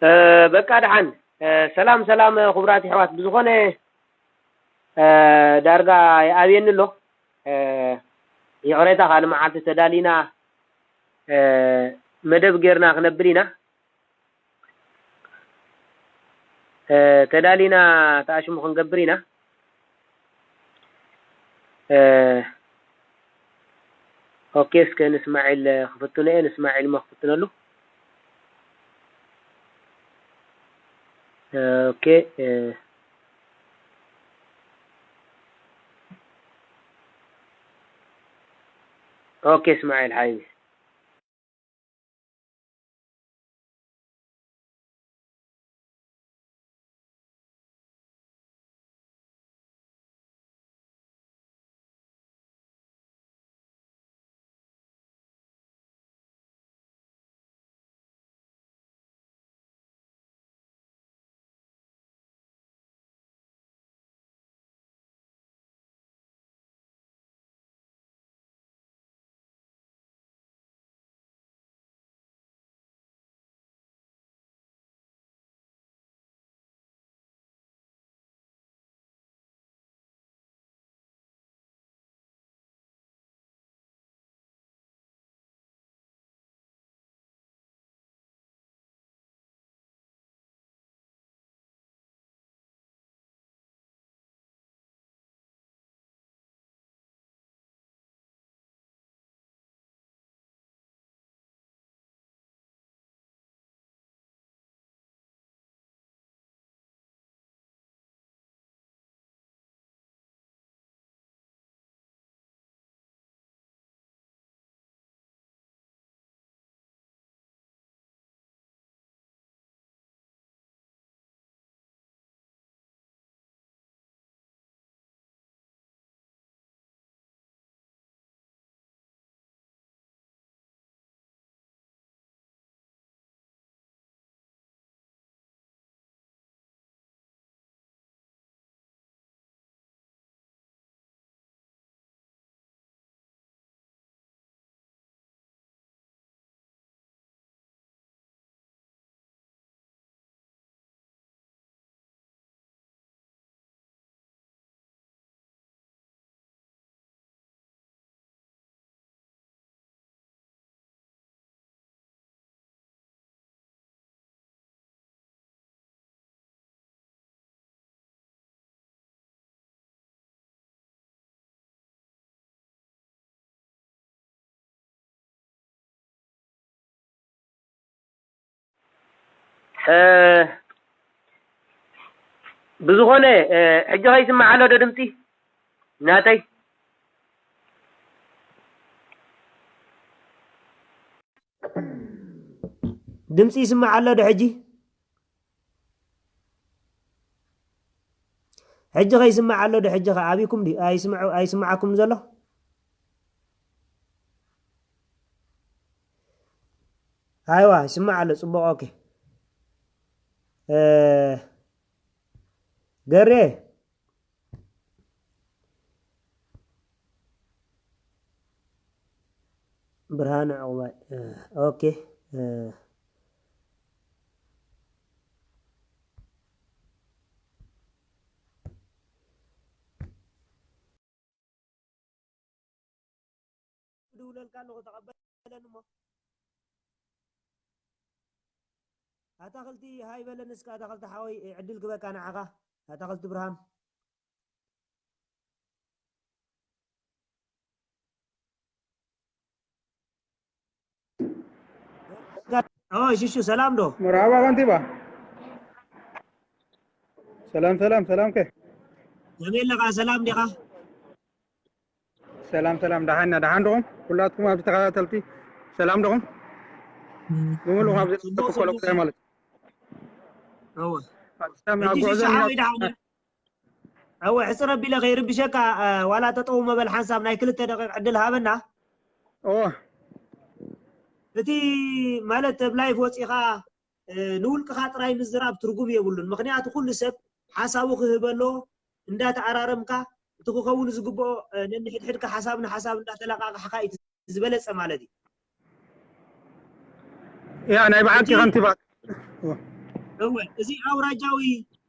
እ፣ በቃ ደሓን። እ፣ ሰላም ሰላም፣ እ፣ ክቡራት የሕዋት። ብዝኾነ፣ እ፣ ዳርጋ ይኣብየኒ ኣሎ። እ፣ ይቕሬታ፣ ካልእ መዓልቲ ተዳሊና፣ እ፣ መደብ ጌርና ክነብል ኢና። እ፣ ተዳሊና ተኣሽሙ ክንገብር ኢና። እ፣ ኦኬ፣ እስከ ንስማዒል ክፍትኖ እየ፣ ንስማዒል እሞ ክፍትነሉ። እ፣ ኦኬ፣ እ፣ ኦኬ፣ እስማዒል ሓቢቢ። እ፣ ብዝኾነ፣ እ፣ ሕጂ ከይስማዕ ኣሎ ዶ ድምፂ ናተይ? ድምፂ ይስማዕ ኣሎ ዶ ሕጂ? ሕጂ ከይስማዕ ኣሎ ዶ? ሕጂ ከ ኣቢኩም ድዩ? ኣይስምዑ-፣ ኣይስማዓኩም ዘሎ? ኣይዋ፣ ይስማዕ ኣሎ። ጽቡቕ፣ ኦኬ። እ፣ ገሬ። ብርሃነ ዕቑባይ፣ እ፣ ኦኬ፣ እ፣ ድውለልካ ኣለኹ፣ ተቐበለኒ እሞ። ኣታኽልቲ ሃይ በለኒ እስከ፣ ኣታኽልቲ ሓወይ፣ ዕድል ክበካ ንዓኻ፣ ኣታኽልቲ ብርሃን። ኦ፣ ሽሹ፣ ሰላም ዶ? መርሓባ ከንቲባ። ሰላም፣ ሰላም፣ ሰላም ከ? ከመይ ኣለኻ? ሰላም ዲኻ? ሰላም፣ ሰላም፣ ደሓን ኢና፣ ደሓን ዲኹም? ኩላትኩም ኣብዚ ተኸታተልቲ ሰላም ዲኹም? ብምሉእ ኣብዚ ጽቡቕ፣ ተኸታተልቲ ጽቡቕ። ማለት እወ። ኣብ ሰላም ኣብ ሕጂ ጉዕዞ ሽሻ ኢና። ሓወይ ደሓን። እወ፣ ሕጽር ኣቢለ ከይርብሸካ፣ እ፣ ዋላ ጠጠው መበል ሓንሳብ ናይ ክልተ ደቂቕ ዕድል ሃበና። እወ። እቲ ማለት ኣብ ላይፍ ወጺኻ፣ እ፣ ንውልቅኻ ጥራይ ምዝራብ ትርጉም የብሉን። ምኽንያቱ ኩሉ ሰብ ሓሳቡ ክህበ ኣለዎ። እንዳተኣራረምካ እቲ ክኸውን ዝግብኦ፣ እ፣ ነንሕድሕድካ ሓሳብ ንሓሳብ እንዳተለቃቃሕካ እዩ ዝበለጸ ማለት እዩ። ያ፣ ናይ ብሓቂ ሕጂ ከንቲባ። እወ። እወ፣ እዚ ኣውራጃዊ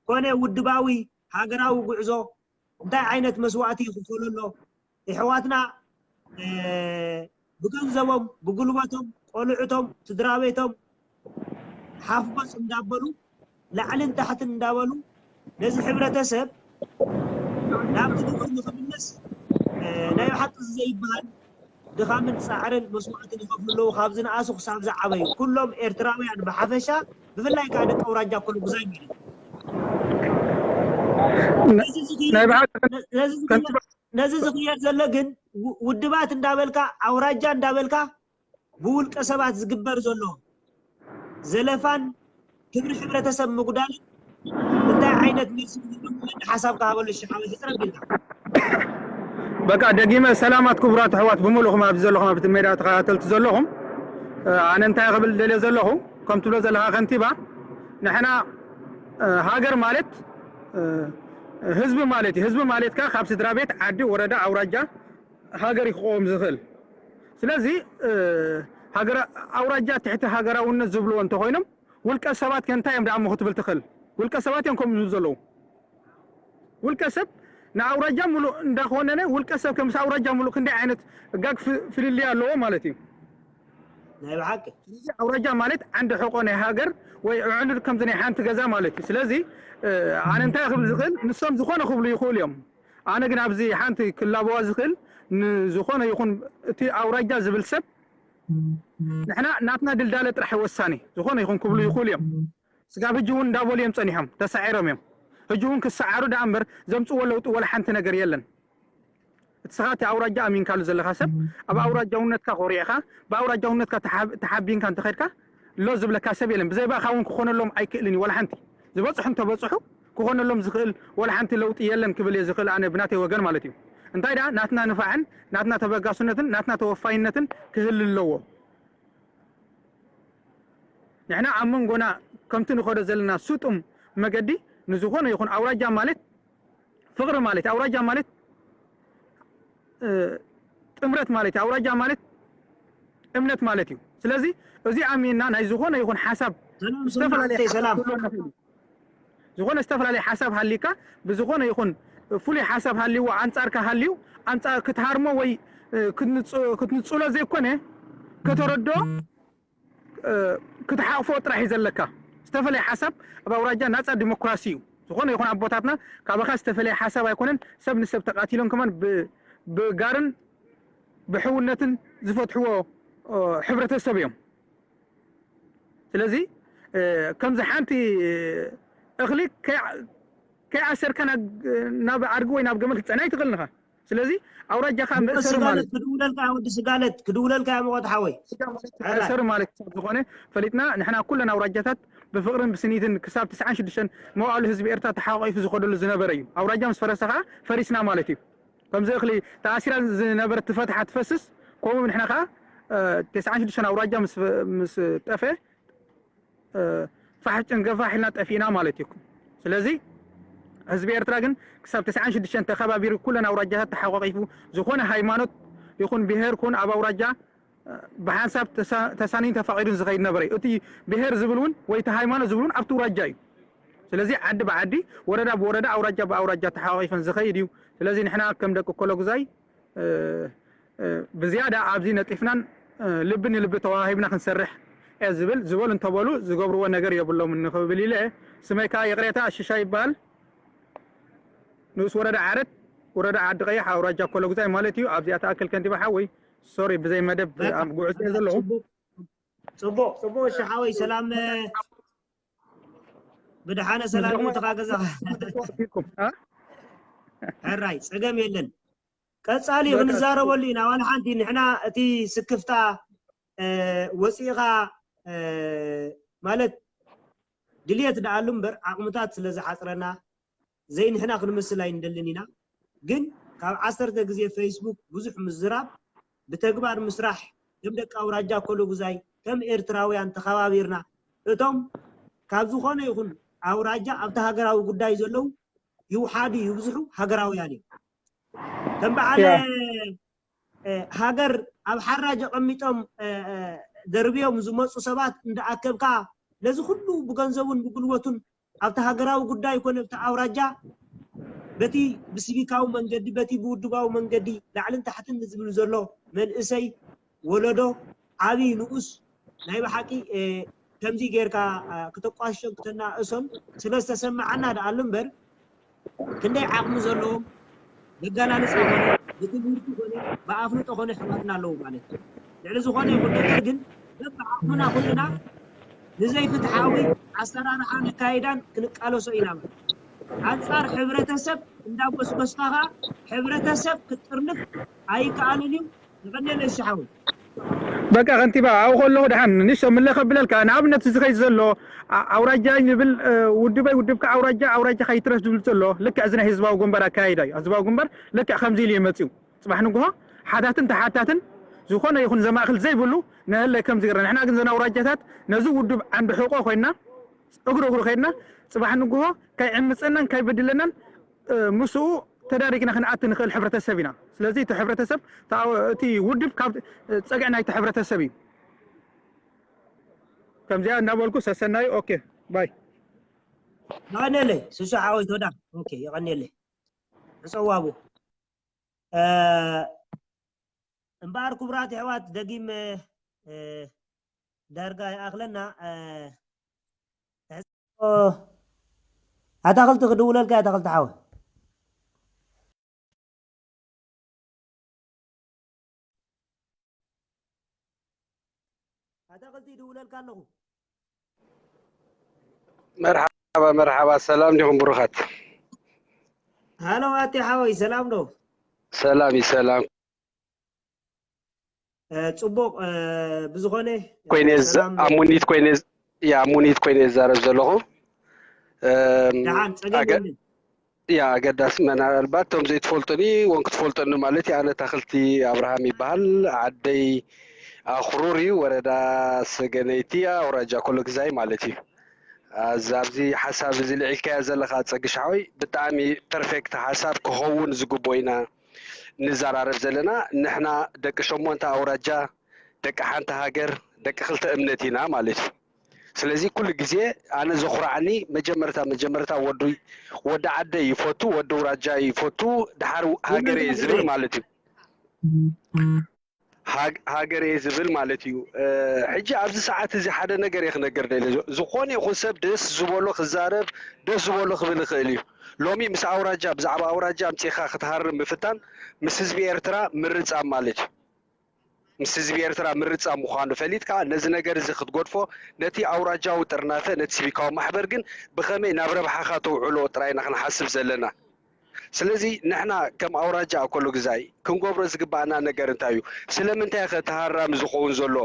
ኮነ ውድባዊ ሃገራዊ ጉዕዞ እንታይ ዓይነት መስዋእቲ ይኽፈሎ ኣሎ? የሕዋትና፣ እ፣ ብገንዘቦም፣ ብጉልበቶም፣ ቆልዕቶም፣ ስድራ ቤቶም ሓፍ ጎጽ እንዳበሉ፣ ላዕልን ታሕትን እንዳበሉ፣ ነዚ ሕብረተሰብ ናብ ትግብር ንኽምለስ፣ እ፣ ናይ ብሓቂ እዚ ዘይበሃል ድኻምን ጻዕርን መስዋእትን ይኸፍሉ ኣለዉ። ካብ ዝነኣሱ ክሳብ ዝዓበዩ፣ ኩሎም ኤርትራውያን ብሓፈሻ፣ ብፍላይ ከኣ ደቂ ኣውራጃ ኮሎጉዛይ ማለት እዩ። ነዚ ዝኽየድ ናይ ብሓቂ ነዚ ዝኽየድ ነዚ ዝኽየድ ዘሎ ግን ው-፣ ውድባት እንዳበልካ፣ ኣውራጃ እንዳበልካ፣ ብውልቀ ሰባት ዝግበር ዘሎ ዘለፋን ክብሪ ሕብረተሰብ ምጉዳልን እንታይ ዓይነት መልሲ ክህልዎ ክኽእል ሓሳብ ክሃበሉ ሽሓዊ ሕፅር ኣቢልካ። በቃ፣ ደጊመ ሰላማት ክቡራት ኣሕዋት ብምሉእኹም ኣብዚ ዘለኹም፣ ኣብቲ ሜዳ ተኸታተልቲ ዘለኹም። እ፣ ኣነ እንታይ ክብል ደልየ ዘለኹ፣ ከም ትብሎ ዘለኻ ከንቲባ፣ ንሕና፣ እ፣ ሃገር ማለት፣ እ፣ ህዝቢ ማለት እዩ። ህዝቢ ማለት ከኣ ካብ ስድራ ቤት፣ ዓዲ፣ ወረዳ፣ ኣውራጃ፣ ሃገር እዩ ክቆም ዝኽእል። ስለዚ፣ እ፣ ሃገራ-፣ ኣውራጃ ትሕቲ ሃገራውነት ዝብልዎ እንተኾይኖም፣ ውልቀ ሰባት ከ እንታይ እዮም ደኣ እሞ ክትብል ትኽእል? ውልቀ ሰባት እዮም ከምኡ ዝብሉ ዘለዉ። ውልቀ ሰብ ንኣውራጃ ሙሉእ እንዳኾነነ፣ ውልቀ ሰብ ከ ምስ ኣውራጃ ሙሉእ ክንደይ ዓይነት ጋግ ፍ-፣ ፍልልይ ኣለዎ ማለት እዩ። ናይ ብሓቂ። ስለዚ ኣውራጃ ማለት ዓንዲ ሕቆ ናይ ሃገር ወይ ዕንድ ከምዚ ናይ ሓንቲ ገዛ ማለት እዩ። ስለዚ፣ እ፣ ኣነ እንታይ ክብል ዝኽእል፣ ንሶም ዝኾነ ክብሉ ይኽእሉ እዮም። ኣነ ግን ኣብዚ ሓንቲ ክላበዋ ዝኽእል፣ ንዝኾነ ይኹን እቲ ኣውራጃ ዝብል ሰብ፣ ንሕና ናትና ድልዳለ ጥራሕ ወሳኒ፣ ዝኾነ ይኹን ክብሉ ይኽእሉ እዮም። ስጋብ ሕጂ እውን እንዳበሉ እዮም ጸኒሖም፣ ተሳዒሮም እዮም። ሕጂ እውን ክሰዓሩ ደኣ እምበር ዘምጽዎ ለውጢ ወላ ሓንቲ ነገር የለን። እቲ ስኻ እቲ ኣውራጃ ኣሚንካሉ ዘለኻ ሰብ፣ ኣብ ኣውራጃውነትካ ኮሪዕኻ፣ ብኣውራጃውነትካ ተሓብ-፣ ተሓቢንካ እንተኸድካ፣ ሎ ዝብለካ ሰብ የለን። ብዘይ ብኣኻ እውን ክኾነሎም ኣይክእልን እዩ፣ ወላ ሓንቲ። ዝበጽሑ እንተበጽሑ፣ ክኾነሎም ዝኽእል ወላ ሓንቲ ለውጢ የለን ክብል እየ ዝኽእል፣ ኣነ ብናተይ ወገን ማለት እዩ። እንታይ ደኣ፣ ናትና ንፋዕን ናትና ተበጋስነትን ናትና ተወፋይነትን ክህሉ ኣለዎ። ንሕና ኣብ መንጎና ከምቲ ንኸዶ ዘለና ስጡም መገዲ፣ ንዝኾነ ይኹን ኣውራጃ ማለት ፍቕሪ ማለት፣ ኣውራጃ ማለት፣ እ፣ ጥምረት ማለት፣ ኣውራጃ ማለት እምነት ማለት እዩ። ስለዚ እዚ ኣሚንና ናይ ዝኾነ ይኹን ሓሳብ፣ ሰላም፣ ሰላም፣ ዝተፈላለየ ሰላም፣ ሓሳብ ሰላም። ክህልወና ይኽእል እዩ። ዝኾነ ዝተፈላለየ ሓሳብ ሃሊካ፣ ብዝኾነ ይኹን ፍሉይ ሓሳብ ሃልይዎ ኣንጻርካ ሃልዩ፣ ኣንጻር ክትሃርሞ ወይ፣ እ፣ ክትንጽ-፣ ክትንጽሎ ዘይኮነ፣ ከተረድኦ፣ እ፣ ክትሓቕፎ ጥራሕ እዩ ዘለካ። ዝተፈለየ ሓሳብ ኣብ ኣውራጃ ናጻ ዲሞክራሲ እዩ። ዝኾነ ይኹን ኣቦታትና ካባኻ ዝተፈለየ ሓሳብ ኣይኮነን፣ ሰብ ንሰብ ተቓቲሎም ከማን ብ-፣ ብጋርን ብሕውነትን ዝፈትሕዎ፣ እ፣ ሕብረተሰብ እዮም። ስለዚ፣ እ፣ ከምዚ ሓንቲ እኽሊ ከይ-፣ ከይኣሰርካ ናብ፣ ናብ ኣድጊ ወይ ናብ ገመል ክትጸዕና ኣይትኽእልን ኢኻ። ስለዚ ኣውራጃኻ ምእሰር ስጋለት ማለት እዩ። ክድውለልካ፣ ወዲ ስጋለት ክድውለልካ እየ፣ መቐት ሓወይ። ሕራይ። ምእሰር ማለት ክሳብ ዝኾነ ፈሊጥና፣ ንሕና ኩለን ኣውራጃታት ብፍቕርን ብስኒትን ክሳብ ትስዓን ሽዱሽተን መዋእሉ ህዝቢ ኤርትራ ተሓቋቒፉ ዝኸደሉ ዝነበረ እዩ። ኣውራጃ ምስ ፈረሰ ኸዓ ፈሪስና ማለት እዩ። ከምዚ እኽሊ ተኣሲራ ዝነበረት ትፈትሓ ትፈስስ፣ ከምኡ ንሕና ኸዓ፣ እ፣ ተስዓን ሽዱሽተን ኣውራጃ ምስ፣ ምስ ጠፍአ፣ እ፣ ፋሕ ጭንገፋሕ ኢልና ጠፊእና ማለት እዩ። ስለዚ ህዝቢ ኤርትራ ግን ክሳብ ተስዓን ሽዱሽተን ተኸባቢሩ፣ ኩለን ኣውራጃታት ተሓቋቒፉ፣ ዝኾነ ሃይማኖት ይኹን ብሄር ኩን ኣብ ኣውራጃ፣ እ፣ ብሓንሳብ ተሳ-፣ ተሳንዩን ተፋቒዱን ዝኸይድ ነበረ እዩ። እቲ ብሄር ዝብል እውን ወይ እቲ ሃይማኖት ዝብል እውን ኣብቲ ኣውራጃ እዩ። ስለዚ ዓዲ ብዓዲ፣ ወረዳ ብወረዳ፣ ኣውራጃ ብኣውራጃ ተሓቋቒፈን ዝኸይድ እዩ። ስለዚ ንሕና ከም ደቂ ኮሎጉዛይ፣ እ፣ እ፣ ብዝያዳ ኣብዚ ነጢፍናን፣ እ፣ ልቢ ንልቢ ተዋሂብና ክንሰርሕ እየ ዝብል፣ ዝበሉ እንተበሉ ዝገብርዎ ነገር የብሎምን ንኽብል ኢለ። ስመይ ከኣ ይቕሬታ ኣሽሻ ይበሃል። ንኡስ ወረዳ ዓረት፣ ወረዳ ዓዲ ቀይሕ፣ ኣውራጃ ኮሎጉዛይ ማለት እዩ። ኣብዚኣ ትኣክል ከንቲባ ሓወይ፣ ሶሪ፣ ብዘይ መደብ በቃ። ኣብ ጉዕዞ እየ ዘለኹ። ጽቡቕ፣ ጽቡቕ፣ ጽቡቕ። እሺ ሓወይ፣ ሰላም፣ ብድሓነ ሰላም ይውትኻ ገዛኻ። ኢልኩም፣ አ? ሕራይ፣ ጸገም የለን። ቀጻሊ እዩ፣ በቃ። ክንዛረበሉ ኢና። ዋላ ሓንቲ ንሕና እቲ ስክፍታ፣ እ፣ ወጺእኻ፣ እ፣ ማለት ድልየት ደኣሉ እምበር ዓቕምታት ስለ ዝሓጽረና ዘይንሕና ክንምስል ኣይንደልን ኢና። ግን ካብ ዓሰርተ ግዜ ፌስቡክ ብዙሕ ምዝራብ፣ ብተግባር ምስራሕ፣ ከም ደቂ ኣውራጃ ኮሎጉዛይ፣ ከም ኤርትራውያን ተኸባቢርና፣ እቶም ካብ ዝኾነ ይኹን ኣውራጃ ኣብቲ ሃገራዊ ጉዳይ ዘለዉ ይውሓዱ ይብዝሑ ሃገራውያን እዮም። ከም በዓል፣ ያ። እ፣ ሃገር ኣብ ሓራጅ ኣቐሚጦም፣ እ፣ እ፣ ደርብዮም ዝመጹ ሰባት እንዳኣከብካ ነዚ ኩሉ ብገንዘቡን ብጉልበቱን ኣብቲ ሃገራዊ ጉዳይ ኮነ ኣብቲ ኣውራጃ በቲ ብሲቪካዊ መንገዲ በቲ ብውድባዊ መንገዲ ላዕልን ታሕትን ንዝብል ዘሎ መንእሰይ ወለዶ ዓብዪ ንኡስ ናይ ብሓቂ ከምዚ ጌርካ ክተቋሽሾን ክተናእሶን ስለ ዝተሰማዓና ደኣሉ እምበር ክንደይ ዓቕሚ ዘለዎም መጋላልፃ ኮነ ብትምህርቲ ኮነ ብኣፍልጦ ኮነ ኣሕዋትና ኣለዉ ማለት እዩ። ልዕሊ ዝኾነ ይኹን ነገር ግን በብዓቕምና ኩልና ንዘይፍትሓዊ ኣሰራርሓን ኣካይዳን ክንቃለሶ ኢና ማለት ኣንፃር ሕብረተሰብ እንዳጎስጎስካ ከዓ ሕብረተሰብ ክጥርንፍ ኣይከኣልን እዩ። ይቐንየለይ ሽሓዊ። በቃ ከንቲባ ኣብኡ ከለኹ ደሓን ንሶ ምለ ከብለልካ ንኣብነት እዚ ኸይ ዘሎ ኣውራጃ ይብል ውድበይ ውድብካ ኣውራጃ ኣውራጃ ከይትረፍ ዝብል ዘሎ ልክዕ እዚ ናይ ህዝባዊ ግንባር ኣካይዳ እዩ። ህዝባዊ ግንባር ልክዕ ከምዚ ኢሉ እዩ መፅዩ። ፅባሕ ንግሆ ሓታትን ተሓታትን ዝኾነ ይኹን ዘማእክል ዘይብሉ ንህለ ከምዚ ገርና ንሕና ግን ዘና ኣውራጃታት ነዚ ውድብ ዓንዲ ሕቆ ኮይና እግሩ እግሩ ከይድና ፅባሕ ንግሆ ከይዕምፀናን ከይበድለናን ምስኡ ተዳሪግና ክንኣቲ ንኽእል ሕብረተሰብ ኢና። ስለዚ እቲ ሕብረተሰብ እቲ ውድብ ካብ ፀግዒ ናይቲ ሕብረተሰብ እዩ። ከምዚኣ እናበልኩ ሰሰናዩ ኦኬ ባይ የቐንየለይ ስሱ ሓወይ ተወዳ ኦኬ የቐንየለይ ተፀዋቡ እምበኣር ክቡራት ኣሕዋት ደጊም ዳርጋ ይኣኽለና ኣታኽልቲ ክድውለልካ ኣታኽልቲ ሓወ ኣታኽልቲ ይድውለልካ ኣለኹ መርሓባ መርሓባ ሰላም ዲኹም ብሩኻት ሃሎ ኣቲ ሓወይ ሰላም ዶ ሰላም እዩ ሰላም ፅቡቕ ብዝኾነ ኮይነ ኣሙኒት ኮይነ ኣሙኒት ኮይነ ዝዛረብ ዘለኹ ደሓን ፀገም ያ ኣገዳሲ ምናልባት እቶም ዘይትፈልጡኒ ወን ክትፈልጠኒ ማለት እዩ ኣነ ታክልቲ ኣብርሃም ይበሃል ዓደይ ኣክሩር እዩ ወረዳ ሰገነይቲ ኣውራጃ ኮሎግዛይ ማለት እዩ ኣብዚ ሓሳብ እዚ ልዒልካዮ ዘለካ ፀግሻ ሓወይ ብጣዕሚ ፐርፌክት ሓሳብ ክኸውን ዝግቦ ኢና ንዘራረብ ዘለና ንሕና ደቂ ሸሞንተ ኣውራጃ ደቂ ሓንቲ ሃገር ደቂ ክልተ እምነት ኢና ማለት እዩ ስለዚ ኩሉ ግዜ ኣነ ዘኹርዓኒ መጀመርታ መጀመርታ ወዲ ወዲ ዓደይ ይፈቱ ወዲ ውራጃ ይፈቱ ድሓር ሃገር እየ ዝብል ማለት እዩ ሃገር እየ ዝብል ማለት እዩ ሕጂ ኣብዚ ሰዓት እዚ ሓደ ነገር እየ ክነገር ደለ ዝኾነ ይኹን ሰብ ደስ ዝበሎ ክዛረብ ደስ ዝበሎ ክብል ይኽእል እዩ ሎሚ ምስ ኣውራጃ ብዛዕባ ኣውራጃ ኣምፂኻ ክትሃርም ምፍታን ምስ ህዝቢ ኤርትራ ምርፃም ማለት እዩ ምስ ህዝቢ ኤርትራ ምርፃም ምዃኑ ፈሊጥካ ነዚ ነገር እዚ ክትገድፎ ነቲ ኣውራጃዊ ጥርናፈ ነቲ ሲቪካዊ ማሕበር ግን ብኸመይ ናብ ረብሓኻ ተውዕሎ ጥራይ ኢና ክንሓስብ ዘለና ስለዚ ንሕና ከም ኣውራጃ ኣኮሎ ግዛይ ክንገብሮ ዝግባኣና ነገር እንታይ እዩ ስለምንታይ ከ ተሃራሚ ዝኸውን ዘሎ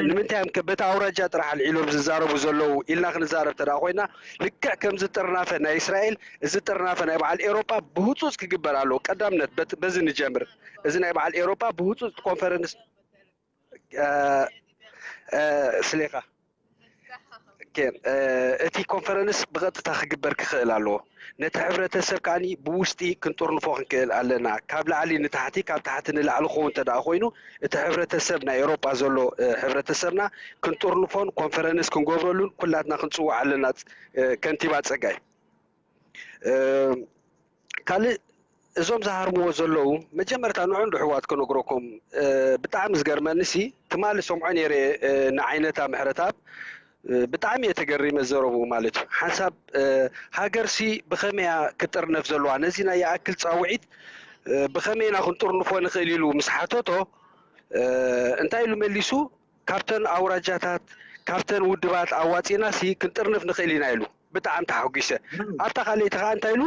ንምንታይ እዮም በቲ ኣውራጃ ጥራሕ ኣልዒሎም ዝዛረቡ ዘለዉ ኢልና ክንዛረብ ተዳ ኮይና ልክዕ ከምዚ ጥርናፈ ናይ እስራኤል እዚ ጥርናፈ ናይ በዓል ኤሮጳ ብህፁፅ ክግበር ኣለዎ ቀዳምነት በዚ ንጀምር እዚ ናይ በዓል ኤሮጳ ብህፁፅ ኮንፈረንስ ስሌኻ እቲ ኮንፈረንስ ብቐጥታ ክግበር ክኽእል ኣለዎ ነቲ ሕብረተሰብ ከኣ ብውሽጢ ክንጥርንፎ ክንክእል ኣለና ካብ ላዕሊ ንታሕቲ ካብ ታሕቲ ንላዕሊ ክኸውን እንተ ኮይኑ እቲ ሕብረተሰብ ናይ ኤሮጳ ዘሎ ሕብረተሰብና ክንጥርንፎን ኮንፈረንስ ክንገብረሉን ኩላትና ክንፅውዕ ኣለና ከንቲባ ፀጋይ ካልእ እዞም ዝሃርምዎ ዘለዉ መጀመርታ ንዑ እንዶ ኣሕዋት ክነግረኩም ብጣዕሚ ዝገርመኒ ሲ ትማሊ ሰምዖ ነይረ ንዓይነታ ምሕረትኣብ ብጣዕሚ እየ ተገሪመ ዘረብኡ ማለት እዩ ሓንሳብ ሃገር ሲ ብኸመይ እያ ክጥርነፍ ዘለዋ ነዚ ናይ ይኣክል ፃውዒት ብኸመይ ኢና ክንጥርንፎ ንኽእል ኢሉ ምስ ሓተቶ እንታይ ኢሉ መሊሱ ካብተን ኣውራጃታት ካብተን ውድባት ኣዋፂና ሲ ክንጥርንፍ ንኽእል ኢና ኢሉ ብጣዕሚ ተሓጒሰ ኣብታ ካልኣይቲ ከዓ እንታይ ኢሉ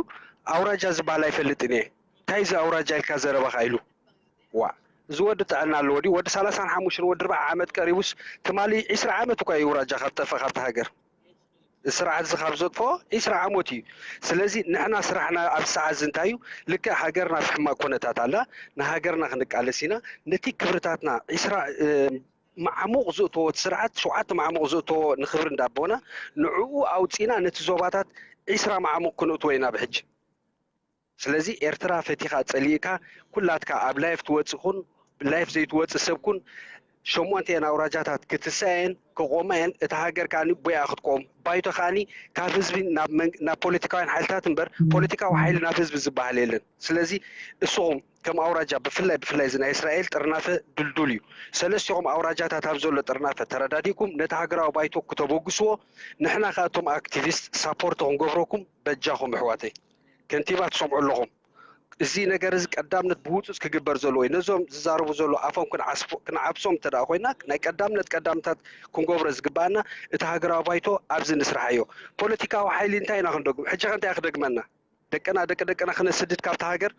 ኣውራጃ ዝበሃል ኣይፈልጥን እየ እንታይ እዚ ኣውራጃ ኢልካ ዘረባኻ ኢሉ ዋ እዚ ወዲ ጥዕና ኣለዎ ድዩ ወዲ ሰላሳን ሓሙሽተን ወዲ ኣርባዓ ዓመት ቀሪቡስ ትማሊ ዒስራ ዓመት እኳ እዩ ኣውራጃ ካብ ጠፍእ ካብቲ ሃገር እዚ ስርዓት እዚ ካብ ዘጥፍኦ ዒስራ ዓመት እዩ ስለዚ ንሕና ስራሕና ኣብዚ ሰዓት እዚ እንታይ እዩ ልክዕ ሃገርና ኣብ ሕማቅ ኩነታት ኣላ ንሃገርና ክንቃለስ ኢና ነቲ ክብርታትና ዒስራ መዓሙቕ ዝእተዎ እቲ ስርዓት ሸውዓተ መዓሙቕ ዝእተዎ ንኽብሪ እንዳቦና ንዕኡ ኣውፂና ነቲ ዞባታት ዒስራ መዓሙቕ ክንእትዎ ኢና ብሕጂ ስለዚ ኤርትራ ፈቲኻ ፀሊእካ ኩላትካ ኣብ ላይፍ ትወፅእ ኩን ላይፍ ዘይትወፅእ ሰብ ኩን ሸሞንተ እየን ኣውራጃታት ክትሳየን ክቆማ እየን። እታ ሃገር ከዓኒ ቦይኣ ክትቆም፣ ባይቶ ከዓኒ ካብ ህዝቢ ናብ መን- ናብ ፖለቲካውያን ሓይልታት እምበር ፖለቲካዊ ሓይሊ ናብ ህዝቢ ዝበሃል የለን። ስለዚ እስኹም ከም ኣውራጃ ብፍላይ ብፍላይ እዚ ናይ እስራኤል ጥርናፈ ድልዱል እዩ። ሰለስቲኹም ኣውራጃታት ኣብ ዘሎ ጥርናፈ ተረዳዲእኩም ነቲ ሃገራዊ ባይቶ ክተበግስዎ፣ ንሕና ከኣ እቶም ኣክቲቪስት ሳፖርት ክንገብረኩም በጃኹም ኣሕዋተይ። ከንቲባ ትሰምዑ ኣለኹም። እዚ ነገር እዚ ቀዳምነት ብህፁፅ ክግበር ዘለዎ እዩ። ነዞም ዝዛረቡ ዘሎ ኣፎም ክንዓብሶም እንተ ኮይና ናይ ቀዳምነት ቀዳምታት ክንገብሮ ዝግባኣና እቲ ሃገራዊ ባይቶ ኣብዚ ንስርሓዮ። ፖለቲካዊ ሓይሊ እንታይ ኢና ክንደግም? ሕጂ ከ እንታይ ክደግመና? ደቅና ደቂ ደቅና ክነስድድ ካብቲ ሃገር?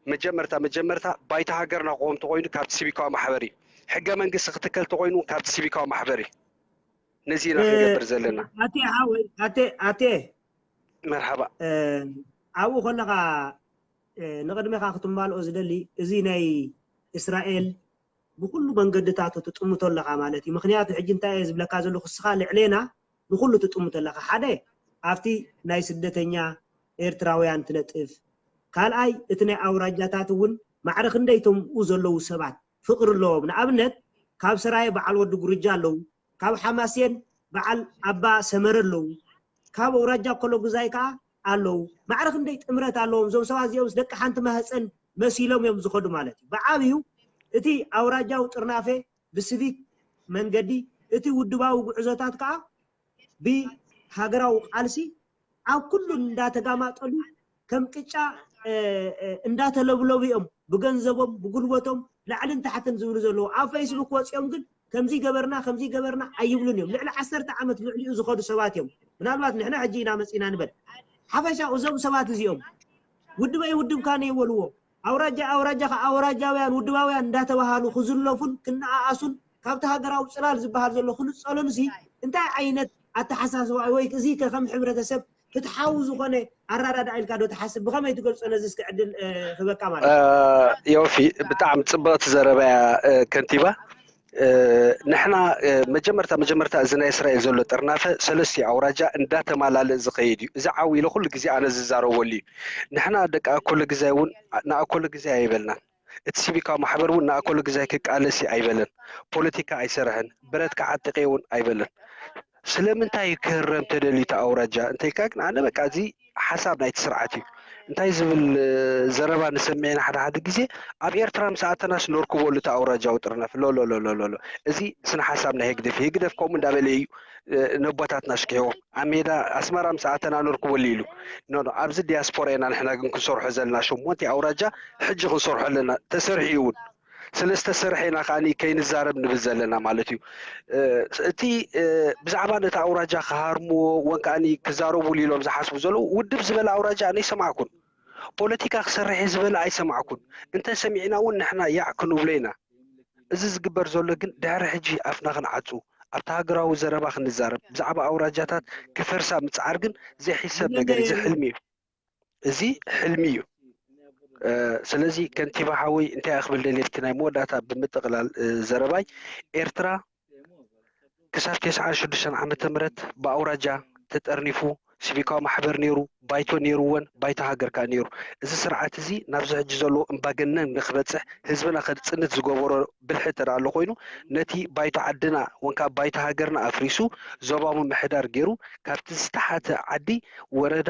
መጀመርታ መጀመርታ ባይቶ ሃገርና ክቆም ተኮይኑ ካብቲ ሲቪካዊ ማሕበር እዩ። ሕገ መንግስቲ ክትከል ተኮይኑ ካብቲ ሲቪካዊ ማሕበር እዩ። ነዚ ኢና ክንገብር ዘለና። ኣቴ ሓወይ ኣቴ ኣቴ መርሓባ። ኣብኡ ከለኻ ንቕድሜኻ ክትማልኦ ዝደሊ እዚ ናይ እስራኤል ብኩሉ መንገድታቱ ትጥምቶ ኣለኻ ማለት እዩ። ምክንያቱ ሕጂ እንታይ እየ ዝብለካ ዘለኹ፣ እስኻ ልዕሌና ንኩሉ ትጥምቶ ኣለኻ። ሓደ ኣብቲ ናይ ስደተኛ ኤርትራውያን ትነጥፍ፣ ካልኣይ እቲ ናይ ኣውራጃታት እውን ማዕረ ክንደይ እቶም ዘለዉ ሰባት ፍቕሪ ኣለዎም። ንኣብነት ካብ ሰራየ በዓል ወዲ ጉርጃ ኣለዉ፣ ካብ ሓማሴን በዓል ኣባ ሰመረ ኣለዉ፣ ካብ ኣውራጃ ኮሎጉዛይ ከዓ ኣለዉ። ማዕረ ክንደይ ጥምረት ኣለዎም እዞም ሰባት እዚኦምስ፣ ደቂ ሓንቲ ማህፀን መሲሎም እዮም ዝኸዱ ማለት እዩ። ብዓብዩ እቲ ኣውራጃዊ ጥርናፌ ብሲቪክ መንገዲ፣ እቲ ውድባዊ ጉዕዞታት ከዓ ብሃገራዊ ቃልሲ ኣብ ኩሉ እንዳተጋማጠሉ ከም ቅጫ እንዳተለብለቡ እዮም ብገንዘቦም ብጉልበቶም ላዕልን ታሕትን ዝብሉ ዘለዉ። ኣብ ፌስቡክ ወፂኦም ግን ከምዚ ገበርና ከምዚ ገበርና ኣይብሉን እዮም። ልዕሊ ዓሰርተ ዓመት ልዕሊኡ ዝኸዱ ሰባት እዮም። ምናልባት ንሕና ሕጂ ኢና መፂና ንበል። ሓፈሻ እዞም ሰባት እዚኦም ውድበይ ውድብካ ነይበልዎ ኣውራጃ ኣውራጃ ኣውራጃውያን ውድባውያን እንዳተባሃሉ ክዝለፉን ክነኣኣሱን ካብቲ ሃገራዊ ፅላል ዝበሃል ዘሎ ክንፀሉን ሲ እንታይ ዓይነት ኣተሓሳስባ ወይ እዚ ከም ሕብረተሰብ ፍትሓዊ ዝኾነ ኣራዳድኣ ኢልካ ዶ ትሓስብ? ብኸመይ ትገልፆ ነዚ እስከ ዕድል ክበካ ማለት ዮፊ ብጣዕሚ ፅብቕቲ ዘረባ እያ ከንቲባ። ንሕና መጀመርታ መጀመርታ እዚ ናይ እስራኤል ዘሎ ጥርናፈ ሰለስቲኡ ኣውራጃ እንዳተማላለእ ዝኸይድ እዩ። እዚ ዓው ኢለ ኩሉ ግዜ ኣነ ዝዛረበሉ እዩ። ንሕና ደቂ ኣኮለ ግዛይ እውን ንኣኮለ ግዛይ ኣይበልናን። እቲ ሲቪካዊ ማሕበር እውን ንኣኮለ ግዛይ ክቃለስ እዩ ኣይበለን። ፖለቲካ ኣይሰርሐን፣ ብረት ክዓጥቕ እየ እውን ኣይበለን። ስለምንታይ ክህረም ተደልዩ እቲ ኣውራጃ እንተኢልካ ግን ኣነ በቃ እዚ ሓሳብ ናይቲ ስርዓት እዩ። እንታይ ዝብል ዘረባ ንሰምዕ ኢና ሓደ ሓደ ግዜ፣ ኣብ ኤርትራ ምስ ኣተናስ ነርክበሉ እቲ ኣውራጃዊ ጥርናፍ። ሎሎሎሎሎ እዚ ስነ ሓሳብ ናይ ህግደፍ እዩ። ህግደፍ ከምኡ እንዳበለ እዩ ነቦታትና ኣሽኪሕዎም። ኣብ ሜዳ ኣስመራ ምስ ኣተና ነርክበሉ ኢሉ። ኖ ኖ ኣብዚ ዲያስፖራ ኢና ንሕና ግን ክንሰርሖ ዘለና ሸሞንተ ኣውራጃ ሕጂ ክንሰርሖ ኣለና። ተሰሪሑ እዩ እውን። ስለ ዝተሰርሐ ኢና ከዓኒ ከይንዛረብ ንብል ዘለና ማለት እዩ። እቲ ብዛዕባ ነቲ ኣውራጃ ክሃርምዎ ወን ከዓኒ ክዛረቡሉ ኢሎም ዝሓስቡ ዘለዉ ውድብ ዝበለ ኣውራጃ ኣነ ይሰማዕኩን። ፖለቲካ ክሰርሕ እየ ዝበለ ኣይሰማዕኩን። እንተ ሰሚዕና እውን ንሕና ያዕ ክንብሎ ኢና። እዚ ዝግበር ዘሎ ግን ድሕሪ ሕጂ ኣፍና ክንዓጹ ኣብቲ ሃገራዊ ዘረባ ክንዛረብ ብዛዕባ ኣውራጃታት ክፈርሳ ምጽዓር ግን ዘይሕሰብ ነገር እዩ። እዚ ሕልሚ እዩ። እዚ ሕልሚ እዩ። ስለዚ ከንቲባ ሓወይ እንታይ ክብል ደልየ ኣብቲ ናይ መወዳእታ ብምጥቕላል ዘረባይ ኤርትራ ክሳብ ተስዓን ሽዱሽተን ዓመተ ምህረት ብኣውራጃ ተጠርኒፉ ሲቪካዊ ማሕበር ነይሩ፣ ባይቶ ነይርወን፣ ባይቶ ሃገር ከኣ ነይሩ። እዚ ስርዓት እዚ ናብዚ ሕጂ ዘለዎ እምባገነን ንክበፅሕ ህዝብና ከፅንት ዝገበሮ ብልሒ እንተ ኣሎ ኮይኑ ነቲ ባይቶ ዓድና ወንካ ባይቶ ሃገርና ኣፍሪሱ ዞባዊ ምምሕዳር ገይሩ ካብቲ ዝተሓተ ዓዲ ወረዳ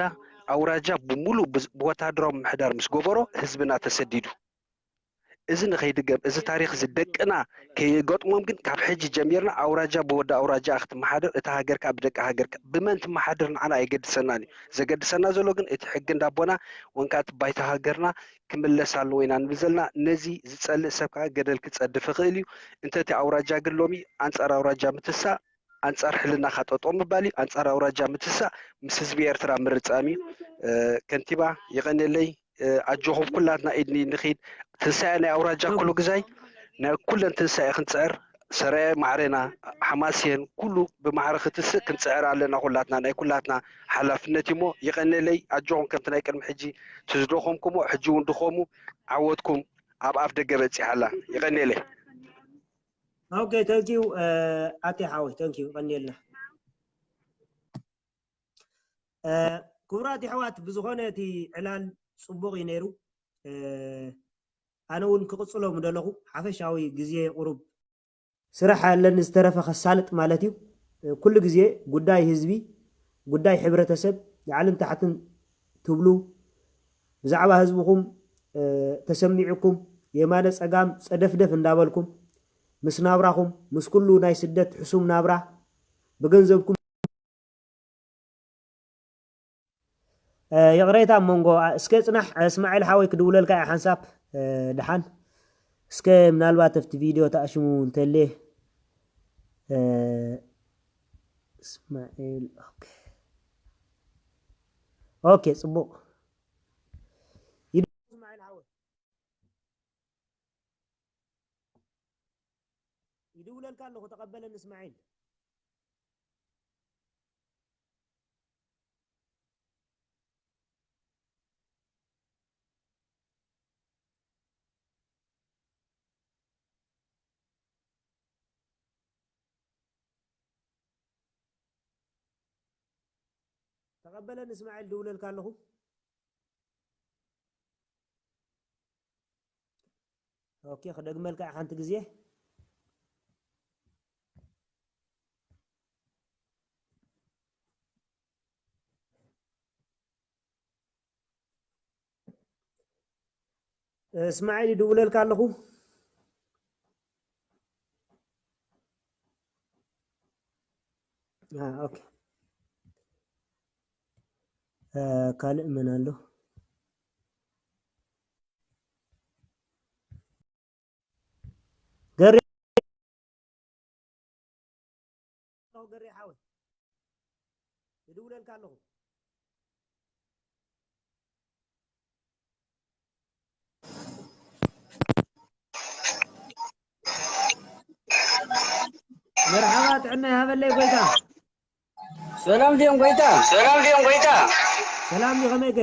ኣውራጃ ብሙሉእ ብወታደራዊ ምምሕዳር ምስ ገበሮ ህዝብና ተሰዲዱ። እዚ ንኸይድገም እዚ ታሪኽ እዚ ደቅና ከየገጥሞም ግን ካብ ሕጂ ጀሚርና ኣውራጃ ብወዲ ኣውራጃ ክትመሓደር እታ ሃገር ከዓ ብደቂ ሃገር ብመን ትመሓደር ንዓና ኣይገድሰናን እዩ። ዘገድሰና ዘሎ ግን እቲ ሕጊ እንዳቦና ወንካ እቲ ባይታ ሃገርና ክምለስ ኣለዎ ኢና ንብል ዘለና። ነዚ ዝፀልእ ሰብ ከዓ ገደል ክፀድፍ ይኽእል እዩ። እንተ እቲ ኣውራጃ ግን ሎሚ ኣንፃር ኣውራጃ ምትሳእ ኣንፃር ሕልናኻ ጠጠው ምባል እዩ። ኣንፃር ኣውራጃ ምትሳእ ምስ ህዝቢ ኤርትራ ምርፃም እዩ። ከንቲባ የቐንየለይ። ኣጆኹም ኩላትና ኢድ ንኢድ ንኺድ። ትንሳኤ ናይ ኣውራጃ ኩሉ ግዛይ ናይ ኩለን ትንሳኤ ክንፅዕር ሰራየ ማዕሬና ሓማስየን ኩሉ ብማዕረ ክትስእ ክንፅዕር ኣለና። ኩላትና ናይ ኩላትና ሓላፍነት እዩሞ የቐንየለይ። ኣጆኹም ከምቲ ናይ ቅድሚ ሕጂ ትዝደኾምኩሞ ሕጂ እውን ድኾሙ ዓወትኩም ኣብ ኣፍ ደገ በፂሓላ። የቐንየለይ። ኦኬ ተንኪዩ ኣቴ ሓወይ ተንኪዩ ቀንየልና። ክቡራት የሕዋት ብዝኾነ እቲ ዕላል ፅቡቕ እዩ ነይሩ። ኣነ እውን ክቕፅሎ ምደለኹ ሓፈሻዊ ግዜ ቁሩብ ስራሕ ኣለኒ ዝተረፈ ከሳልጥ ማለት እዩ። ኩሉ ግዜ ጉዳይ ህዝቢ፣ ጉዳይ ሕብረተሰብ ላዕልን ታሕትን ትብሉ፣ ብዛዕባ ህዝብኹም ተሰሚዑኩም የማነ ጸጋም ጸደፍደፍ እንዳበልኩም ምስ ናብራኹም ምስ ኩሉ ናይ ስደት ሕሱም ናብራ ብገንዘብኩም ይቕሬታ ኣብ መንጎ እስከ ጽናሕ እስማዒል ሓወይ ክድውለልካ እየ ሓንሳብ ድሓን እስከ ምናልባት ኣብቲ ቪድዮ ተኣሽሙ እንተልየ እስማዒል ኦኬ ኦኬ ጽቡቕ ይድውለልካ ኣለኹ ተቐበለኒ እስማዒል ተቐበለኒ እስማዒል ድውለልካ ኣለኹ ኦኬ ክደግመልካ ሓንቲ ግዜ እስማዒል ይድውለልካ ኣለኹ ኦኬ ካልእ መን ኣሎ ገሬ ገሬ ሓወይ ይድውለልካ ኣለኹ መርሓባ ጥዕና ይሃበለይ ጎይታ ሰላም ድዮም ጎይታ ሰላም ድዮም ጎይታ ሰላም ድዩ ከመይ ከ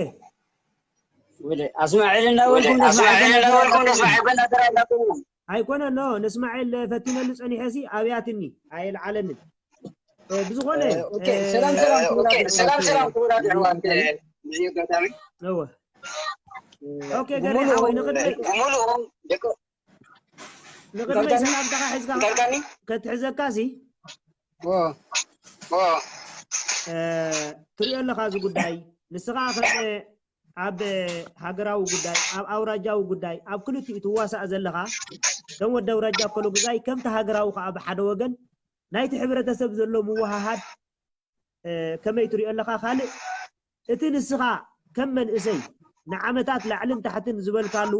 ወደ ኣስማዒል እንዳበልኩም ኣስማዒል እንዳበልኩም ደስ ማዕበል ኣደራ እንዳበልኩም ኣይኮነ ኖ ንስማዒል ፈቲነሉ ጸኒሐ ሲ ኣብያትኒ ኣይልዓለንን ብዝኾነ ሰላም ሰላም ክቡራት ሰላም ሰላም ክቡራት ኣሕዋት ብዚ ኣጋጣሚ እወ ኦኬ ገሬ ሓወይ ንቕድመይ ብሙሉኡ ደቂ ንቕድመይ ሰላምታኻ ሒዝካ ከትሕዘካ ሲ ትሪኦ ኣለኻ እዚ ጉዳይ ንስኻ ከም ኣብ ሃገራዊ ጉዳይ ኣብ ኣውራጃዊ ጉዳይ ኣብ ክልቲኡ ትዋሳእ ዘለኻ ከም ወዲ ኣውራጃ ኮሎ ጉዛይ ከምቲ ሃገራዊ ከዓ ብሓደ ወገን ናይቲ ሕብረተሰብ ዘሎ ምውሃሃድ ከመይ ትሪኦ ኣለኻ ካልእ እቲ ንስኻ ከም መንእሰይ ንዓመታት ላዕልን ታሕትን ዝበልካሉ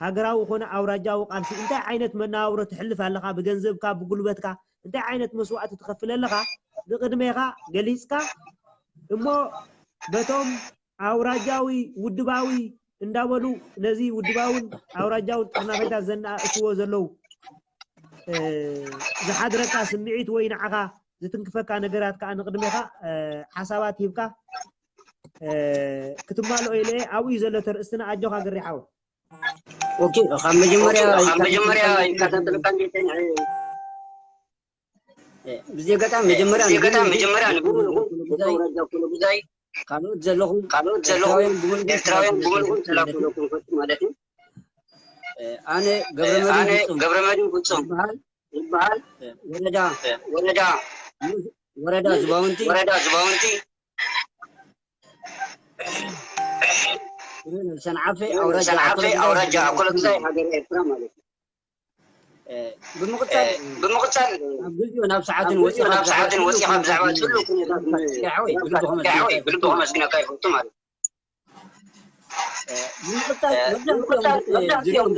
ሃገራዊ ኮነ ኣውራጃዊ ቃልሲ እንታይ ዓይነት መነባብሮ ትሕልፍ ኣለኻ ብገንዘብካ ብጉልበትካ እንታይ ዓይነት መስዋእቲ ትኸፍል ኣለኻ ንቕድሜኻ ገሊፅካ እሞ በቶም ኣውራጃዊ ውድባዊ እንዳበሉ ነዚ ውድባውን ኣውራጃውን ጥርናፈታት ዘናእስዎ ዘለዉ ዝሓድረካ ስምዒት ወይ ንዓኻ ዝትንክፈካ ነገራት ከዓ ንቕድሜኻ ሓሳባት ሂብካ ክትማልኦ ኢለ ኣብኡ እዩ ዘሎ ተርእስትና ኣጆኻ ገሬ ሓወ ኦኬ ካብ መጀመርያ ካብ መጀመርያ ይከታተለካ እንዴ ብዚ ኣጋጣሚ መጀመርያ ብዚ ኣጋጣሚ መጀመርያ ንብሙሉኡ ደቂ ኣውራጃ ኩሉ ጉዛይ ካልኦት ዘለኹም ካልኦት ዘለኹም ኤርትራውያን ብሙሉኡ ሰላም ክብለኩም ይፈቱ ማለት እዩ ኣነ ገብረመድህን ፍጹም ገብረመድህን ፍጹም ይበሃል ይበሃል ወረዳ ወረዳ ወረዳ ዝባውንቲ ወረዳ ዝባውንቲ ሰንዓፈ ኣውራጃ ኣኮለ ግዛይ ሃገር ኤርትራ ማለት እዩ ብምቕጻል ብምቕጻል ኣብ ግዜኡ ናብ ሰዓትን ወጺኻ ናብ ሰዓትን ወጺኻ ብዛዕባ ጽሉ ኩነታት ሓወይ ብልቢ ከመስግነካ ይፈቱ ማለት ዝሪኦም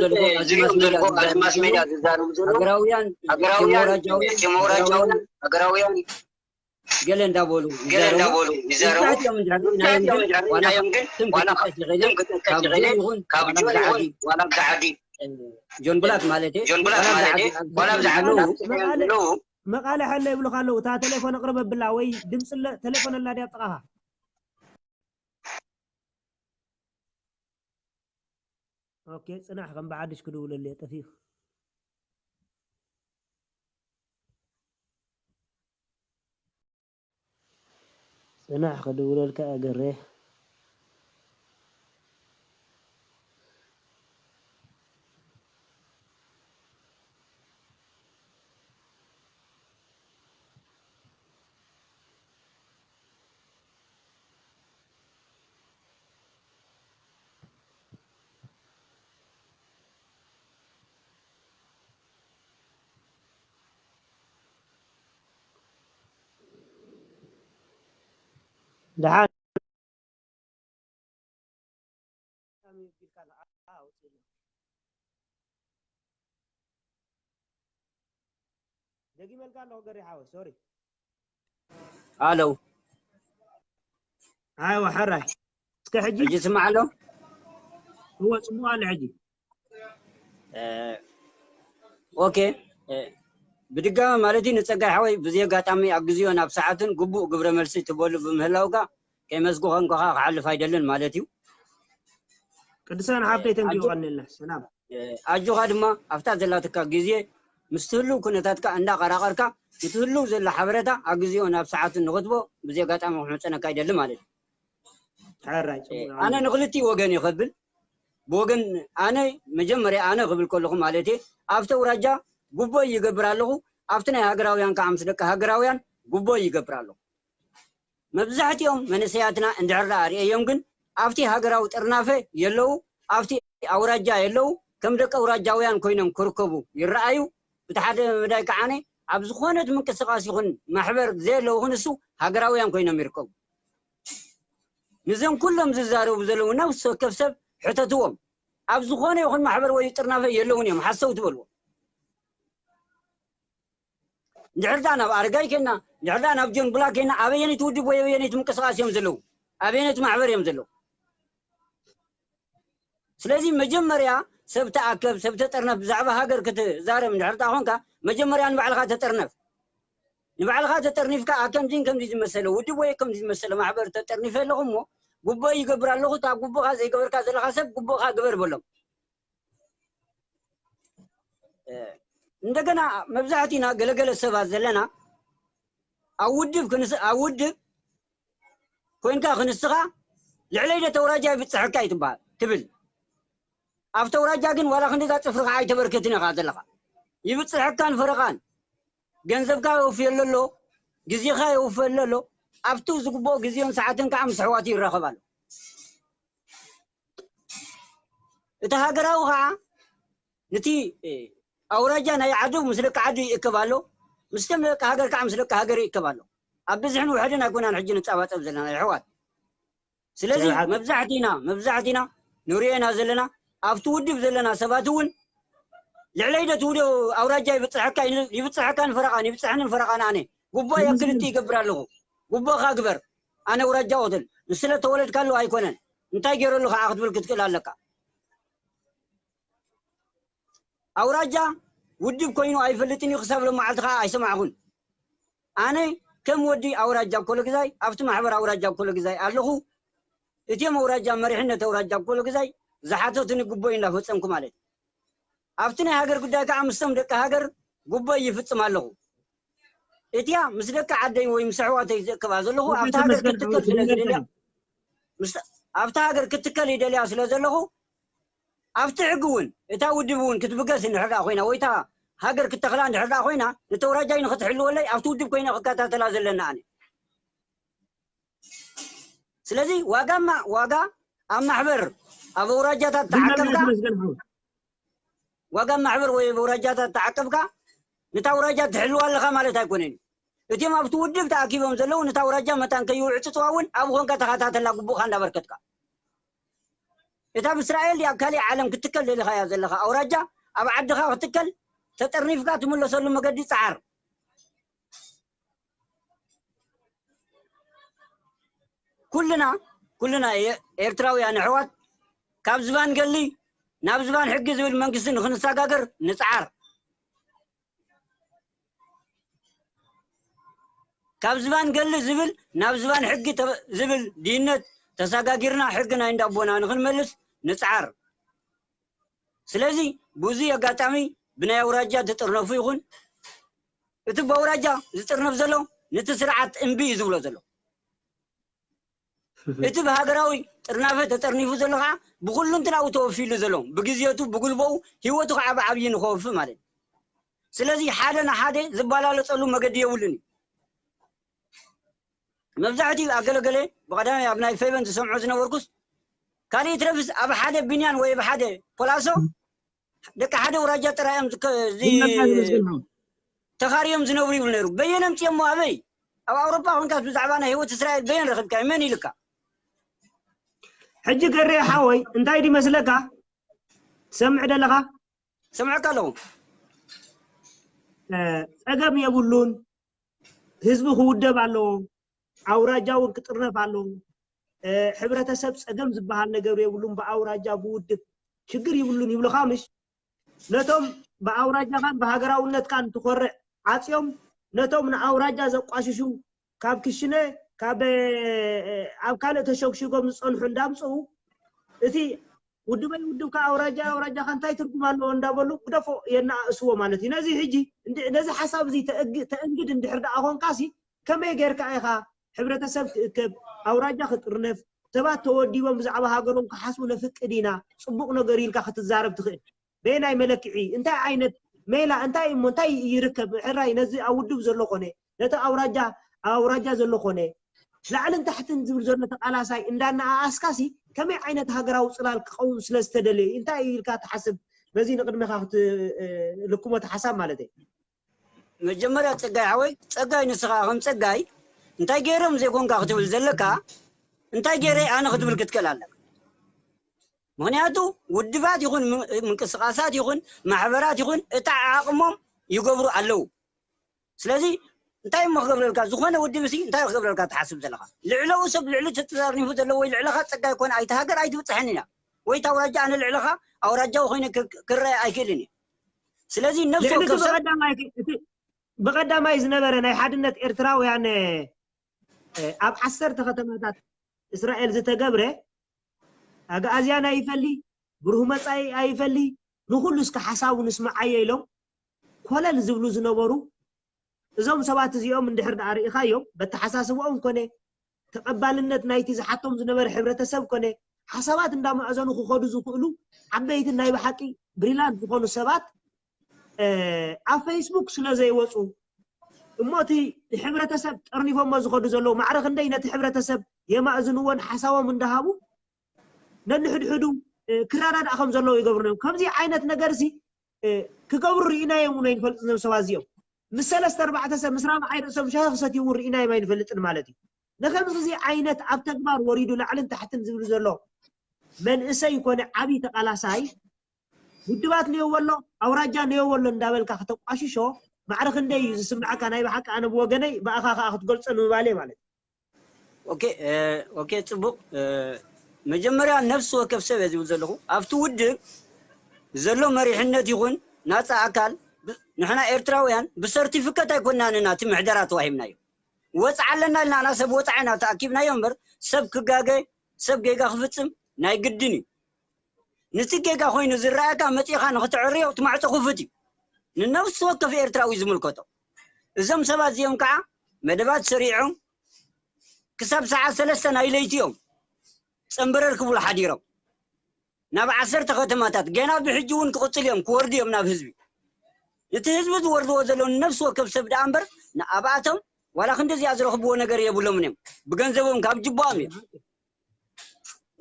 ዘለኹ ኣብዚ ማስ ሜድያ ዝዛረቡ ዘለዉ ሃገራውያን ሃገራውያን ዴሞክራሲያውያን ሃገራውያን ገለ እንዳበሉ ገለ እንዳበሉ ይዛረቡ። መብዛሕትኦም እንድሕር ርኢናዮም ግን ዋላ ስም ክጥቀስ ይኽእል ካብ ጆን ይኹን ካብ ጆን ይኹን ዋላ ብዛዕዲ ጆን ብላክ ማለት እዩ። ጆን ብላክ ማለት እዩ። ዋላ ብዛዕዲ ዘለዉ መቓልሕ ኣሎ ይብሉኻ ኣለዉ። እታ ቴሌፎን ኣቕርብ ኣብላ ወይ ድምፂ ተሌፎን ኣላ ድያ ኣብ ጥቓኻ? ኦኬ ጽናሕ ከም ብሓድሽ ክድውለሉ እየ ጠፊኡ ጽናሕ ክድውለልካ እየ ገሬ ደሓን ደጊመልካ ኣለኹ ገሪ ሓወይ፣ ሶሪ። ኣሎ። ኣይዋ፣ ሕራይ። እስከ ሕጂ? ሕጂ ይስማዕ ኣሎ? እወ፣ ጽቡቕ ኣሎ ሕጂ። ኦኬ። ብድጋሚ ማለት እዩ ንጸጋይ ሓወይ፣ ብዚ ኣጋጣሚ ኣብ ግዜኡን ኣብ ሰዓቱን ግቡእ ግብረ መልሲ ትበሉ ብምህላውካ፣ ከይመስግኾንኩኻ ክሓልፍ ኣይደልን ማለት እዩ። ቅዱሳን ሓብተይ፣ ተንኪ ይቐንልና። ሰላም። ኣጆኻ ድማ ኣብታ ዘላትካ ግዜ ምስ ትህልው ኩነታትካ እንዳቐራቐርካ፣ እቲ ህልው ዘሎ ሓበሬታ ኣብ ግዜኡን ኣብ ሰዓቱን ንኽትቦ ብዚ ኣጋጣሚ ክሕጸነካ ይደሊ ማለት እዩ። ሕራይ፣ ጽቡቕ። ኣነ ንክልቲኡ ወገን ይኸብል። ብወገን ኣነ፣ መጀመርያ ኣነ ክብል ከለኹ ማለት እየ፣ ኣብቲ ኣውራጃ ጉቦ ይገብር ኣለኹ፣ ኣብቲ ናይ ሃገራውያን ከዓ ምስ ደቂ ሃገራውያን ጉቦ ይገብር ኣለኹ። መብዛሕትኦም መንእሰያትና እንድሕር ደኣ ርእየዮም ግን ኣብቲ ሃገራዊ ጥርናፈ የለዉ፣ ኣብቲ ኣውራጃ የለዉ፣ ከም ደቂ ኣውራጃውያን ኮይኖም ክርከቡ ይረኣዩ። ብቲ ሓደ መዳይ ከዓነ ኣብ ዝኾነት ምንቅስቃስ ይኹን ማሕበር ዘየለዉ ክንሱ ሃገራውያን ኮይኖም ይርከቡ። ንዘም ኩሎም ዝዛረቡ ዘለዉ ነፍሲ ወከፍ ሰብ ሕተትዎም። ኣብ ዝኾነ ይኹን ማሕበር ወይ ጥርናፈ የለውን እዮም፣ ሓሰው ትበልዎ። እንድሕር ደኣ ናብ ኣረጋይ ኬና፣ እንድሕር ደኣ ናብ ጆን ብላክ ኬና፣ ኣበየነይቲ ውድብ ወይ ኣበየነይቲ ምንቅስቃስ እዮም ዘለዉ? ኣበየነይቲ ማሕበር እዮም ዘለዉ? ስለዚ መጀመርያ ሰብ ተኣከብ፣ ሰብ ተጠርነፍ፣ ብዛዕባ ሃገር ክትዛረብ እንድሕር ደኣ ኾንካ፣ መጀመርያ ንባዕልኻ ተጠርነፍ። ንባዕልኻ ተጠርኒፍካ፣ "ኣ፣ ከምዚን ከምዚ ዝመሰለ ውድብ ወይ ከምዚ ዝመሰለ ማሕበር ተጠርኒፈ ኣለኹ እሞ፣ ጉቦ ይገብር ኣለኹ፣ እታ ጉቦኻ ዘይገበርካ ዘለኻ ሰብ ጉቦኻ ግበር" በሎም። እ፣ እንደገና መብዛሕቲና ገለገለ ሰባት ዘለና ኣብ ውድብ ክንስ-፣ ኣብ ውድብ ኮይንካ ክንስኻ ልዕለይ ዶ ተውራጃ ይብጽሐካ እዩ ትበሃል፣ ትብል። ኣብ ተውራጃ ግን ዋላ ክንዲዛ ጽፍርኻ ኣይተበርክትን ኢኻ ዘለኻ። ይብጽሐካን ፈረቓን፣ ገንዘብካ የውፍየሉ ኣሎ፣ ግዜኻ የውፍየሉ ኣሎ። ኣብቲ ዝግብኦ ግዜን ሰዓትን ከዓ ምስ ኣሕዋቱ ይራኸብ ኣሎ። እቲ ሃገራዊ ከዓ ነቲ፣ እ፣ ኣውራጃ ናይ ዓዱ ምስ ደቂ ዓዱ ይእከብ ኣሎ፣ ምስቶም ደቂ ሃገር ከዓ ምስ ደቂ ሃገር ይእከብ ኣሎ። ኣብ ብዝሕን ውሕድን ኣይኮናን ሕጂ ንጻባጸብ ዘለና ኣሕዋት። ስለዚ ሰብሓት። መብዛሕቲና፣ መብዛሕቲና ንሪኦ ኢና ዘለና፣ ኣብቲ ውድብ ዘለና ሰባት እውን ልዕለይ ዶ ትውዶ ኣውራጃ ይብጽሐካ፣ ይብጽሐካን ፈረቓን፣ ይብጽሐንን ፈረቓን ኣነ። ጉቦ የክልቲ ይገብር ኣለኹ። ጉቦኻ ግበር። ኣነ ኣውራጃ ቁትል። ንስለ ተወለድካሉ ኣይኮነን። እንታይ ገይረሉ ከዓ ክትብል ክትክእል ኣለካ። ኣውራጃ ውድብ ኮይኑ ኣይፈልጥን እዩ፣ ክሳብ ሎም መዓልቲ ከዓ ኣይሰማዕኹን። ኣነ ከም ወዲ ኣውራጃ ኮሎ ግዛይ፣ ኣብቲ ማሕበር ኣውራጃ ኮሎ ግዛይ ኣለኹ። እቲኦም ኣውራጃ፣ መሪሕነት ኣውራጃ ኮሎ ግዛይ ዝሓተቱኒ ጉቦይ እንዳፈጸምኩ ማለት እዩ። ኣብቲ ናይ ሃገር ጉዳይ ከዓ ምስቶም ደቂ ሃገር ጉቦይ ይፍጽም ኣለኹ። እቲያ ምስ ደቂ ዓደይ ወይ ምስ ኣሕዋተይ ዝእከባ ዘለኹ፣ ኣብቲ ሃገር ክትከል ስለ ዝደልያ፣ ምስ፣ ኣብቲ ሃገር ክትከል ይደልያ ስለ ዘለኹ፣ ኣብቲ ሕጊ እውን እታ ውድብ እውን ክትብገስ እንድሕር ደኣ ኮይና፣ ወይ እታ ሃገር ክተኽላ እንድሕር ደኣ ኮይና፣ ነቲ ኣውራጃይ ንክትሕልወለይ ኣብቲ ውድብ ኮይነ ክከታተላ ዘለና ኣነ። ስለዚ ዋጋ ማ-፣ ዋጋ ኣብ ማሕበር፣ ኣብ ኣውራጃታት ተዓቀብካ፣ ዋጋ ማሕበር ወይ ኣብ ኣውራጃታት ተዓቀብካ፣ ነታ ኣውራጃ ትሕልዋ ኣለኻ ማለት ኣይኮነን እዩ። እቲኦም ኣብቲ ውድብ ተኣኪቦም ዘለዉ ነታ ኣውራጃ መታን ከይውዕጽጽዋ እውን ኣብ ኾንካ ተኸታተላ፣ ግቡእካ እንዳበርከትካ። እታ ኣብ እስራኤል ድያ ኣብ ካሊእ ዓለም ክትከል ደሊኻያ ዘለኻ ኣውራጃ፣ ኣብ ዓድኻ ክትከል፣ ተጠርኒፍካ ትምለሰሉ መገዲ ጸዓር። ኩልና፣ ኩልና ኤ-፣ ኤርትራውያን ኣሕዋት ካብ ዝባን ገሊ ናብ ዝባን ሕጊ ዝብል መንግስቲ ንክንሰጋገር ንጽዓር። ካብ ዝባን ገሊ ዝብል ናብ ዝባን ሕጊ ተ-፣ ዝብል ድህነት ተሰጋጊርና ሕጊ ናይ እንዳቦና ንክንመልስ ንጽዓር። ስለዚ ብዙይ ኣጋጣሚ ብናይ ኣውራጃ ትጥርነፉ ይኹን፣ እቲ ብኣውራጃ ዝጥርነፍ ዘሎ ነቲ ስርዓት እምቢ እዩ ዝብሎ ዘሎ። እቲ ብሃገራዊ ጥርናፈ ተጠርኒፉ ዘሎ ከዓ ብኩሉ እንትናኡ ተወፊሉ ዘሎ፣ ብግዜቱ፣ ብጉልበኡ፣ ህይወቱ ከዓ ብዓብዪ ንኸወፊ ማለት እዩ። ስለዚ ሓደ ንሓደ ዝባላለጸሉ መገዲ የብሉን እዩ። መብዛሕትኡ ኣገለገለ ብቐዳማይ ኣብ ናይ ፌቨን ዝሰምዖ ዝነበርኩስ፣ ካልእ ይትረፍስ ኣብ ሓደ ቢንያን ወይ ኣብ ሓደ ፖላሶ ደቂ ሓደ ኣውራጃ ጥራይ እዮም ዝከ-፣ እዚ ተኻርዮም ዝነብሩ ይብሉ ነይሩ። በየነ ኣምፅኦሞ ኣበይ? ኣብ ኣውሮፓ ኮንካ ብዛዕባ ናይ ህይወት እስራኤል በየን ረኺብካ? መን ኢልካ? ሕጂ ገሬ ሓወይ እንታይ ድመስለካ? ትሰምዕ ደለኻ? ሰምዐካ ኣለኹ። ጸገም የብሉን። ህዝቢ ክውደብ ኣለዎ። ኣውራጃ እውን ክጥርነፍ ኣለዎ። ሕብረተሰብ ጸገም ዝበሃል ነገር የብሉን። ብኣውራጃ ብውድብ ችግር ይብሉን ይብሉኻ ምሽ? ነቶም ብኣውራጃኻን ብሃገራውነትካን ትኾርዕ ዓጽዮም ነቶም ንኣውራጃ ዘቋሽሹ ካብ ክሽነ ካብ ኣብ ካልእ ተሸግሽጎም ዝጸንሑ እንዳምጽኡ እቲ ውድበይ ውድብካ ኣውራጃ ኣውራጃኻ እንታይ ትርጉም ኣለዎ እንዳበሉ ግደፎ የናእስዎ ማለት እዩ። ነዚ ሕጂ ነዚ ሓሳብ እዚ ተእንግድ እንድሕር ደኣ ኾንካሲ ከመይ ጌርካ ኢኻ ሕብረተሰብ ክእከብ ኣውራጃ ክጥርነፍ ሰባት ተወዲቦም ብዛዕባ ሃገሮም ክሓስቡ ነፍቅድ ኢና ጽቡቕ ነገር ኢልካ ክትዛረብ ትኽእል። በየናይ መለክዒ እንታይ ዓይነት ሜላ እንታይ እሞ እንታይ ይርከብ ሕራይ ነዚ ኣብ ውድብ ዘሎ ኮነ ነቲ ኣውራጃ ኣብ ኣውራጃ ዘሎ ኮነ ላዕልን ታሕትን ዝብል ዘሎ ተቃላሳይ እንዳነኣኣስካሲ ከመይ ዓይነት ሃገራዊ ፅላል ክኸውን ስለ ዝተደለየ እንታይ ኢልካ ትሓስብ? በዚ ንቅድሜኻ ክትልክሞ እቲ ሓሳብ ማለት እዩ። መጀመርያ ፀጋይ ሓወይ፣ ፀጋይ ንስኻ ከም ፀጋይ እንታይ ገይሮም ዘይኮንካ ክትብል ዘለካ እንታይ ገይረ ኣነ ክትብል ክትክእል ኣለካ። ምክንያቱ ውድባት ይኹን ምንቅስቃሳት ይኹን ማሕበራት ይኹን እታ ዓቅሞም ይገብሩ ኣለዉ። ስለዚ እንታይ እሞ ክገብረልካ? ዝኾነ ውድብ ሲ እንታይ ክገብረልካ ትሓስብ ዘለኻ? ልዕለኡ ሰብ ልዕሊ ተጠርኒፉ ዘሎ ወይ ልዕለኻ ፀጋይ ኮነ ኣይተ ሃገር ኣይትብፅሐን ኢና ወይ እታ ኣውራጃ ኣነ ልዕለኻ ኣውራጃዊ ኮይነ ክረአ ኣይክእልን እዩ። ስለዚ ነፍሲ ወከፍ ሰብ ብቀዳማይ ዝነበረ ናይ ሓድነት ኤርትራውያን ኣብ ዓሰርተ ከተማታት እስራኤል ዝተገብረ ኣግኣዝያን ኣይፈሊ ብሩህ መጻኢ ኣይፈሊ ንኹሉ እስከ ሓሳቡ ንስምዓዮ ኢሎም ኮለል ዝብሉ ዝነበሩ እዞም ሰባት እዚኦም እንድሕር ደኣ ርኢኻዮም በተሓሳስብኦም ኮነ ተቐባልነት ናይቲ ዝሓቶም ዝነበረ ሕብረተሰብ ኮነ ሓሳባት እንዳማእዘኑ ክኸዱ ዝኽእሉ ዓበይትን ናይ ብሓቂ ብሪላንት ዝኾኑ ሰባት ኣብ ፌስቡክ ስለ ዘይወፁ እሞ እቲ ንሕብረተሰብ ጠርኒፎሞ ዝኸዱ ዘለዉ ማዕረ ክንደይ ነቲ ሕብረተሰብ የማእዝንዎን ሓሳቦም እንዳሃቡ ነንሕድሕዱ ክረዳዳእ ከም ዘለዉ ይገብሩ ነዮም። ከምዚ ዓይነት ነገር ሲ ክገብሩ ርኢናዮም እውን ኣይንፈልጥ ነም ሰባት እዚኦም ምስ ሰለስተ ኣርባዕተ ሰብ ምስ ራብዓይ ርእሶም ሻሂ ክሰትዩ እውን ርኢናዮም ኣይንፈልጥን ማለት እዩ። ንከምዚ ዓይነት ኣብ ተግባር ወሪዱ ላዕልን ታሕትን ዝብል ዘሎ መንእሰይ ኮነ ዓብይ ተቃላሳይ ውድባት ነየዎ ኣሎ ኣውራጃ ነየዎ ኣሎ እንዳበልካ ከተቋሽሾ ማዕረ ክንደይ እዩ ዝስምዓካ? ናይ ብሓቂ ኣነ ብወገነይ ብኣኻ ከዓ ክትገልፆ ንምባል እየ ማለት እዩ። ኦኬ ኦኬ ፅቡቅ። መጀመርያ ነፍሲ ወከፍ ሰብ እየ ዝብል ዘለኹ ኣብቲ ውድብ ዘሎ መሪሕነት ይኹን ናፃ ኣካል ንሕና ኤርትራውያን ብሰርቲፊከት ኣይኮናን ኢና እቲ ምሕደራ ተዋሂብናዮ። ወፅዓ ኣለና ኢልና ኢና ሰብ ወፃዒ ኢና ተኣኪብናዮ እምበር ሰብ ክጋገ ሰብ ጌጋ ክፍፅም ናይ ግድን እዩ። ንቲ ጌጋ ኮይኑ ዝረኣየካ መፂእኻ ንክትዕርዮ እቲ ማዕፆ ክፉት እዩ። ንነፍሲ ወከፍ ኤርትራዊ ዝምልከቶ። እዞም ሰባት እዚኦም ከዓ መደባት ሰሪዖም ክሳብ ሰዓት ሰለስተ ናይ ለይቲ እዮም ፀምበረር ክብሉ ሓዲሮም ናብ ዓሰርተ ከተማታት ገና ብሕጂ እውን ክቕፅል እዮም ክወርዱ እዮም ናብ ህዝቢ። እቲ ህዝቢ ዝወርድዎ ዘለዉ ንነፍሲ ወከፍ ሰብ ደኣ እምበር ንኣብኣቶም ዋላ ክንዲ እዚኣ ዝረኽብዎ ነገር የብሎምን እዮም። ብገንዘቦም ካብ ጅቦኦም እዮም።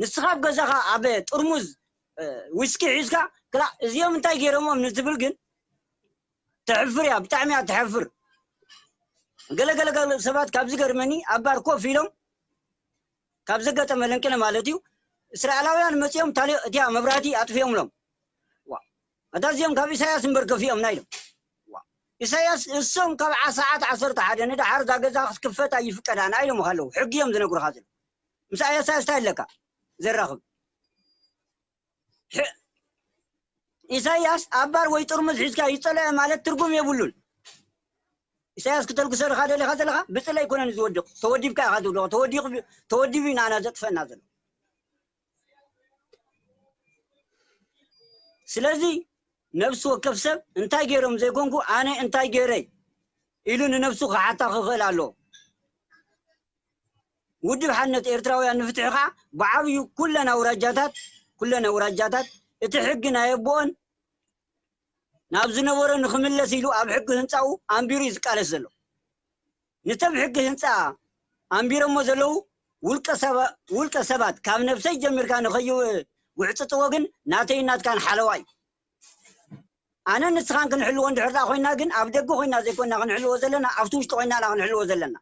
ንስኻ ኣብ ገዛኻ ኣብ ጥርሙዝ ዊስኪ ሒዝካ ክላ እዚኦም እንታይ ገይሮሞም ንትብል ግን ተሕፍር እያ፣ ብጣዕሚ እያ ተሕፍር። ገለገለገለ ሰባት ካብ ዝገርመኒ ኣብ ባር ኮፍ ኢሎም ካብ ዘጋጠመ ለንቅነ ማለት እዩ እስራኤላውያን መፂኦም እቲያ መብራህቲ ኣጥፊኦምሎም። እታ እዚኦም ካብ ኢሳያስ እምበር ከፊኦምና ኢሎም። ኢሳያስ እሶም ካብ ሰዓት ዓሰርተ ሓደ ንደሓር እዛ ገዛ ክትክፈት ኣይፍቀዳና ኢሎም ኣለዉ። ሕጊ እዮም ዝነግሩኻ ዘለዉ። ምስ ኢሳያስ እንታይ ኣለካ ዘራኽብ? ኢሳያስ ኣብ ባር ወይ ጥርሙዝ ሒዝካ ይጸለአ ማለት ትርጉም የብሉን። ኢሳያስ ክተልግሶ ድኻ ደሊኻ ዘለኻ ብጽለ ኣይኮነን ዝወድቕ። ተወዲብካ ኢኻ ትውድቖ። ተወዲቑ ተወዲቡ ኢና ኣና ዘጥፈና ዘሎ። ስለዚ ነብሲ ወከፍ ሰብ እንታይ ገይሮም ዘይኮንኩ ኣነ እንታይ ገይረ ኢሉ ንነብሱ ክሓታ ክኽእል ኣለዎ። ውድብ ሓድነት ኤርትራውያን ንፍትሒ ከዓ ብዓብዩ ኩለን ኣውራጃታት ኩለን ኣውራጃታት እቲ ሕጊ ናይ ኣቦኦን ናብ ዝነበሮ ንክምለስ ኢሉ ኣብ ሕጊ ህንፃኡ ኣንቢሩ እዩ ዝቃለስ ዘሎ። ንተብ ሕጊ ህንፃ ኣንቢሮሞ ዘለዉ ውልቀ ሰባት ካብ ነብሰይ ጀሚርካ ንኸይውዕፅፅዎ ግን ናተይ ናትካን ሓለዋ እዩ። ኣነ ንስኻን ክንሕልዎ እንድሕር ኮይና ግን ኣብ ደገ ኮይና ዘይኮና ክንሕልዎ ዘለና ኣብቲ ውሽጢ ኮይና ና ክንሕልዎ ዘለና።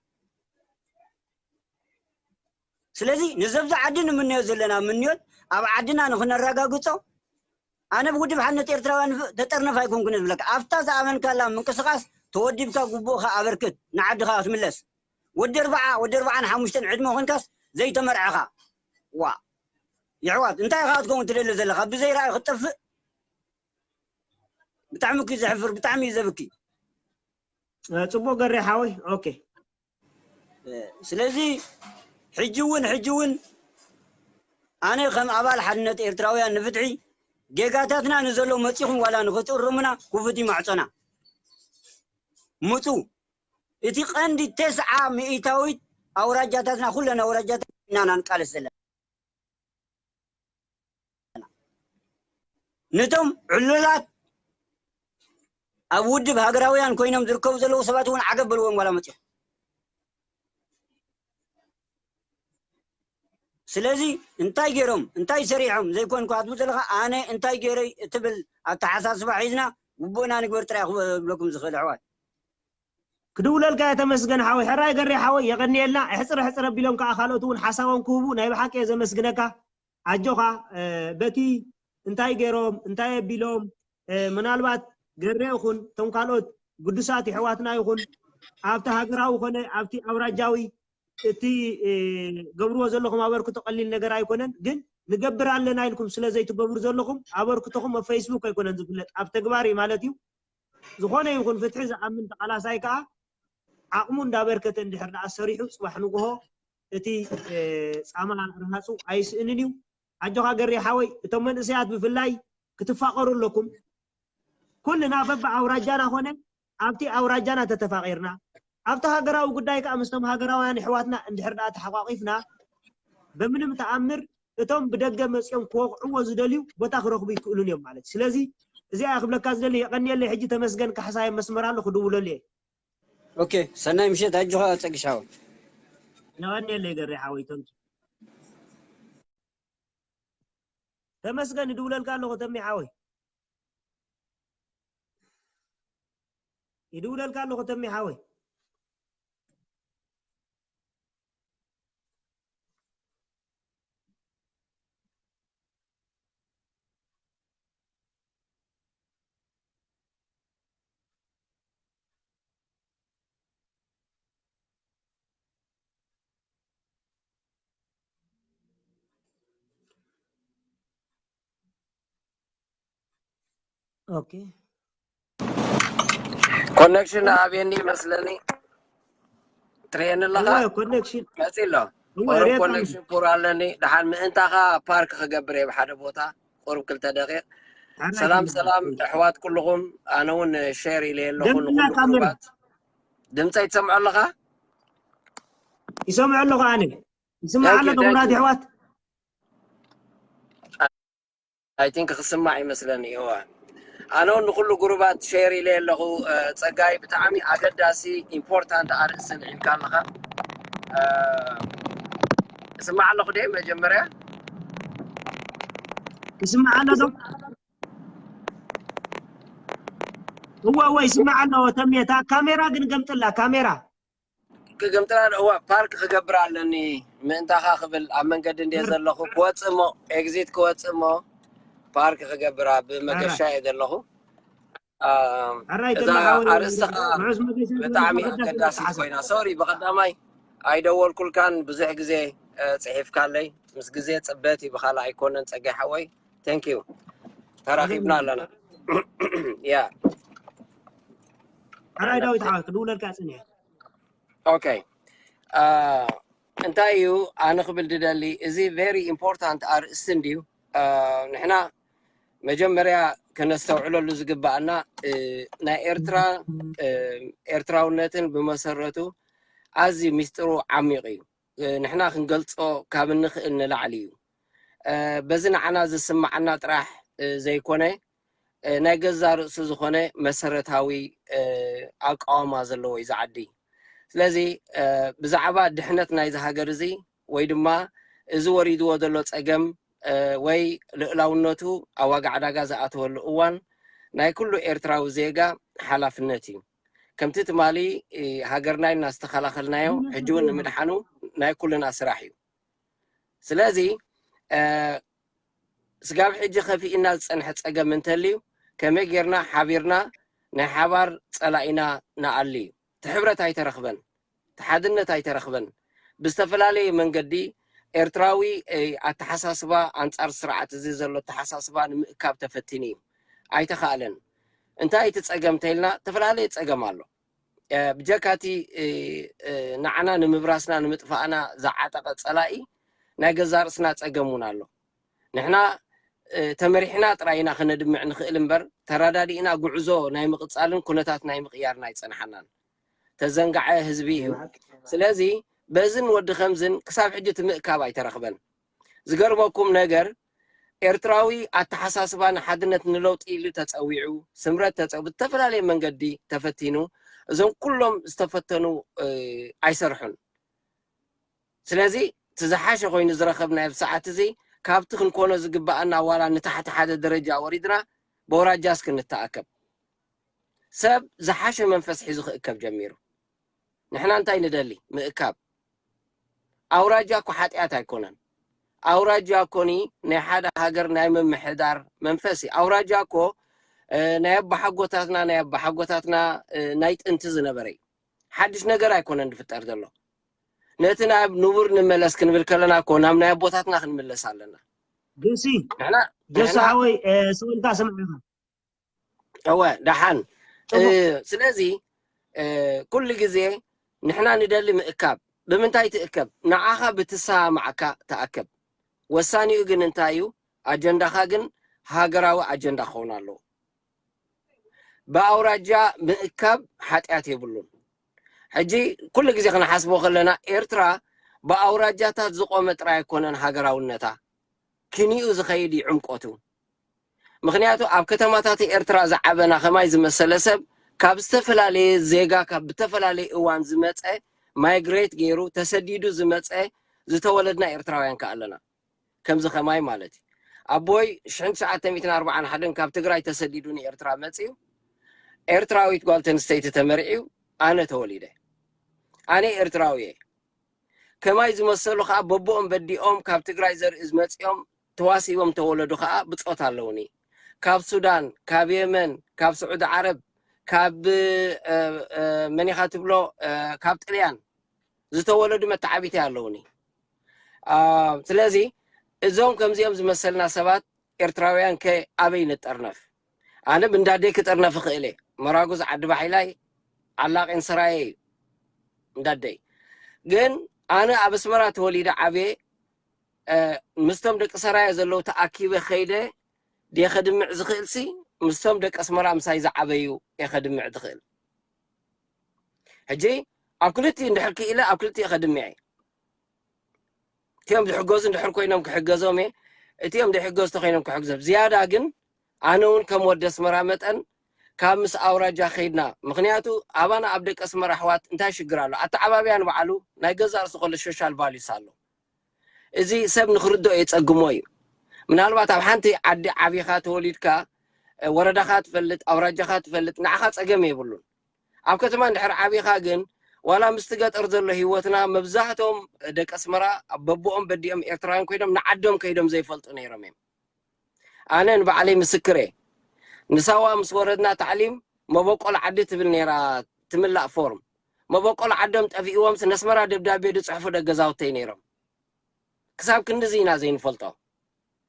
ስለዚ ንዘብዚ ዓዲ ንምንዮ ዘለና ምንዮት ኣብ ዓድና ንክነረጋግጾ ኣነ ብውድብ ሓድነት ኤርትራውያን ተጠርነፍ ኣይኮንኩን ዝብለካ። ኣብታ ዝኣመንካላ ምንቅስቃስ ተወዲብካ ግቡእካ ኣበርክት፣ ንዓድኻ ክትምለስ። ወዲ ኣርባዓ ወዲ ኣርባዓን ሓሙሽተን ዕድመ ኮንካስ ዘይተመርዐኻ። ዋ የሕዋት እንታይ ኢኻ ክትከውን ትደሊ ዘለኻ? ብዘይ ራእይ ክትጠፍእ ብጣዕሚ እኮ ዘሕፍር፣ ብጣዕሚ እዩ ዘብኪ። ጽቡቅ ገሬ ሓወይ። ኦኬ ስለዚ ሕጂ እውን ሕጂ እውን ኣነ ከም ኣባል ሓድነት ኤርትራውያን ንፍትሒ ጌጋታትና ንዘሎ መጺኹም ዋላ ንክትእርሙና ክፉት እዩ ማዕጾና። ምጹ እቲ ቀንዲ ተስዓ ሚእታዊት ኣውራጃታትና ኩለን ኣውራጃታት ኢና ንቃለስ ዘለና። ነቶም ዕሉላት ኣብ ውድብ ሃገራውያን ኮይኖም ዝርከቡ ዘለዉ ሰባት እውን ዓገብ በልዎም ዋላ መፂኦም። ስለዚ እንታይ ገይሮም እንታይ ሰሪሖም ዘይኮንኩ ኣትቡ ዘለካ ኣነ እንታይ ገይረይ እትብል ኣተሓሳስባ ሒዝና ግቡእና ንግበር ጥራይ ክብለኩም ዝኽእል ኣሕዋት። ክድውለልካ እየ ተመስገን ሓወይ። ሕራይ ገሬ ሓወይ የቐንየልና። ሕፅር ሕፅር ኣቢሎም ከዓ ካልኦት እውን ሓሳቦም ክህቡ ናይ ብሓቂ እየ ዘመስግነካ። ኣጆኻ በቲ እንታይ ገይሮም እንታይ ኣቢሎም ምናልባት ገሬ ይኹን እቶም ካልኦት ግዱሳት የሕዋትና ይኹን ኣብቲ ሃገራዊ ኮነ ኣብቲ ኣውራጃዊ እቲ ገብርዎ ዘለኹም ኣበርክቶ ቀሊል ነገር ኣይኮነን። ግን ንገብር ኣለና ኢልኩም ስለ ዘይትገብሩ ዘለኹም ኣበርክቶኹም ኣብ ፌስቡክ ኣይኮነን ዝፍለጥ ኣብ ተግባር እዩ ማለት እዩ። ዝኾነ ይኹን ፍትሒ ዝኣምን ተቓላሳይ ከዓ ዓቕሙ እንዳበርከተ እንድሕር ደኣ ሰሪሑ ፅባሕ ንግሆ እቲ ፃማ ርሃፁ ኣይስእንን እዩ። ኣጆኻ ገሬ ሓወይ እቶም መንእሰያት ብፍላይ ክትፋቐሩ ኣለኩም። ኩልና በብኣውራጃና ኮነ ኣብቲ ኣውራጃና ተተፋቒርና ኣብቲ ሃገራዊ ጉዳይ ከዓ ምስቶም ሃገራውያን ኣሕዋትና እንድሕር ደኣ ተሓቋቒፍና በምንም ተኣምር እቶም ብደገ መፂኦም ክወቕዕዎ ዝደልዩ ቦታ ክረኽቡ ይክእሉን እዮም ማለት እዩ። ስለዚ እዚኣ ክብለካ ዝደሊ የቐንየለይ። ሕጂ ተመስገን ካሕሳይ ኣብ መስመር ኣሎ ክድውለሉ እየ። ኦኬ ሰናይ ምሸት ኣጆኻ ፀግሽ ሓወይ። የቐንየለይ ገሬ ሓወይ ተምኪ ተመስገን ይድውለልካ ኣለኹ ተሚ ሓወይ ይድውለልካ ኣለኹ ተሚ ሓወይ። ኦኬ ኮኔክሽን ኣብየኒ ይመስለኒ። ትርእየኒ ኣለኻ? ኮኔክሽን መፂ ኣሎ። ቁሩብ ኮኔክሽን ፑር ኣለኒ። ደሓን ምእንታኻ ፓርክ ክገብር እየ ብሓደ ቦታ ቁሩብ ክልተ ደቂቕ። ሰላም ሰላም ኣሕዋት ኩልኹም። ኣነ እውን ሼር ኢለ ኣለኹ ንኹሉ ግሩባት። ድምፀይ ትሰምዖ ኣለኻ? ይሰምዖ ኣለኹ ኣነ። ይስማዕ ኣሎ ክቡራት ኣሕዋት። I think ክስማዕ ይመስለኒ። እዋ ኣነ እውን ንኩሉ ግሩባት ሼር ኢለ ኣለኹ። ጸጋይ ብጣዕሚ ኣገዳሲ ኢምፖርታንት ኣርእስቲ ልዒልካ ኣለኻ። እስማዕ ኣለኹ ደ መጀመርያ ይስማዕ ኣሎ ዶ? እዋ እዋ ይስማዕ ኣሎ። ተምየ እታ ካሜራ ግን ገምጥላ ካሜራ ክግምጥና እዋ ፓርክ ክገብር ኣለኒ ምእንታኻ ክብል ኣብ መንገዲ እንደ ዘለኹ ክወፅእ እሞ ኤግዚት ክወፅእ እሞ ፓርክ ክገብር ኣብ መገሻ እየ ዘለኹ። እዛ ኣርእስቲ ከዓ ብጣዕሚ ኣገዳሲት ኮይና ሶሪ ብቀዳማይ ኣይደወልኩልካን ብዙሕ ግዜ ፅሒፍካለይ ምስ ግዜ ፅበት ይብኻል ኣይኮነን ፀጋይ ሓወይ thank you ተራኺብና ኣለና ያ ሕራይ ዳዊት ሓወይ ክድውለልካ እየ ፀኒሐ okay እንታይ እዩ ኣነ ክብል ድደሊ እዚ very important ኣርእስቲ እንድዩ ንሕና መጀመርያ ከነስተውዕለሉ ዝግባኣና ናይ ኤርትራ ኤርትራውነትን ብመሰረቱ ኣዝዩ ሚስጥሩ ዓሚቕ እዩ ንሕና ክንገልጾ ካብ እንኽእል ንላዕሊ እዩ በዚ ንዓና ዝስማዓና ጥራሕ ዘይኮነ ናይ ገዛ ርእሱ ዝኾነ መሰረታዊ ኣቃዋማ ዘለዎ እዩ ዝዓዲ ስለዚ ብዛዕባ ድሕነት ናይዚ ሃገር እዚ ወይ ድማ እዚ ወሪድዎ ዘሎ ጸገም ወይ ልእላውነቱ ኣብ ዋጋ ዕዳጋ ዝኣተወሉ እዋን ናይ ኩሉ ኤርትራዊ ዜጋ ሓላፍነት እዩ ከምቲ ትማሊ ሃገርና ኢልና ዝተኸላኸልናዮ ሕጂ እውን ንምድሓኑ ናይ ኩልና ስራሕ እዩ ስለዚ ስጋብ ሕጂ ከፊእና ዝፀንሐ ፀገም እንተልዩ ከመይ ጌርና ሓቢርና ናይ ሓባር ፀላኢና ንኣሊ እዩ። እቲ ሕብረት ኣይተረኽበን፣ እቲ ሓድነት ኣይተረኽበን። ብዝተፈላለየ መንገዲ ኤርትራዊ ኣተሓሳስባ ኣንፃር ስርዓት እዚ ዘሎ ኣተሓሳስባ ንምእካብ ተፈቲኑ እዩ። ኣይተኻእለን። እንታይ እቲ ፀገም እንተኢልና ዝተፈላለየ ፀገም ኣሎ። ብጀካ እቲ ንዓና ንምብራስና ንምጥፋእና ዝዓጠቐ ፀላኢ ናይ ገዛ ርእስና ፀገም እውን ኣሎ። ንሕና ተመሪሕና ጥራይ ኢና ክነድምዕ ንኽእል እምበር ተረዳዲእና ጉዕዞ ናይ ምቕፃልን ኩነታት ናይ ምቕያርን ኣይፀንሓናን። ተዘንጋዐ ህዝቢ እዩ። ስለዚ በዝን ወዲ ከምዝን ክሳብ ሕጂ እቲ ምእካብ ኣይተረኽበን። ዝገርመኩም ነገር ኤርትራዊ ኣተሓሳስባ ንሓድነት ንለውጢ ኢሉ ተፀዊዑ ስምረት ተፀ ብዝተፈላለየ መንገዲ ተፈቲኑ እዞም ኩሎም ዝተፈተኑ ኣይሰርሑን። ስለዚ እቲ ዝሓሸ ኮይኑ ዝረኸብናዮ ኣብ ሰዓት እዚ ካብቲ ክንኮኖ ዝግበኣና ዋላ ንታሕቲ ሓደ ደረጃ ወሪድና በውራጃስ ክንተኣከብ ሰብ ዝሓሸ መንፈስ ሒዙ ክእከብ ጀሚሩ። ንሕና እንታይ ንደሊ ምእካብ። ኣውራጃ እኮ ሓጢኣት ኣይኮነን። ኣውራጃ እኮኒ ናይ ሓደ ሃገር ናይ ምምሕዳር መንፈስ እዩ። ኣውራጃ እኮ ናይ ኣባሓጎታትና ናይ ኣባሓጎታትና ናይ ጥንቲ ዝነበረ እዩ። ሓድሽ ነገር ኣይኮነን ዝፍጠር ዘሎ። ነቲ ናብ ንቡር ንመለስ ክንብል ከለና እኮ ናብ ናይ ኣቦታትና ክንምለስ ኣለና። ጆሲ ጆሲ ሓወይ ስእልካ ስምዕካ እወ ደሓን። ስለዚ ኩሉ ግዜ ንሕና ንደሊ ምእካብ። ብምንታይ ትእከብ? ንዓኻ ብትሰማማዓካ ተኣከብ። ወሳኒኡ ግን እንታይ እዩ? ኣጀንዳኻ ግን ሃገራዊ ኣጀንዳ ክኸውን ኣለዎ። ብኣውራጃ ምእካብ ሓጢኣት የብሉን። ሕጂ ኩሉ ግዜ ክንሓስቦ ከለና ኤርትራ ብኣውራጃታት ዝቆመ ጥራይ ኣይኮነን ሃገራውነታ፣ ክንኡ ዝኸይድ እዩ ዕምቆቱ። ምኽንያቱ ኣብ ከተማታት ኤርትራ ዝዓበና ከማይ ዝመሰለ ሰብ ካብ ዝተፈላለየ ዜጋ ካብ ብተፈላለየ እዋን ዝመፀ ማይግሬት ገይሩ ተሰዲዱ ዝመፀ ዝተወለድና ኤርትራውያን ከ ኣለና። ከምዚ ከማይ ማለት እዩ። ኣቦይ ሽሕን ትሽዓተ ሚእትን ኣርባዓን ሓደን ካብ ትግራይ ተሰዲዱ ንኤርትራ መፅዩ። ኤርትራዊት ጓል ተንስተይቲ ተመርዕዩ ኣነ ተወሊደ። ኣነ ኤርትራዊ እየ። ከማይ ዝመሰሉ ከዓ በቦኦም በዲኦም ካብ ትግራይ ዘርኢ ዝመፅኦም ተዋሲቦም ተወለዱ ከዓ ብፆት ኣለውኒ። ካብ ሱዳን፣ ካብ የመን፣ ካብ ስዑዲ ዓረብ፣ ካብ መኒኻ ትብሎ ካብ ጥልያን ዝተወለዱ መተዓቢቲ ኣለውኒ። ስለዚ እዞም ከምዚኦም ዝመሰልና ሰባት ኤርትራውያን ከ ኣበይ ንጠርነፍ? ኣነ ብእንዳደይ ክጥርነፍ እኽእል እየ። መራጉዝ ዓዲ ባሒላይ ዓላቒን ሰራየ እዩ እንዳደይ። ግን ኣነ ኣብ ኣስመራ ተወሊደ ዓብየ ምስቶም ደቂ ሰራየ ዘለዉ ተኣኪበ ከይደ ድየ ከድምዕ ዝኽእል ሲ ምስቶም ደቂ ኣስመራ ምሳይ ዝዓበዩ እየ ከድምዕ ዝኽእል። ሕጂ ኣብ ክልቲኡ እንድሕር ክኢለ ኣብ ክልቲኡ ከድምዕ እየ። እቲኦም ዝሕገዙ እንድሕር ኮይኖም ክሕገዞም እየ። እቲኦም ዘይሕገዙ ተኮይኖም ክሕግዞም። ዝያዳ ግን ኣነ እውን ከም ወዲ ኣስመራ መጠን ካብ ምስ ኣውራጃ ከይድና ምክንያቱ ኣባና ኣብ ደቂ ኣስመራ ኣሕዋት እንታይ ሽግር ኣሎ ኣተዓባብያ ንባዕሉ ናይ ገዛእ ርእሱ ከሎ ሶሻል ቫሉስ ኣሎ። እዚ ሰብ ንክርድኦ የፀግሞ እዩ። ምናልባት ኣብ ሓንቲ ዓዲ ዓቢኻ ተወሊድካ ወረዳኻ ትፈልጥ ኣውራጃኻ ትፈልጥ ንዓኻ ፀገም የብሉን። ኣብ ከተማ እንድሕር ዓቢኻ ግን ዋላ ምስቲ ገጠር ዘሎ ህይወትና መብዛህቶም ደቂ ኣስመራ በቦኦም በዲኦም ኤርትራውያን ኮይኖም ንዓዶም ከይዶም ዘይፈልጡ ነይሮም እዮም። ኣነ ንባዕለይ ምስክር እየ። ንሳዋ ምስ ወረድና ታዕሊም መበቆል ዓዲ ትብል ነይራ ትምላእ ፎርም መበቆል ዓዶም ጠፊእዎምስ ነስመራ ደብዳቤ ድፅሕፉ ደገዛውተይ ነይሮም። ክሳብ ክንድዚ ኢና ዘይንፈልጦ።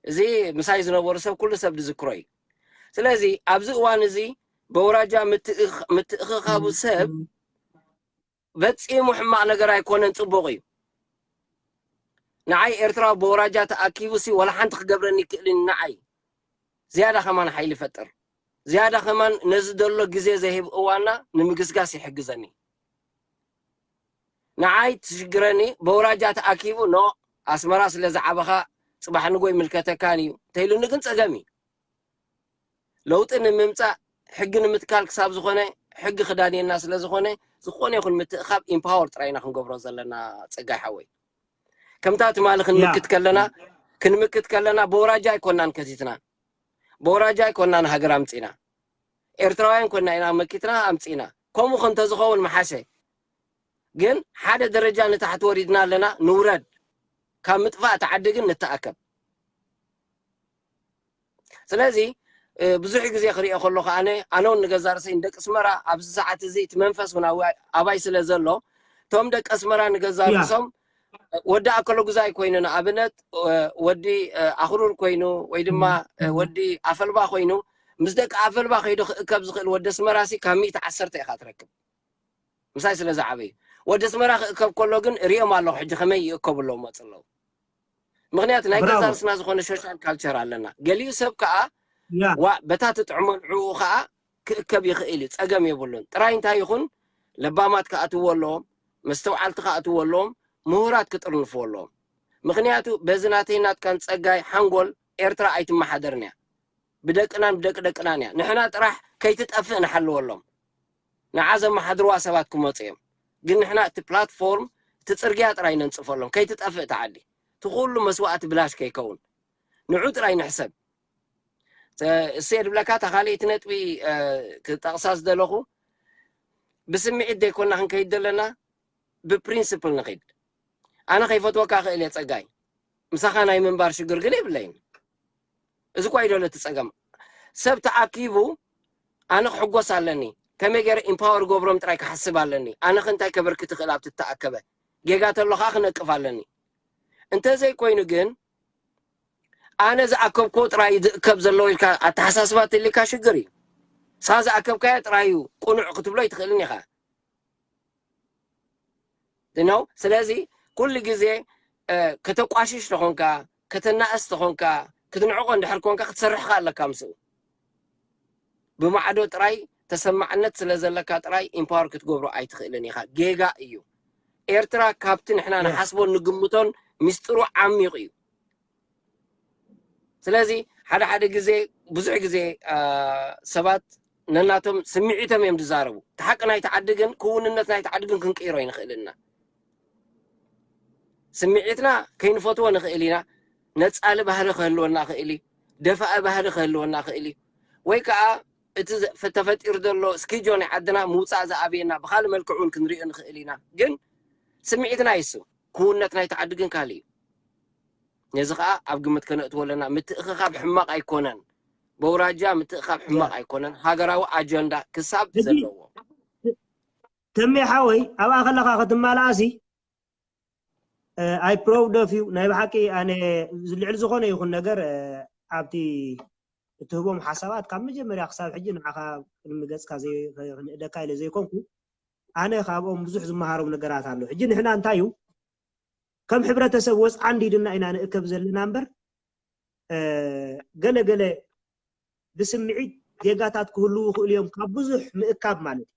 እዚ ምሳይ ዝነበሩ ሰብ ኩሉ ሰብ ዝዝክሮ እዩ። ስለዚ ኣብዚ እዋን እዚ በውራጃ ምትእኽኻቡ ሰብ ፈጺሙ ሕማቕ ነገር ኣይኮነን፣ ጽቡቕ እዩ። ንዓይ ኤርትራዊ በውራጃ ተኣኪቡ ሲ ወላ ሓንቲ ክገብረኒ ይክእልን ንዓይ ዝያዳ ከማን ሓይሊ ይፈጥር ዝያዳ ከማን ነዚ ዘሎ ግዜ ዘሂብ እዋና ንምግስጋስ ይሕግዘኒ። ንዓይ ትሽግረኒ በውራጃ ተኣኪቡ ኖ ኣስመራ ስለ ዝዓበኻ ጽባሕ ንጎ ይምልከተካን እዩ እንተኢሉኒ ግን ጸገም እዩ። ለውጢ ንምምጻእ ሕጊ ንምትካል ክሳብ ዝኾነ ሕጊ ክዳንየና ስለ ዝኾነ ዝኾነ ይኹን ምትእኻብ ኢምፓወር ጥራይ ኢና ክንገብሮ ዘለና። ጸጋይ ሓወይ ከምታ ትማሊ ክንምክት ከለና ክንምክት ከለና በውራጃ ኣይኮናን ከሲትና በውራጃ ኣይኮናን ሃገር ኣምጺና ኤርትራውያን ኮና ኢና መኪትና ኣምጺና። ከምኡ ከ እንተዝኸውን ምሓሸ። ግን ሓደ ደረጃ ንታሕቲ ወሪድና ኣለና ንውረድ። ካብ ምጥፋእ እቲ ዓዲ ግን ንተኣከብ። ስለዚ ብዙሕ ግዜ ክሪኦ ከለኹ ኣነ ኣነ እውን ንገዛ ርእሰይ ንደቂ ኣስመራ ኣብዚ ሰዓት እዚ እቲ መንፈስ እውን ኣባይ ስለ ዘሎ እቶም ደቂ ኣስመራ ንገዛ ርእሶም ወዲ ኣከለጉዛይ ኮይኑ ንኣብነት ወዲ ኣኽሩር ኮይኑ ወይ ድማ ወዲ ኣፈልባ ኮይኑ ምስ ደቂ ኣፈልባ ከይዱ ክእከብ ዝኽእል ወዲ ኣስመራ ሲ ካብ ሚእቲ ዓሰርተ ኢኻ ትረክብ። ምሳይ ስለ ዝዓበዩ ወዲ ኣስመራ ክእከብ ከሎ ግን ሪኦም ኣለኹ ሕጂ ከመይ ይእከቡ ኣለዉ መፅ ኣለዉ። ምክንያቱ ናይ ገዛ ርስና ዝኾነ ሶሻል ካልቸር ኣለና። ገሊኡ ሰብ ከዓ ዋ በታ ትጥዕሞ ንዕኡ ከዓ ክእከብ ይኽእል እዩ፣ ፀገም የብሉን። ጥራይ እንታይ ይኹን ለባማት ክኣትዎ ኣለዎም፣ መስተውዓልቲ ክኣትዎ ኣለዎም፣ ምሁራት ክጥርንፍዎ ኣለዎም። ምክንያቱ በዚ ናተይ ናትካን ፀጋይ ሓንጎል ኤርትራ ኣይትመሓደርን እያ። ብደቅናን ብደቂ ደቅናን እያ። ንሕና ጥራሕ ከይትጠፍእ ንሓልወሎም። ንዓ ዘመሓድርዋ ሰባት ክመፁ እዮም። ግን ንሕና እቲ ፕላትፎርም እቲ ፅርግያ ጥራይ ነንፅፈሎም። ከይትጠፍእ እታ ዓዲ። እቲ ኩሉ መስዋእቲ ብላሽ ከይከውን። ንዑ ጥራይ ንሕሰብ። እሰየ ድብለካ እታ ካልኣይቲ ነጥቢ ክጠቕሳ ዝደለኹ ብስምዒት ዘይኮና ክንከይድ ዘለና ብፕሪንስፕል ንኺድ። ኣነ ከይፈትወካ ክእል እየ ፀጋይ። ምሳኻ ናይ ምንባር ሽግር ግን የብለይን። እዚ እኳ ይደሎ እቲ ፀገም። ሰብ ተኣኪቡ ኣነ ክሕጎስ ኣለኒ፣ ከመይ ገይረ ኢምፓወር ገብሮም ጥራይ ክሓስብ ኣለኒ። ኣነ ከ እንታይ ከበርክት እኽእል ኣብቲ እተኣከበ ጌጋ ተሎ ከዓ ክነቅፍ ኣለኒ። እንተዘይኮይኑ ግን ኣነ ዝኣከብክዎ ጥራይ እዩ ዝእከብ ዘለዎ ኢልካ ኣተሓሳስባ ተልካ ሽግር እዩ። ሳ ዝኣከብካዮ ጥራይ እዩ ቅኑዕ ክትብሎ ኣይትኽእልን ኢኻ። ነው። ስለዚ ኩሉ ግዜ ከተቋሽሽ ተኾንካ፣ ከተናእስ ተኾንካ፣ ክትንዕቆ እንድሕር ኮንካ ክትሰርሕካ ኣለካ ምስኡ። ብማዕዶ ጥራይ ተሰማዕነት ስለ ዘለካ ጥራይ ኢምፓወር ክትገብሮ ኣይትኽእልን ኢኻ። ጌጋ እዩ። ኤርትራ ካብቲ ንሕና ንሓስቦን ንግምቶን ሚስጥሩ ዓሚቕ እዩ። ስለዚ ሓደ ሓደ ግዜ ብዙሕ ግዜ ሰባት ነናቶም ስምዒቶም እዮም ዝዛረቡ። እቲ ሓቂ ናይቲ ዓዲ ግን ክውንነት ናይቲ ዓዲ ግን ክንቅይሮ ኣይንኽእልን ኢና። ስምዒትና ከይንፈትዎ ንኽእል ኢና። ነጻሊ ባህሊ ክህልወና ይኽእል እዩ። ደፋኢ ባህሊ ክህልወና ይኽእል እዩ። ወይ ከዓ እቲ ተፈጢሩ ዘሎ ስኪጆ ናይ ዓድና ምውፃእ ዝኣብየና ብካልእ መልክዕ እውን ክንሪኦ ንኽእል ኢና። ግን ስምዒትና ይሱ ክውንነት ናይቲ ዓዲ ግን ካልእ እዩ። ነዚ ከዓ ኣብ ግምት ከነእትዎ ኣለና። ምትእኽኻብ ሕማቕ ኣይኮነን። በውራጃ ምትእኽኻብ ሕማቕ ኣይኮነን። ሃገራዊ ኣጀንዳ ክሳብ ዘለዎ ተሜ ሓወይ ኣብኣ ከለኻ ክትማልኣሲ ኣይ ፕሮቭድ ኦፍ ዩ ናይ ብሓቂ ኣነ ልዕሊ ዝኾነ ይኹን ነገር ኣብቲ እትህቦም ሓሳባት ካብ መጀመርያ ክሳብ ሕጂ ንዓኻ ቅድሚ ገፅካ ክንእደካ ኢለ ዘይኮንኩ ኣነ ካብኦም ብዙሕ ዝመሃሮም ነገራት ኣሎ። ሕጂ ንሕና እንታይ እዩ ከም ሕብረተሰብ ወፅዓ እንዲድና ኢና ንእከብ ዘለና እምበር ገለ ገለ ብስምዒት ጌጋታት ክህልዉ ይኽእሉ እዮም ካብ ብዙሕ ምእካብ ማለት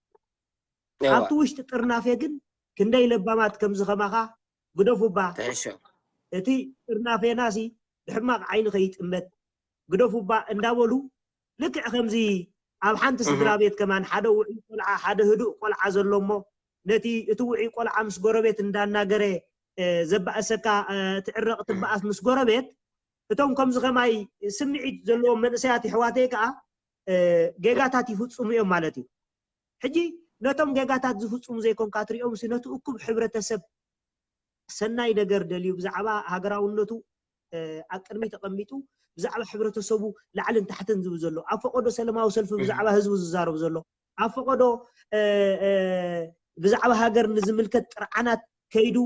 እዩ። ኣብቲ ውሽጢ ጥርናፌ ግን ክንደይ ለባማት ከምዚ ከማኻ ግደፉ እባ እቲ ጥርናፌና ሲ ብሕማቕ ዓይኒ ከይጥመት ግደፉ እባ እንዳበሉ ልክዕ ከምዚ ኣብ ሓንቲ ስድራ ቤት ከማን ሓደ ውዑይ ቆልዓ ሓደ ህዱእ ቆልዓ ዘሎ እሞ ነቲ እቲ ውዑይ ቆልዓ ምስ ጎረቤት እንዳናገረ ዘባእሰካ ትዕረቕ ትበኣስ ምስ ጎረቤት እቶም ከምዚ ከማይ ስምዒት ዘለዎም መንእሰያት ይሕዋተይ ከዓ ጌጋታት ይፍፅሙ እዮም ማለት እዩ። ሕጂ ነቶም ጌጋታት ዝፍፅሙ ዘይኮንካ ትሪኦም ነቲ እኩብ ሕብረተሰብ ሰናይ ነገር ደልዩ ብዛዕባ ሃገራውነቱ ኣብ ቅድሚ ተቐሚጡ ብዛዕባ ሕብረተሰቡ ላዕልን ታሕትን ዝብል ዘሎ ኣብ ፈቐዶ ሰለማዊ ሰልፊ ብዛዕባ ህዝቡ ዝዛረብ ዘሎ ኣብ ፈቐዶ ብዛዕባ ሃገር ንዝምልከት ጥርዓናት ከይዱ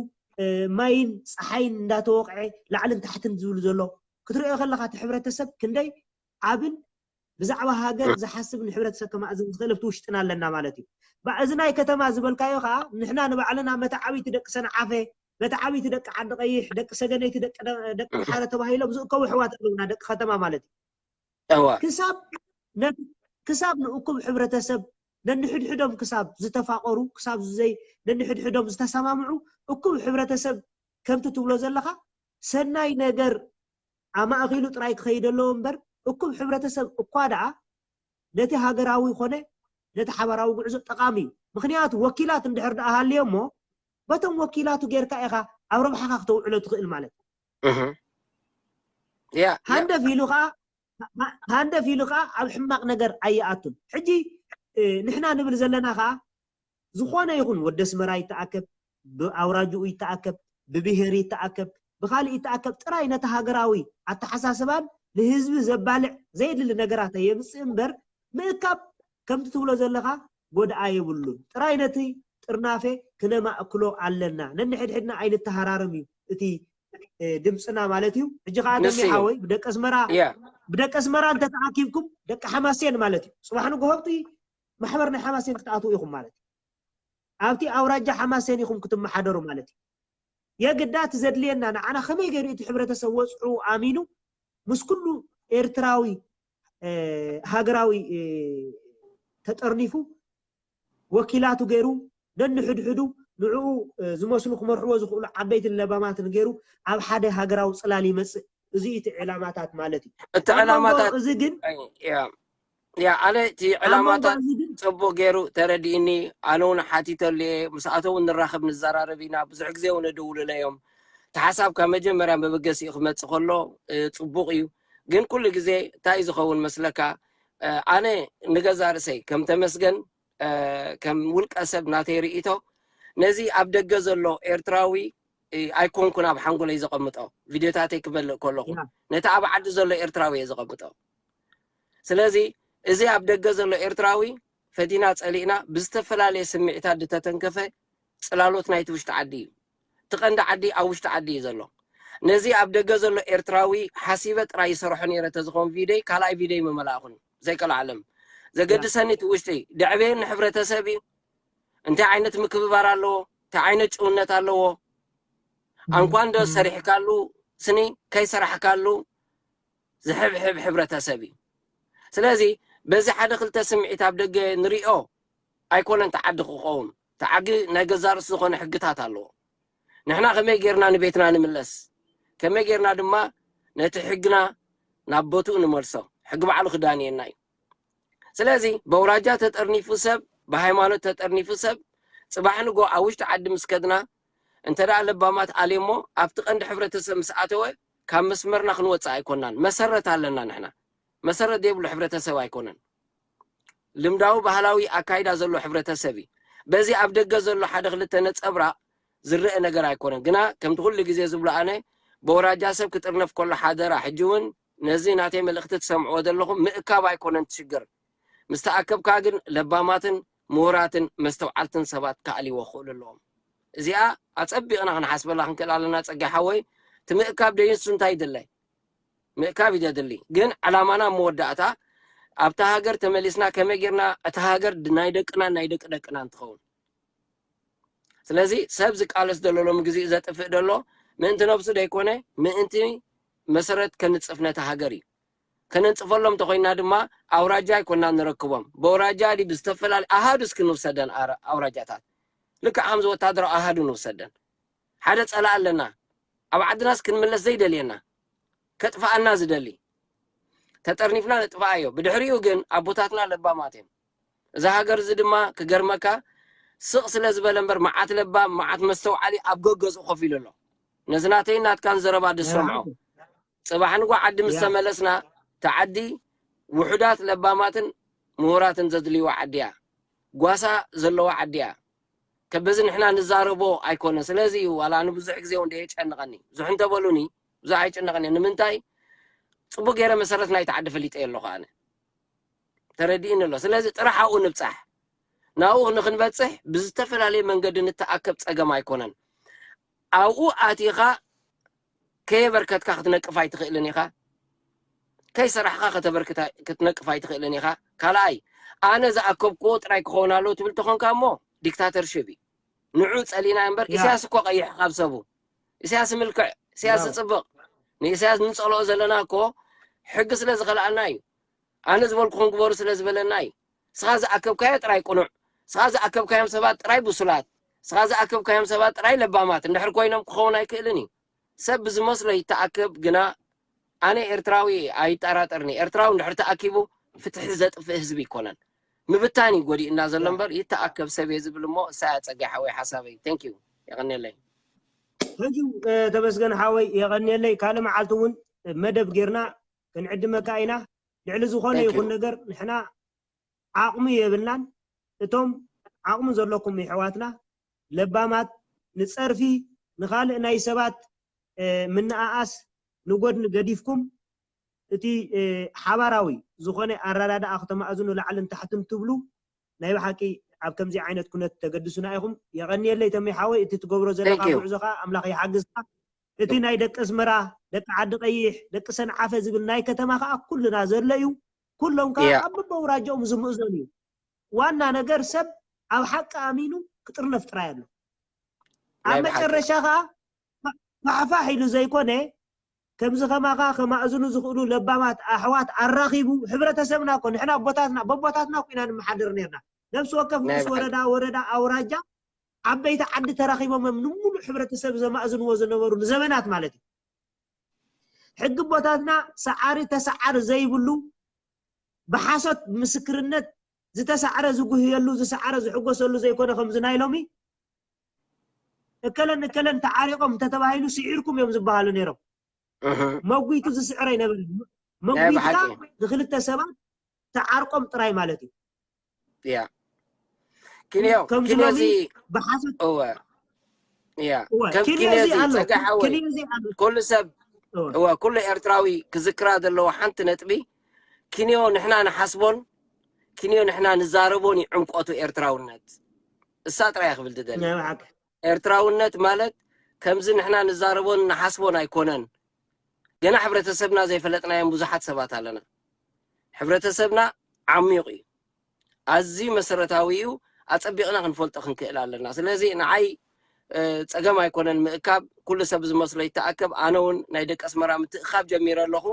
ማይን ፀሓይን እንዳተወቕዐ ላዕልን ታሕትን ዝብል ዘሎ ክትሪኦ ከለካ እቲ ሕብረተሰብ ክንደይ ዓብን ብዛዕባ ሃገር ዝሓስብ ንሕብረተሰብ ከማእዝን ዝኽእል ኣብቲ ውሽጥና ኣለና ማለት እዩ። እዚ ናይ ከተማ ዝበልካዮ ከዓ ንሕና ንባዕልና መታዓቢቲ ደቂ ሰንዓፈ፣ መታዓቢቲ ደቂ ዓዲ ቀይሕ፣ ደቂ ሰገነይቲ፣ ደቂ ደቂ ምሓረ ተባሂሎም ዝእከቡ ኣሕዋት ኣለውና ደቂ ከተማ ማለት እዩ። ክሳብ ክሳብ ንእኩብ ሕብረተሰብ ነንሕድሕዶም ክሳብ ዝተፋቀሩ ክሳብ ዘይ ነንሕድሕዶም ዝተሰማምዑ እኩብ ሕብረተሰብ ከምቲ ትብሎ ዘለካ ሰናይ ነገር ኣማእኪሉ ጥራይ ክኸይድ ኣለዎ እምበር እኩብ ሕብረተሰብ እኳ ደኣ ነቲ ሃገራዊ ኮነ ነቲ ሓባራዊ ጉዕዞ ጠቓሚ እዩ። ምኽንያቱ ወኪላት እንድሕር ደኣ ሃልዮ እሞ በቶም ወኪላቱ ጌርካ ኢኻ ኣብ ረብሓኻ ክተውዕሎ ትኽእል ማለት እዩ። ሃንደፍ ኢሉ ከዓ ሃንደፍ ኢሉ ከዓ ኣብ ሕማቕ ነገር ኣይኣቱን። ሕጂ ንሕና ንብል ዘለና ከዓ ዝኾነ ይኹን ወዲ ኣስመራ ይተኣከብ፣ ብኣውራጅኡ ይተኣከብ፣ ብብሄር ይተኣከብ፣ ብኻሊእ ይተኣከብ ጥራይ ነቲ ሃገራዊ ኣተሓሳስባን ንህዝቢ ዘባልዕ ዘየድሊ ነገራት የምፅእ እምበር ምእካብ ከምቲ ትብሎ ዘለኻ ጎድኣ የብሉን። ጥራይ ነቲ ጥርናፌ ክነማእክሎ ኣለና። ነንሕድሕድና ኣይንተሃራርም እዩ እቲ ድምፅና ማለት እዩ። ሕጂ ከዓ ተሚ ሓወይ ብደቂ ኣስመራ ብደቂ ኣስመራ እንተተኣኪብኩም ደቂ ሓማሴን ማለት እዩ። ፅባሕ ንግሆ ኣብቲ ማሕበር ናይ ሓማሴን ክትኣትዉ ኢኹም ማለት እዩ። ኣብቲ ኣውራጃ ሓማሴን ኢኹም ክትመሓደሩ ማለት እዩ። የግዳ እቲ ዘድልየና ንዓና ከመይ ገይሩ እቲ ሕብረተሰብ ወፅዑ ኣሚኑ ምስ ኩሉ ኤርትራዊ ሃገራዊ ተጠርኒፉ ወኪላቱ ገይሩ ነንሕድሕዱ ንዕኡ ዝመስሉ ክመርሕዎ ዝኽእሉ ዓበይትን ለባማትን ገይሩ ኣብ ሓደ ሃገራዊ ፅላል ይመፅእ። እዚ እቲ ዕላማታት ማለት እዩ። እቲ ዕላማታት እዚ ግን ያ ኣነ እቲ ዕላማታት ፅቡቅ ገይሩ ተረዲእኒ። ኣነ እውን ሓቲተሉ እየ። ምስኣቶ እውን ንራኸብ ንዘራረብ ኢና። ብዙሕ ግዜ እውን እድውልለዮም። እቲ ሓሳብ ካብ መጀመርያ መበገሲኡ ክመፅእ ከሎ ፅቡቅ እዩ። ግን ኩሉ ግዜ እንታይ ዝኸውን መስለካ? ኣነ ንገዛ ርእሰይ ከም ተመስገን ከም ውልቀ ሰብ ናተይ ርእይቶ ነዚ ኣብ ደገ ዘሎ ኤርትራዊ ኣይኮንኩን ኣብ ሓንጎለይ ዘቐምጦ። ቪድዮታተይ ክመልእ ከለኹ ነቲ ኣብ ዓዲ ዘሎ ኤርትራዊ እየ ዘቐምጦ። ስለዚ እዚ ኣብ ደገ ዘሎ ኤርትራዊ ፈቲና ጸሊእና ብዝተፈላለየ ስምዒታት ዝተተንከፈ ጽላሎት ናይቲ ውሽጢ ዓዲ እዩ። እቲ ቀንዲ ዓዲ ኣብ ውሽጢ ዓዲ እዩ ዘሎ። ነዚ ኣብ ደገ ዘሎ ኤርትራዊ ሓሲበ ጥራይ ይሰርሖ ነይረ ተዝኸውን ቪድዮይ ካልኣይ ቪድዮይ ምመላእኹን ዘይቀልዓለም። ዘገድሰኒ እቲ ውሽጢ ደዕበየኒ ሕብረተሰብ እዩ። እንታይ ዓይነት ምክብባር ኣለዎ? እንታይ ዓይነት ጭውነት ኣለዎ? ኣንኳ እንዶ ሰሪሕካሉ ስኒ ከይሰራሕካሉ ዝሕብሕብ ሕብረተሰብ እዩ። ስለዚ በዚ ሓደ ክልተ ስምዒት ኣብ ደገ ንሪኦ ኣይኮነን ተዓዲ ክኸውን። ተዓዲ ናይ ገዛ ርእሱ ዝኾነ ሕግታት ኣለዎ። ንሕና ከመይ ጌርና ንቤትና ንምለስ፣ ከመይ ጌርና ድማ ነቲ ሕግና ናብ ቦትኡ ንመልሶ፣ ሕጊ ባዕሉ ክዳንየና እዩ። ስለዚ በውራጃ ተጠርኒፉ ሰብ፣ ብሃይማኖት ተጠርኒፉ ሰብ፣ ጽባሕ ንጎ ኣብ ውሽጢ ዓዲ ምስ ከድና እንተ ደኣ ለባማት ኣልየሞ ኣብቲ ቀንዲ ሕብረተሰብ ምስ ኣተወ ካብ መስመርና ክንወጽእ ኣይኮናን። መሰረት ኣለና ንሕና። መሰረት ዘይብሉ ሕብረተሰብ ኣይኮነን። ልምዳዊ ባህላዊ ኣካይዳ ዘሎ ሕብረተሰብ እዩ። በዚ ኣብ ደገ ዘሎ ሓደ ክልተ ነጸብራቕ ዝረአ ነገር ኣይኮነን። ግና ከምቲ ኩሉ ግዜ ዝብሎ ኣነ በውራጃ ሰብ ክጥርነፍ ከሎ ሓደራ። ሕጂ እውን ነዚ ናተይ መልእኽቲ ትሰምዕዎ ዘለኹም ምእካብ ኣይኮነን እቲ ሽግር። ምስ ተኣከብካ ግን ለባማትን ምሁራትን መስተውዓልትን ሰባት ክኣልይዎ ክኽእሉ ኣለዎም። እዚኣ ኣጸቢቕና ክንሓስበላ ክንክእል ኣለና። ጸጋይ ሓወይ እቲ ምእካብ ደይንሱ እንታይ ይድለ? ምእካብ እዩ ዘድሊ። ግን ዕላማና ኣብ መወዳእታ ኣብታ ሃገር ተመሊስና ከመይ ጌርና እታ ሃገር ናይ ደቅናን ናይ ደቂ ደቅናን ትኸውን። ስለዚ ሰብ ዝቃለስ ዘሎ ሎሚ ግዜኡ ዘጥፍእ ዘሎ ምእንቲ ነብሱ ደይኮነ ምእንቲ መሰረት ከንጽፍ ነታ ሃገር እዩ። ከነንጽፈሎም እንተኾይና ድማ ኣውራጃ ኣይኮና ንረክቦም። በውራጃ ድዩ ብዝተፈላለዩ ኣሃዱ እስኪ ንውሰደን ኣውራጃታት። ልክዕ ከምዚ ወታደራዊ ኣሃዱ ንውሰደን። ሓደ ጸላኢ ኣለና ኣብ ዓድናስ ክንምለስ ዘይደልየና ከጥፍኣና ዝደሊ ተጠርኒፍና ነጥፍኣዮ። ብድሕሪኡ ግን ኣቦታትና ለባማት እዮም። እዛ ሃገር እዚ ድማ ክገርመካ ስቕ ስለ ዝበለ እምበር መዓት ለባም መዓት መስተውዓሊ ኣብ ገገዝኡ ኮፍ ኢሉ ኣሎ። ነዚ ናተይን ናትካን ዘረባ ዝሰምዖ ጽባሕ ንጎ ዓዲ ምስ ተመለስና እታ ዓዲ ውሑዳት ለባማትን ምሁራትን ዘድልይዋ ዓዲ እያ። ጓሳ ዘለዋ ዓዲ እያ። ከበዚ ንሕና ንዛረቦ ኣይኮነን። ስለዚ እዩ ዋላ ኣነ ብዙሕ ግዜ እውን የጨንቐኒ። ብዙሕ እንተበሉኒ ብዙሕ ኣይጭነቐኒ። ንምንታይ? ጽቡቅ ገይረ መሰረት ናይቲ ዓዲ ፈሊጠ ኣለኹ ኣነ። ተረዲእኒ ኣሎ። ስለዚ ጥራሕ ኣብኡ ንብጻሕ። ናብኡ ንክንበጽሕ ብዝተፈላለየ መንገዲ ንተኣከብ ጸገም ኣይኮነን። ኣብኡ ኣቲኻ ከየበርከትካ ክትነቅፍ ኣይትኽእልን ኢኻ። ከይሰራሕኻ ከተበርክት ኣይ- ክትነቅፍ ኣይትኽእልን ኢኻ። ካልኣይ ኣነ ዝኣከብክዎ ጥራይ ክኸውን ኣለዎ ትብል ተኾንካ እሞ ዲክታተርሽፕ እዩ። ንዑ ጸሊና እምበር ኢሳያስ እኮ ቀይሕ ካብ ሰቡ። ኢሳያስ ምልክዕ፣ ኢሳያስ ዝጽብቕ። ንኢሳያስ ንጸልኦ ዘለና እኮ ሕጊ ስለ ዝኸልኣና እዩ። ኣነ ዝበልኩኹም ግበሩ ስለ ዝበለና እዩ። ስኻ ዝኣከብካዮ ጥራይ ቅኑዕ፣ ስኻ ዝኣከብካዮም ሰባት ጥራይ ብሱላት፣ ስኻ ዝኣከብካዮም ሰባት ጥራይ ለባማት እንድሕር ኮይኖም ክኸውን ኣይክእልን እዩ። ሰብ ብዝመስሎ ይተኣከብ። ግና ኣነ ኤርትራዊ ኣይጠራጠርኒ። ኤርትራዊ እንድሕር ተኣኪቡ ፍትሒ ዘጥፍእ ህዝቢ ይኮነን። ምብታን እዩ ጎዲእና ዘሎ እምበር ይተኣከብ ሰብ እየ ዝብል እሞ እሳ እያ ጸጋይ ሓወይ ሓሳበይ። Thank you። የቐንየለይ። Thank you ተመስገን ሓወይ የቐንየለይ። ካልእ መዓልቲ እውን መደብ ጌርና ክንዕድመካ ኢና። ልዕሊ ዝኾነ ይኹን ነገር ንሕና ዓቕሚ የብልናን። እቶም ዓቕሚ ዘለኩም የሕዋትና ለባማት ንጸርፊ ንኻልእ ናይ ሰባት ምንኣኣስ ንጎድኒ ገዲፍኩም እቲ ሓባራዊ ዝኾነ ኣረዳድኣ ክተማእዝኑ ላዕልን ታሕትን ትብሉ ናይ ብሓቂ ኣብ ከምዚ ዓይነት ኩነት ተገድሱና ኢኹም። የቐንየለይ ተሜ ሓወይ፣ እቲ ትገብሮ ዘለኻ ጉዕዞ ከዓ ኣምላኽ ይሓግዝካ። እቲ ናይ ደቂ ኣስመራ፣ ደቂ ዓዲ ቀይሕ፣ ደቂ ሰንዓፈ ዝብል ናይ ከተማ ከዓ ኩልና ዘሎ እዩ። ኩሎም ከዓ ኣብ በበውራጃኦም ዝምእዘኑ እዩ። ዋና ነገር ሰብ ኣብ ሓቂ ኣሚኑ ክጥርነፍ ጥራይ ኣሎ። ኣብ መጨረሻ ከዓ ፋሕፋሕ ኢሉ ዘይኮነ ከምዚ ከማኻ ከማእዝኑ ዝኽእሉ ለባማት ኣሕዋት ኣራኺቡ፣ ሕብረተሰብና እኮ ንሕና ኣቦታትና በቦታትና እኮ ኢና ንመሓደር ነርና። ነብሲ ወከፍ ንኡስ ወረዳ፣ ወረዳ፣ ኣውራጃ፣ ዓበይቲ ዓዲ ተራኺቦም እዮም ንሙሉእ ሕብረተሰብ ዘማእዝንዎ ዝነበሩ ንዘበናት ማለት እዩ። ሕጊ ኣቦታትና ሰዓሪ ተሰዓር ዘይብሉ፣ ብሓሶት ምስክርነት ዝተሳዕረ ዝጉህየሉ፣ ዝሰዓረ ዝሕጎሰሉ ዘይኮነ ከምዚ ናይ ሎሚ እከለን እከለን ተዓሪቆም እንተተባሂሉ ስዒርኩም እዮም ዝበሃሉ ነይሮም። መጉይቱ ዝስዕር ኣይነበረን። መጉይትካ ንክልተ ሰባት ተዓርቆም ጥራይ ማለት እዩ። ያ ኪንዮ ከምዚ ኪንዮ ሎሚ እዚ ብሓሶት እወ ያ እወ፣ ከም ኪንዮ ኪንዮ እዚ እዚ ኣሎ፣ ጸጋ ሓወይ ኪንዮ እዚ ኣሎ። ኩሉ ሰብ እወ። እወ ኩሉ ኤርትራዊ ክዝክራ ዘለዎ ሓንቲ ነጥቢ ኪንዮ ንሕና ንሓስቦን ኪንዮ ንሕና ንዛረቦን እዩ ዕምቆቱ ኤርትራውነት። እሳ ጥራይ ክብል ትደሊ። ናይ ብሓቂ። ኤርትራውነት ማለት ከምዚ ንሕና ንዛረቦን ንሓስቦን ኣይኮነን። ገና ሕብረተሰብና ዘይፈለጥናዮም ብዙሓት ሰባት ኣለና። ሕብረተሰብና ዓሚቕ እዩ። ኣዝዩ መሰረታዊ እዩ። ኣጸቢቕና ክንፈልጦ ክንክእል ኣለና። ስለዚ ንዓይ እ፣ ጸገም ኣይኮነን ምእካብ። ኩሉ ሰብ ዝመስሎ ይተኣከብ። ኣነ እውን ናይ ደቂ ኣስመራ ምትእኻብ ጀሚረ ኣለኹ።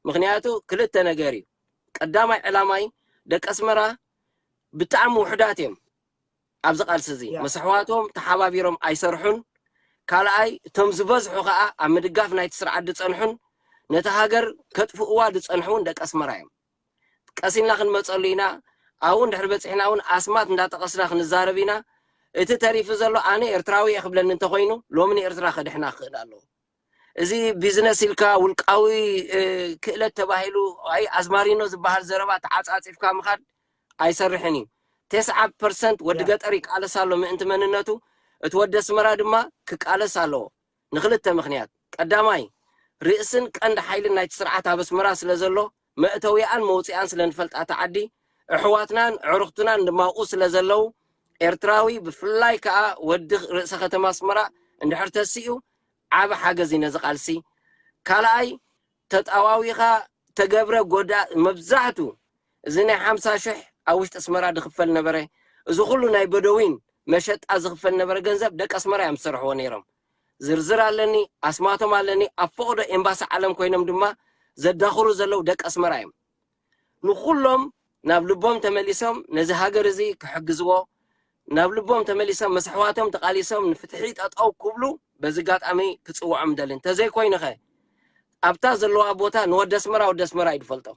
ምኽንያቱ ክልተ ነገር እዩ። ቀዳማይ ዕላማይ ደቂ ኣስመራ ብጣዕሚ ውሑዳት እዮም ኣብዚ ቃልሲ እዚ። ያ። ምስ ኣሕዋቶም ተሓባቢሮም ኣይሰርሑን። ካልኣይ እቶም ዝበዝሑ ኸኣ ኣብ ምድጋፍ ናይቲ ስርዓት ዝጸንሑን ነቲ ሃገር ከጥፍእዋ ዝጸንሑ እውን ደቂ ኣስመራ እዮም። ቀስ ኢልና ክንመጸሉ ኢና። ኣብኡ እንድሕር በጺሕና እውን ኣስማት እንዳጠቐስና ክንዛረብ ኢና። እቲ ተሪፉ ዘሎ ኣነ ኤርትራዊ እየ ክብለኒ እንተኾይኑ ሎሚ ንኤርትራ ከድሕና ክኽእል ኣለዎ። እዚ ቢዝነስ ኢልካ ውልቃዊ እ፣ ክእለት ተባሂሉ ኣይ ኣዝማሪኖ ዝበሃል ዘረባ ተዓጻጺፍካ ምኻድ ኣይሰርሕን እዩ። ተስዓ ፐርሰንት ወዲ ያ። ገጠር ይቃለስ ኣሎ ምእንቲ መንነቱ፣ እቲ ወዲ ኣስመራ ድማ ክቃለስ ኣለዎ። ንክልተ ምኽንያት፣ ቀዳማይ ርእስን ቀንዲ ሓይልን ናይቲ ስርዓት ኣብ ኣስመራ ስለ ዘሎ መእተዊኣን መውፅኣን ስለ ንፈልጣ እታ ዓዲ፣ ኣሕዋትናን ኣዕሩኽትናን ድማ ኣብኡ ስለ ዘለዉ ኤርትራዊ ብፍላይ ከዓ ወዲ ርእሰ ከተማ ኣስመራ እንድሕር ተሲኡ ዓቢ ሓገዝ እዩ ነዚ ቃልሲ። ካልኣይ ተጣዋዊኻ ተገብረ ጎዳ መብዛሕቱ እዚ ናይ ሓምሳ ሽሕ ኣብ ውሽጢ ኣስመራ ዝኽፈል ነበረ። እዚ ኩሉ ናይ በደዊን መሸጣ ዝኽፈል ነበረ ገንዘብ ደቂ ኣስመራ እዮም ዝሰርሕዎ ነይሮም። ዝርዝር ኣለኒ፣ ኣስማቶም ኣለኒ። ኣብ ፈቕዶ ኤምባሲ ዓለም ኮይኖም ድማ ዘዳኽሩ ዘለዉ ደቂ ኣስመራ እዮም። ንኹሎም ናብ ልቦም ተመሊሶም ነዚ ሃገር እዚ ክሕግዝዎ፣ ናብ ልቦም ተመሊሶም ምስ ኣሕዋቶም ተቓሊሶም ንፍትሒ ጠጠው ክብሉ በዚ ኣጋጣሚ ክጽውዖም ደሊ። እንተዘይኮይኑ ኸ ኣብታ ዘለዋ ቦታ ንወዲ ኣስመራ ወዲ ኣስመራ እዩ ዝፈልጦ፣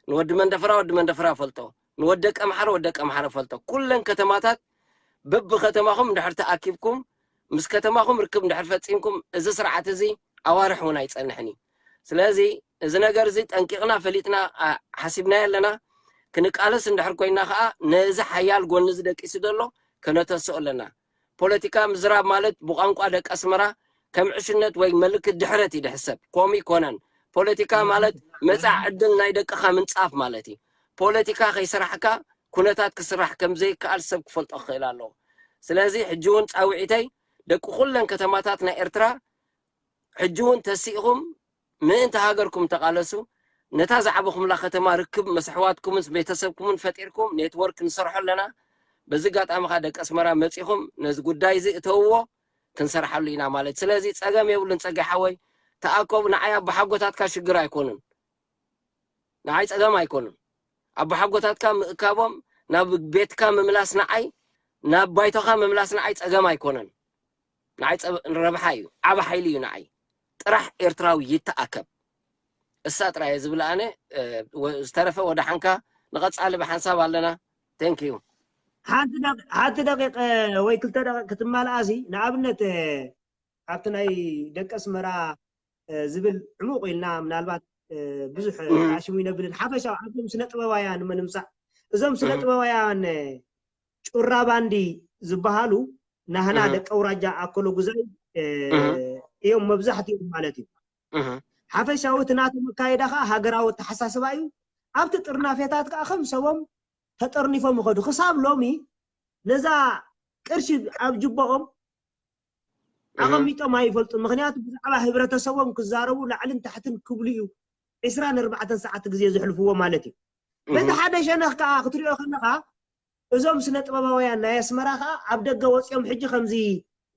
ንወዲ መንደፈራ ወዲ መንደፈራ ፈልጦ፣ ንወዲ ደቂ ኣምሓረ ወዲ ደቂ ኣምሓረ ፈልጦ። ኩለን ከተማታት በብከተማኹም እንድሕር ተኣኪብኩም ምስ ከተማኹም ርክብ እንድሕር ፈጺምኩም እዚ ስርዓት እዚ ኣዋርሕ እውን ኣይጸንሕን እዩ። ስለዚ እዚ ነገር እዚ ጠንቂቕና ፈሊጥና ኣ- ሓሲብናዮ ኣለና። ክንቃለስ እንድሕር ኮይና ከዓ ነዚ ሓያል ጎኒ እዚ ደቂሱ ዘሎ ከነተስኦ ኣለና። ፖለቲካ ምዝራብ ማለት ብቋንቋ ደቂ ኣስመራ ከም ዕሽነት ወይ ምልክት ድሕረት እዩ ዝሕሰብ። ከምኡ ይኮነን። ፖለቲካ ማለት መጻኢ ዕድል ናይ ደቅኻ ምንጻፍ ማለት እዩ። ፖለቲካ ከይሰራሕካ ኩነታት ክስራሕ ከም ዘይከኣል ሰብ ክፈልጦ ክኽእል ኣለዎ። ስለዚ ሕጂ እውን ጻውዒተይ ደቂ ኩለን ከተማታት ናይ ኤርትራ ሕጂ እውን ተሲእኹም ምእንቲ ሃገርኩም ተቓለሱ። ነታ ዝዓበኹምላ ከተማ ርክብ ምስ ኣሕዋትኩምን ምስ ቤተሰብኩምን ፈጢርኩም ኔትወርክ ንሰርሖ ኣለና። በዚ ኣጋጣሚ ኸኣ ደቂ ኣስመራ መጺኹም ነዚ ጉዳይ እዚ እተውዎ ክንሰርሓሉ ኢና ማለት። ስለዚ ጸገም የብሉን ጸጋይ ሓወይ፣ ተኣከቡ። ንዓይ ኣቦሓጎታትካ ሽግር ኣይኮኑን፣ ንዓይ ጸገም ኣይኮኑን። ኣቦሓጎታትካ ምእካቦም ናብ ቤትካ ምምላስ ንዓይ ናብ ባይቶኻ ምምላስ ንዓይ ጸገም ኣይኮነን። ንዓይ ጸ- ረብሓ እዩ፣ ዓቢ ሓይሊ እዩ ንዓይ። ጥራሕ ኤርትራዊ ይተኣከብ። እሳ ጥራይ እየ ዝብል ኣነ። እ፣ ወ- ዝተረፈ ወደ ሓንካ ንቐጻሊ ብሓንሳብ ኣለና። Thank you። ሓንቲ ደቂ- ሓንቲ ደቂቕ ወይ ክልተ ደቂቕ ክትማልኣሲ ንኣብነት እ፣ ኣብቲ ናይ ደቂ ኣስመራ እ፣ ዝብል ዕሙቕ ኢልና ምናልባት እ፣ ብዙሕ እም። ተኣሽሙ ይነብልን ሓፈሻዊ ኣብቶም ስነ ጥበባውያን ንምምፃእ እዞም ስነ እም። ጥበባውያን እ፣ ጩራ ባንዲ ዝበሃሉ ናህና እም። ደቂ ኣውራጃ ኣኮሎ ጉዛይ እ፣ እም። እዮም መብዛሕትኦም ማለት እዩ። ሓፈሻዊ እቲ ናቶም ኣካይዳ ከዓ ሃገራዊ ኣተሓሳስባ እዩ። ኣብቲ ጥርናፌታት ከዓ ከም ሰቦም ተጠርኒፎም ይኸዱ። ክሳብ ሎሚ ነዛ ቅርሺ ኣብ ጅቦኦም ኣቐሚጦም ኣይፈልጡን። ምክንያቱ ብዛዕባ ህብረተሰቦም ክዛረቡ ላዕልን ታሕትን ክብሉ እዩ ዕስራን ኣርባዕተን ሰዓት ግዜ ዘሕልፍዎ ማለት እዩ። በቲ ሓደ ሸነኽ ከዓ ክትሪኦ ከለካ እዞም ስነ ጥበባውያን ናይ ኣስመራ ከዓ ኣብ ደገ ወፂኦም ሕጂ ከምዚ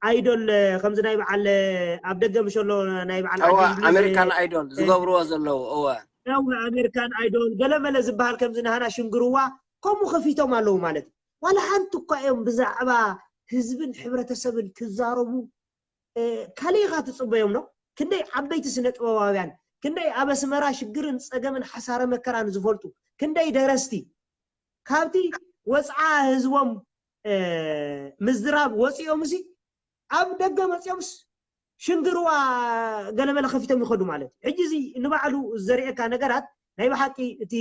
ኣይዶል ከምዚ ናይ በዓል ኣብ ደገ ምሸሎ ናይ በዓል ኣሜሪካን ኣይዶል ዝገብርዎ ዘለዉ እወ ኣሜሪካን ኣይዶል ገለመለ ዝበሃል ከምዚ ናህና ሽንግርዋ ከምኡ ከፊቶም ኣለዉ ማለት እዩ። ዋላ ሓንቲ እኳ እዮም ብዛዕባ ህዝብን ሕብረተሰብን ክዛረቡ ካልእ ኢኻ ትፅበዮም ነው። ክንደይ ዓበይቲ ስነ ጥበባውያን ክንደይ ኣብ ኣስመራ ሽግርን ፀገምን ሓሳረ መከራን ዝፈልጡ ክንደይ ደረስቲ ካብቲ ወፅዓ ህዝቦም ምዝራብ ወፂኦም ሲ ኣብ ደገ መፂኦምስ ሽንግርዋ ገለመለ ከፊቶም ይኸዱ ማለት እዩ። ሕጂ እዚ ንባዕሉ ዘርእየካ ነገራት ናይ ብሓቂ እቲ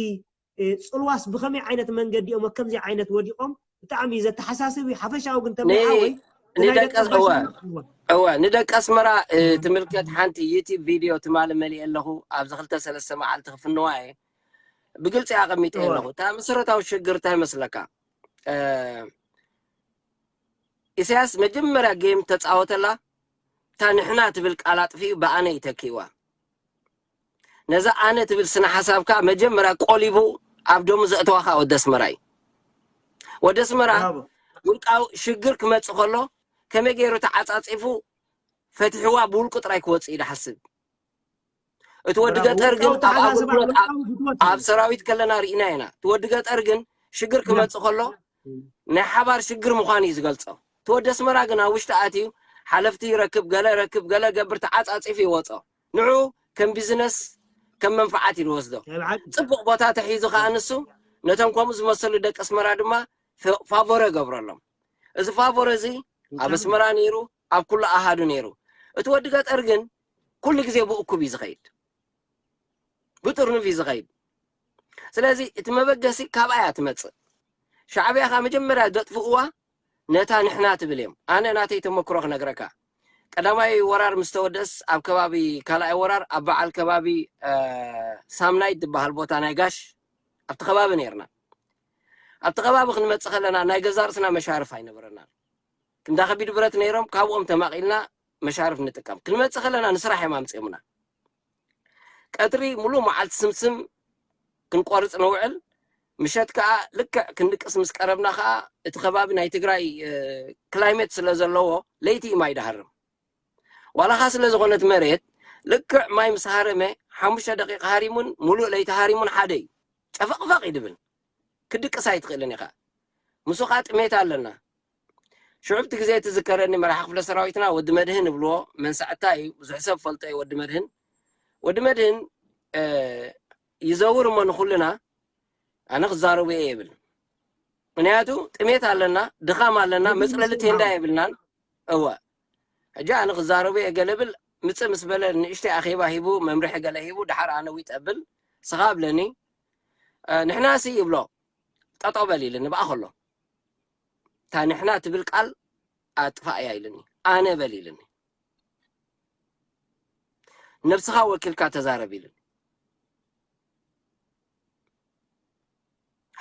ፅልዋስ ብኸመይ ዓይነት መንገዲ እዮም ከምዚ ዓይነት ወዲቖም ብጣዕሚ ዘተሓሳስብ እዩ። ሓፈሻዊ ግን ተመሓወይ እወ ንደቂ ኣስመራ ትምልከት ሓንቲ ዩቲብ ቪድዮ ትማሊ መሊእ ኣለኹ ኣብዚ ክልተ ሰለስተ መዓልቲ ክፍንዋ እየ ብግልፂ ኣቐሚጠ ኣለኹ። እታ መሰረታዊ ሽግር እንታይ መስለካ? ኢሳያስ መጀመርያ ጌም ተፃወተላ እታ ንሕና ትብል ቃል ኣጥፊኡ ብኣነ ይተኪእዋ። ነዛ ኣነ ትብል ስነ ሓሳብካ መጀመርያ ቆሊቡ ኣብ ደሙ ዘእተዋ ከዓ ወዲ ኣስመራ እዩ። ወዲ ኣስመራ ውልቃዊ ሽግር ክመፅእ ከሎ ከመይ ገይሩ ተዓፃፂፉ ፈትሕዋ ብውልቁ ጥራይ ክወፅእ እዩ ዝሓስብ። እቲ ወዲ ገጠር ግን ኣብ ኣገልግሎት ኣብ ሰራዊት ከለና ርኢና ኢና። እቲ ወዲ ገጠር ግን ሽግር ክመፅእ ከሎ ናይ ሓባር ሽግር ምዃኑ እዩ ዝገልፆ። እቲ ወዲ ኣስመራ ግን ኣብ ውሽጢ ኣትዩ ሓለፍቲ ይረክብ፣ ገለ ረክብ፣ ገለ ገብር ተዓፃፂፉ ይወፆ። ንዑ ከም ቢዝነስ ከም መንፍዓት እዩ ዝወስዶ። ፅቡቕ ቦታ ተሒዙ ከዓ ንሱ ነቶም ከምኡ ዝመሰሉ ደቂ ኣስመራ ድማ ፋቮረ ገብረሎም። እዚ ፋቮረ እዚ ኣብ ኣስመራ ነይሩ፣ ኣብ ኩሉ ኣሃዱ ነይሩ። እቲ ወዲ ገጠር ግን ኩሉ ግዜ ብእኩብ እዩ ዝኸይድ፣ ብጥርኑፍ እዩ ዝኸይድ። ስለዚ እቲ መበገሲ ካብኣ እያ ትመፅእ። ሻዕብያ ከዓ መጀመርያ ዘጥፍእዋ ነታ ንሕና ትብል እዮም። ኣነ ናተይ ተመክሮ ክነግረካ። ቀዳማይ ወራር ምስ ተወደስ ኣብ ከባቢ ካልኣይ ወራር ኣብ በዓል ከባቢ ሳምናይት ዝበሃል ቦታ ናይ ጋሽ ኣብቲ ከባቢ ነይርና። ኣብቲ ከባቢ ክንመፅእ ከለና ናይ ገዛ ርእስና መሻርፍ ኣይነበረናን። እንዳ ከቢድ ብረት ነይሮም ካብኦም ተማቒልና መሻርፍ ንጥቀም። ክንመፅእ ከለና ንስራሕ እዮም ኣምፂኦምና። ቀትሪ ሙሉእ መዓልቲ ስምስም ክንቆርፅ ንውዕል። ምሸት ከዓ ልክዕ ክንድቅስ ምስ ቀረብና ከዓ እቲ ከባቢ ናይ ትግራይ ክላይሜት ስለ ዘለዎ ለይቲ እዩ ማይ ድሃርም። ዋላኻ ስለ ዝኾነት መሬት ልክዕ ማይ ምስ ሃረመ ሓሙሽተ ደቂቕ ሃሪሙን ሙሉእ ለይቲ ሃሪሙን ሓደ እዩ። ጨፈቕፈቕ እዩ ድብል። ክድቅስ ኣይትኽእልን ኢኻ። ምስኡ ከዓ ጥሜት ኣለና። ሽዑ ብቲ ግዜ ትዝከረኒ መራሒ ክፍለ ሰራዊትና ወዲ መድህን እብልዎ መንሳዕታ እዩ ብዙሕ ሰብ ፈልጦ እዩ ወዲ መድህን ወዲ መድህን ይዘውር እሞ ንኩልና ኣነ ክዛረቡ እየ ይብል ምክንያቱ ጥሜት ኣለና ድኻም ኣለና መፅለሊ ቴንዳ የብልናን እወ ሕጂ ኣነ ክዛረቡ እየ ገለብል ምፅእ ምስ በለ ንእሽተይ ኣኼባ ሂቡ መምርሒ ገለ ሂቡ ድሓር ኣነ ዊጥ ኣብል ስኻ ኣብለኒ ንሕና ሲ ይብሎ ጠጠው በል ኢልኒ ብኣ ከሎ እታ ንሕና ትብል ቃል ኣጥፋእ እያ ኢልኒ ኣነ በል ኢልኒ ነብስኻ ወኪልካ ተዛረብ ኢልኒ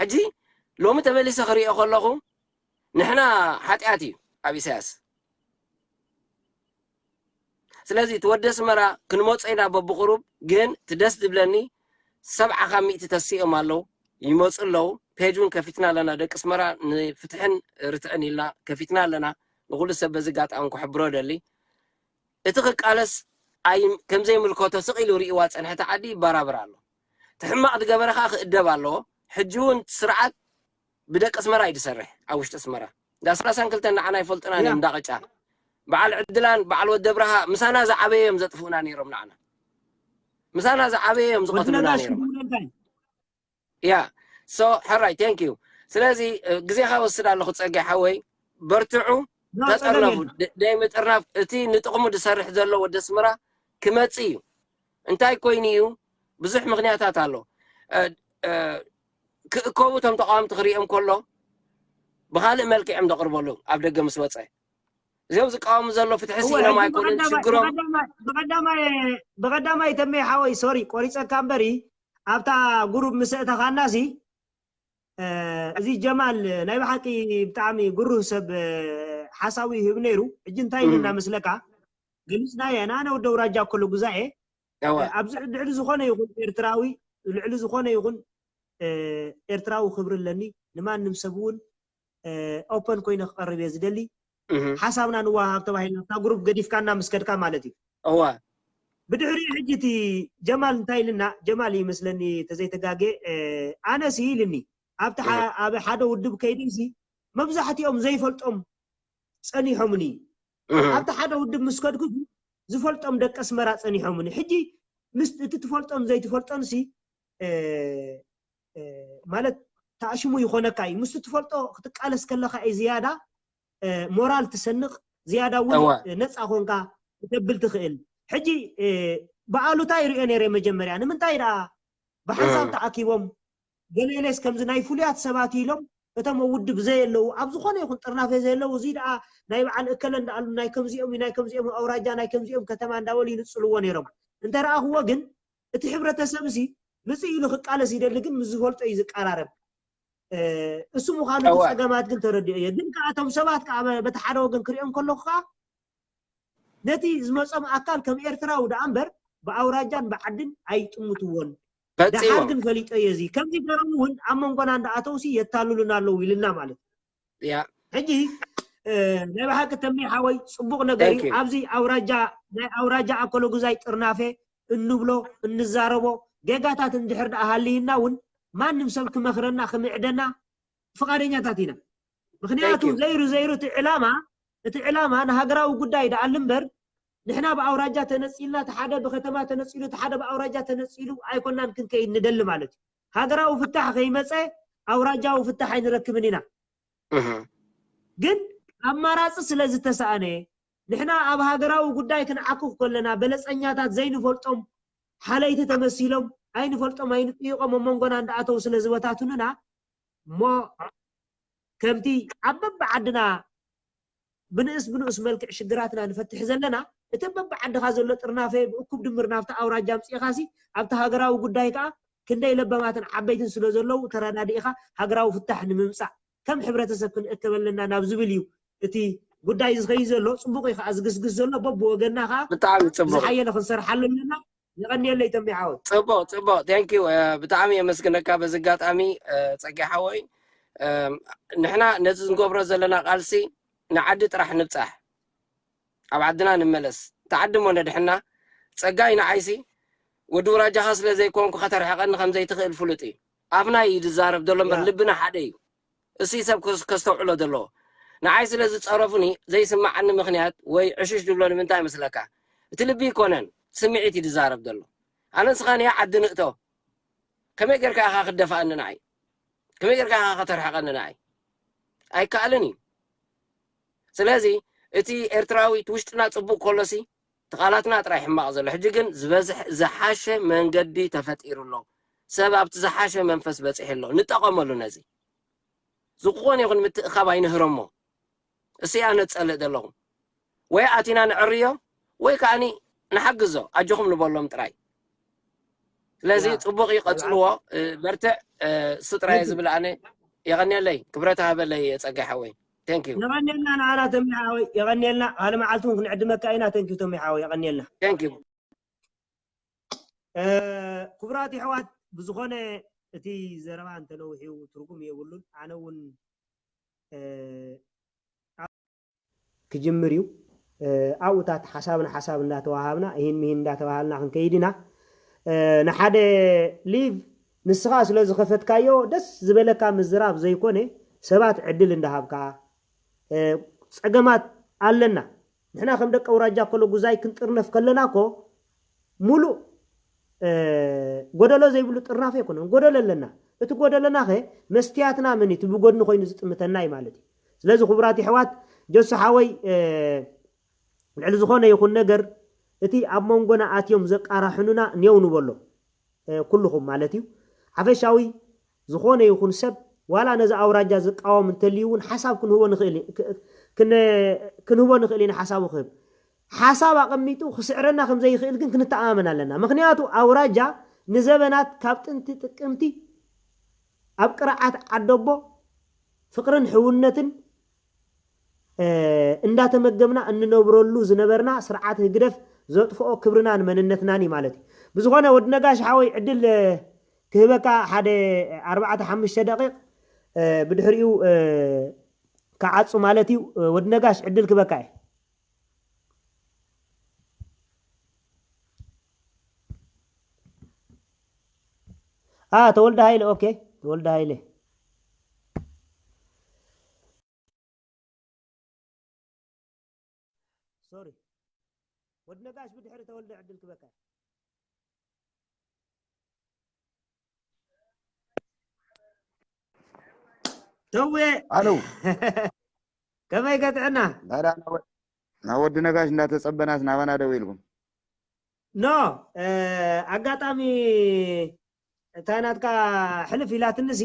ሕጂ ሎሚ ተመሊሰ ክሪኦ ከለኹ ንሕና ሓጢኣት እዩ ኣብ ኢሳያስ ስለዚ እቲ ወዲ ኣስመራ ክንመጾ ኢና በብቁሩብ ግን እቲ ደስ ዝብለኒ ሰብዓ ካብ ሚእቲ ተሲኦም ኣለዉ ይመፁ ኣለዉ ፔጅ እውን ከፊትና ኣለና ደቂ ኣስመራ ንፍትሕን ርትዕን ኢልና ከፊትና ኣለና ንኩሉ ሰብ በዚ ጋጣሚ ክሕብሮ ደሊ እቲ ክቃለስ ከምዘይምልከቶ ስቕ ኢሉ ርእይዋ ዝፀንሐ እቲ ዓዲ ይበራበር ኣሎ እቲ ሕማቕ ዝገበረ ከዓ ክእደብ ኣለዎ ሕጂ እውን ስርዓት ብደቂ ኣስመራ እዩ ዝሰርሕ ኣብ ውሽጢ ኣስመራ እንዳ ሰላሳን ክልተን ንዓና ይፈልጡና እዮም እንዳ ቅጫ በዓል ዕድላን በዓል ወዲ ኣብርሃ ምሳና ዝዓበየ እዮም ዘጥፍኡና ነይሮም ንዓና ምሳና ዝዓበየ እዮም ዝቐትሉና ነይሮም ያ so ሕራይ thank you ስለዚ ግዜኻ ወስድ ኣለኹ ፀገይ ሓወይ በርትዑ ተጠርነፉ ደይ ምጥርናፍ እቲ ንጥቕሙ ዝሰርሕ ዘሎ ወዲ ኣስመራ ክመፅእ እዩ እንታይ ኮይኑ እዩ ብዙሕ ምክንያታት ኣሎ ክእከቡ እቶም ተቃወምቲ ክሪኦም ከሎ ብካልእ መልክዕ እዮም ዘቅርበሉ ኣብ ደገ ምስ ወፀ እዚኦም ዝቃወሙ ዘሎ ፍትሒ ስኢኖም ኣይኮኑን ሽግሮም። ብቀዳማይ ተመይ ሓወይ ሶሪ ቆሪፀካ እምበሪ ኣብታ ጉሩብ ምስ እተኻናሲ እዚ ጀማል ናይ ብሓቂ ብጣዕሚ ግሩህ ሰብ ሓሳቡ ይህብ ነይሩ። ሕጂ እንታይ ኢልና መስለካ ገሊፅናየ ንኣነ ወደ ውራጃ ከሎ ጉዛኤ ኣብዚ ልዕሊ ዝኾነ ይኹን ኤርትራዊ ልዕሊ ዝኾነ ይኹን ኤርትራዊ ክብሪ ኣለኒ። ንማንም ሰብ እውን ኦፐን ኮይነ ክቐርብ እየ ዝደሊ። ሓሳብና ንወሃሃብ ተባሂልና ኣብታ ግሩፕ ገዲፍካና ምስ ከድካ ማለት እዩ። እዋ ብድሕሪኡ ሕጂ እቲ ጀማል እንታይ ኢልና ጀማል ይመስለኒ ተዘይተጋጌ ኣነ ሲ ኢልኒ ኣብቲ ኣብ ሓደ ውድብ ከይደ ሲ መብዛሕትኦም ዘይፈልጦም ጸኒሖምኒ ኣብቲ ሓደ ውድብ ምስ ከድኩ ዝፈልጦም ደቂ ኣስመራ ጸኒሖምኒ ሕጂ ምስ እቲ ትፈልጦም ዘይትፈልጦን ሲ ማለት ታእሽሙ ይኾነካ እዩ ምስ ትፈልጦ ክትቃለስ ከለካ እዩ ዝያዳ ሞራል ትሰንቕ ዝያዳ እውን ነፃ ኮንካ ክተብል ትኽእል ሕጂ ብኣሉታ ይሪኦ ነይረ መጀመርያ ንምንታይ ደኣ ብሓንሳብ ተኣኪቦም ገሌሌስ ከምዚ ናይ ፍሉያት ሰባት ኢሎም እቶም ውድብ ዘየለዉ ኣብ ዝኾነ ይኹን ጥርናፈ ዘየለዉ እዚ ደኣ ናይ በዓል እከለ እንዳኣሉ ናይ ከምዚኦም ናይ ከምዚኦም ኣውራጃ ናይ ከምዚኦም ከተማ እንዳበሉ ይንፅልዎ ነይሮም እንተ ረኣኽዎ ግን እቲ ሕብረተሰብ ሲ ምፅእ ኢሉ ክቃለስ ይደሊ ግን ምስ ዝፈልጦ እዩ ዝቀራረብ እሱ ምዃኑ እቲ ፀገማት ግን ተረዲኦ እየ ግን ከዓ እቶም ሰባት ከዓ በቲ ሓደ ወገን ክሪኦም ከለኹ ከዓ ነቲ ዝመፆም ኣካል ከም ኤርትራዊ ደኣ እምበር ብኣውራጃን ብዓድን ኣይጥምትዎን ደሓር ግን ፈሊጦ እየ እዚ ከምዚ ገይሮም እውን ኣብ መንጎና እንዳኣተውሲ የታልሉና ኣለዉ ኢልና ማለት እዩ ሕጂ ናይ ብሓቂ ተሚ ሓወይ ፅቡቅ ነገር እዩ ኣብዚ ኣውራጃ ናይ ኣውራጃ ኣኮሎጉዛይ ጥርናፌ እንብሎ እንዛረቦ ጌጋታት እንድሕር ደኣ ሃልይና እውን ማንም ሰብ ክመኽረና ክምዕደና ፍቓደኛታት ኢና ምክንያቱ ዘይሩ ዘይሩ እቲ ዕላማ እቲ ዕላማ ንሃገራዊ ጉዳይ ደኣል እምበር ንሕና ብኣውራጃ ተነፂልና እቲ ሓደ ብከተማ ተነፂሉ እቲ ሓደ ብኣውራጃ ተነፂሉ ኣይኮናን ክንከይድ ንደሊ ማለት እዩ ሃገራዊ ፍታሕ ከይመፀ ኣውራጃዊ ፍታሕ ኣይንረክብን ኢና ግን ኣማራፂ ስለ ዝተሰኣነ ንሕና ኣብ ሃገራዊ ጉዳይ ክንዓኩፍ ከለና በለፀኛታት ዘይንፈልጦም ሓለይቲ ተመሲሎም ኣይንፈልጦም ኣይንጥይቆም ኣብ መንጎና እንዳኣተው ስለ ዝበታትኑና እሞ ከምቲ ኣብ በብዓድና ብንእስ ብንኡስ መልክዕ ሽግራትና ንፈትሕ ዘለና እቲ በብዓድኻ ዘሎ ጥርናፈ ብእኩብ ድምር ናብቲ ኣውራጃ ኣምፅእኻሲ ኣብቲ ሃገራዊ ጉዳይ ከዓ ክንደይ ለባማትን ዓበይትን ስለ ዘለዉ ተረዳዲእኻ ሃገራዊ ፍታሕ ንምምፃእ ከም ሕብረተሰብ ክንእከብ ኣለና ናብ ዝብል እዩ እቲ ጉዳይ ዝኸይ ዘሎ ፅቡቅ እዩ ከዓ ዝግስግስ ዘሎ በብወገና ከዓ ብጣዕሚ ፅቡቅ ዝሓየለ ክንሰርሓሉ ኣለና የቐንየለይ ተንቢ ሓወይ ፅቡቅ ፅቡቅ thank you ብጣዕሚ የመስግነካ በዚ ኣጋጣሚ ፀጊ ሓወይ ንሕና ነዚ ዝንገብሮ ዘለና ቃልሲ ንዓዲ ጥራሕ ንብፃሕ ኣብ ዓድና ንመለስ እቲ ዓዲ እሞ ነድሕና ፀጋይ ንዓይሲ ወዲ ውራጃኻ ስለ ዘይኮንኩ ከተርሕቐኒ ከም ዘይትኽእል ፍሉጥ እዩ ኣፍና እዩ ዝዛረብ ዘሎ እምበር ልብና ሓደ እዩ እሱ ሰብ ከስተውዕሎ ዘለዎ ንዓይ ስለ ዝፀረፉኒ ዘይስማዓኒ ምክንያት ወይ ዕሽሽ ዝብሎ ንምንታይ መስለካ እቲ ልቢ ይኮነን ስምዒት እዩ ዝዛረብ ዘሎ ኣነ ንስኻ ንያ ዓዲ ንእቶ ከመይ ጌርካ ኢኻ ክደፋእኒ ንዓይ ከመይ ጌርካ ኢኻ ከተርሕቐኒ ንዓይ ኣይከኣልን እዩ ስለዚ እቲ ኤርትራዊ እቲ ውሽጥና ፅቡቅ ከሎሲ እቲ ቃላትና ጥራይ ሕማቕ ዘሎ ሕጂ ግን ዝበዝሕ ዝሓሸ መንገዲ ተፈጢሩ ኣሎ ሰብ ኣብቲ ዝሓሸ መንፈስ በፂሑ ኣሎ ንጠቐመሉ ነዚ ዝኾነ ይኹን ምትእኻብ ኣይንህረሞ እሱ እያ ነፀልእ ዘለኹም ወይ ኣቲና ንዕርዮ ወይ ከዓኒ ንሓግዞ ኣጆኹም ንበሎም ጥራይ ስለዚ ፅቡቅ ይቀፅልዎ በርትዕ እሱ ጥራይ ዝብል ኣነ የቀንየለይ ክብረት ሃበለይ ፀጋ ሓወይ thank you የቀንየልና ንዓና ተሚ ሓወይ የቀንየልና ሓደ መዓልቲ እውን ክንዕድመካ ኢና thank you ተሚ ሓወይ የቀንየልና thank you ክቡራት የሕዋት ብዝኾነ እቲ ዘረባ እንተነውሒው ትርጉም የብሉን ኣነ እውን ክጅምር እዩ ኣብኡታት ሓሳብ ንሓሳብ እንዳተዋሃብና ይህን ምሂን እንዳተባሃልና ክንከይድ ኢና ንሓደ ሊቭ ንስኻ ስለ ዝኸፈትካዮ ደስ ዝበለካ ምዝራብ ዘይኮነ ሰባት ዕድል እንዳሃብካ ፀገማት ኣለና ንሕና ከም ደቂ ኣውራጃ ኮሎ ጉዛይ ክንጥርነፍ ከለና ኮ ሙሉእ ጎደሎ ዘይብሉ ጥርናፈ ኣይኮነን ጎደሎ ኣለና እቲ ጎደለና ኸ መስትያትና መን እቲ ብጎድኒ ኮይኑ ዝጥምተና እዩ ማለት እዩ ስለዚ ክቡራት ይሕዋት ጀሱ ሓወይ ልዕሊ ዝኾነ ይኹን ነገር እቲ ኣብ መንጎና ኣትዮም ዘቃራሕኑና ኔው ንበሎ ኩልኹም ማለት እዩ ሓፈሻዊ ዝኾነ ይኹን ሰብ ዋላ ነዚ ኣውራጃ ዝቃወም እንተልዩ እውን ሓሳብ ክንህቦ ንኽእል ክን- ክንህቦ ንኽእል ኢና ሓሳቡ ክህብ። ሓሳብ ኣቐሚጡ ክስዕረና ከም ዘይኽእል ግን ክንተኣማመን ኣለና። ምኽንያቱ ኣውራጃ ንዘበናት ካብ ጥንቲ ጥቅምቲ ኣብ ቅርዓት ዓደቦ ፍቕርን ሕውነትን እንዳተመገብና እንነብረሉ ዝነበርና ስርዓት ህግደፍ ዘጥፍኦ ክብርናን መንነትናን እዩ ማለት እዩ። ብዝኾነ ወዲ ነጋሽ ሓወይ ዕድል ክህበካ ሓደ ኣርባዕተ ሓሙሽተ ደቂቕ ብድሕሪኡ ክዓጹ ማለት እዩ። ወዲ ነጋሽ ዕድል ክበካ እየ። አ ተወልደ ሃይለ። ኦኬ፣ ተወልደ ሃይለ። ሶሪ፣ ወዲ ነጋሽ ብድሕሪ ተወልደ ዕድል ክበካ። ተዌ፣ ኣለው። ከመይ ከጥዕና? ዳዳ ናብ ወ- ናብ ወዲ ነጋሽ እንዳተጸበናስ ናባና ደው ኢልኩም። ኖ፣ ኣጋጣሚ እታ ናትካ ሕልፍ ኢላትንሲ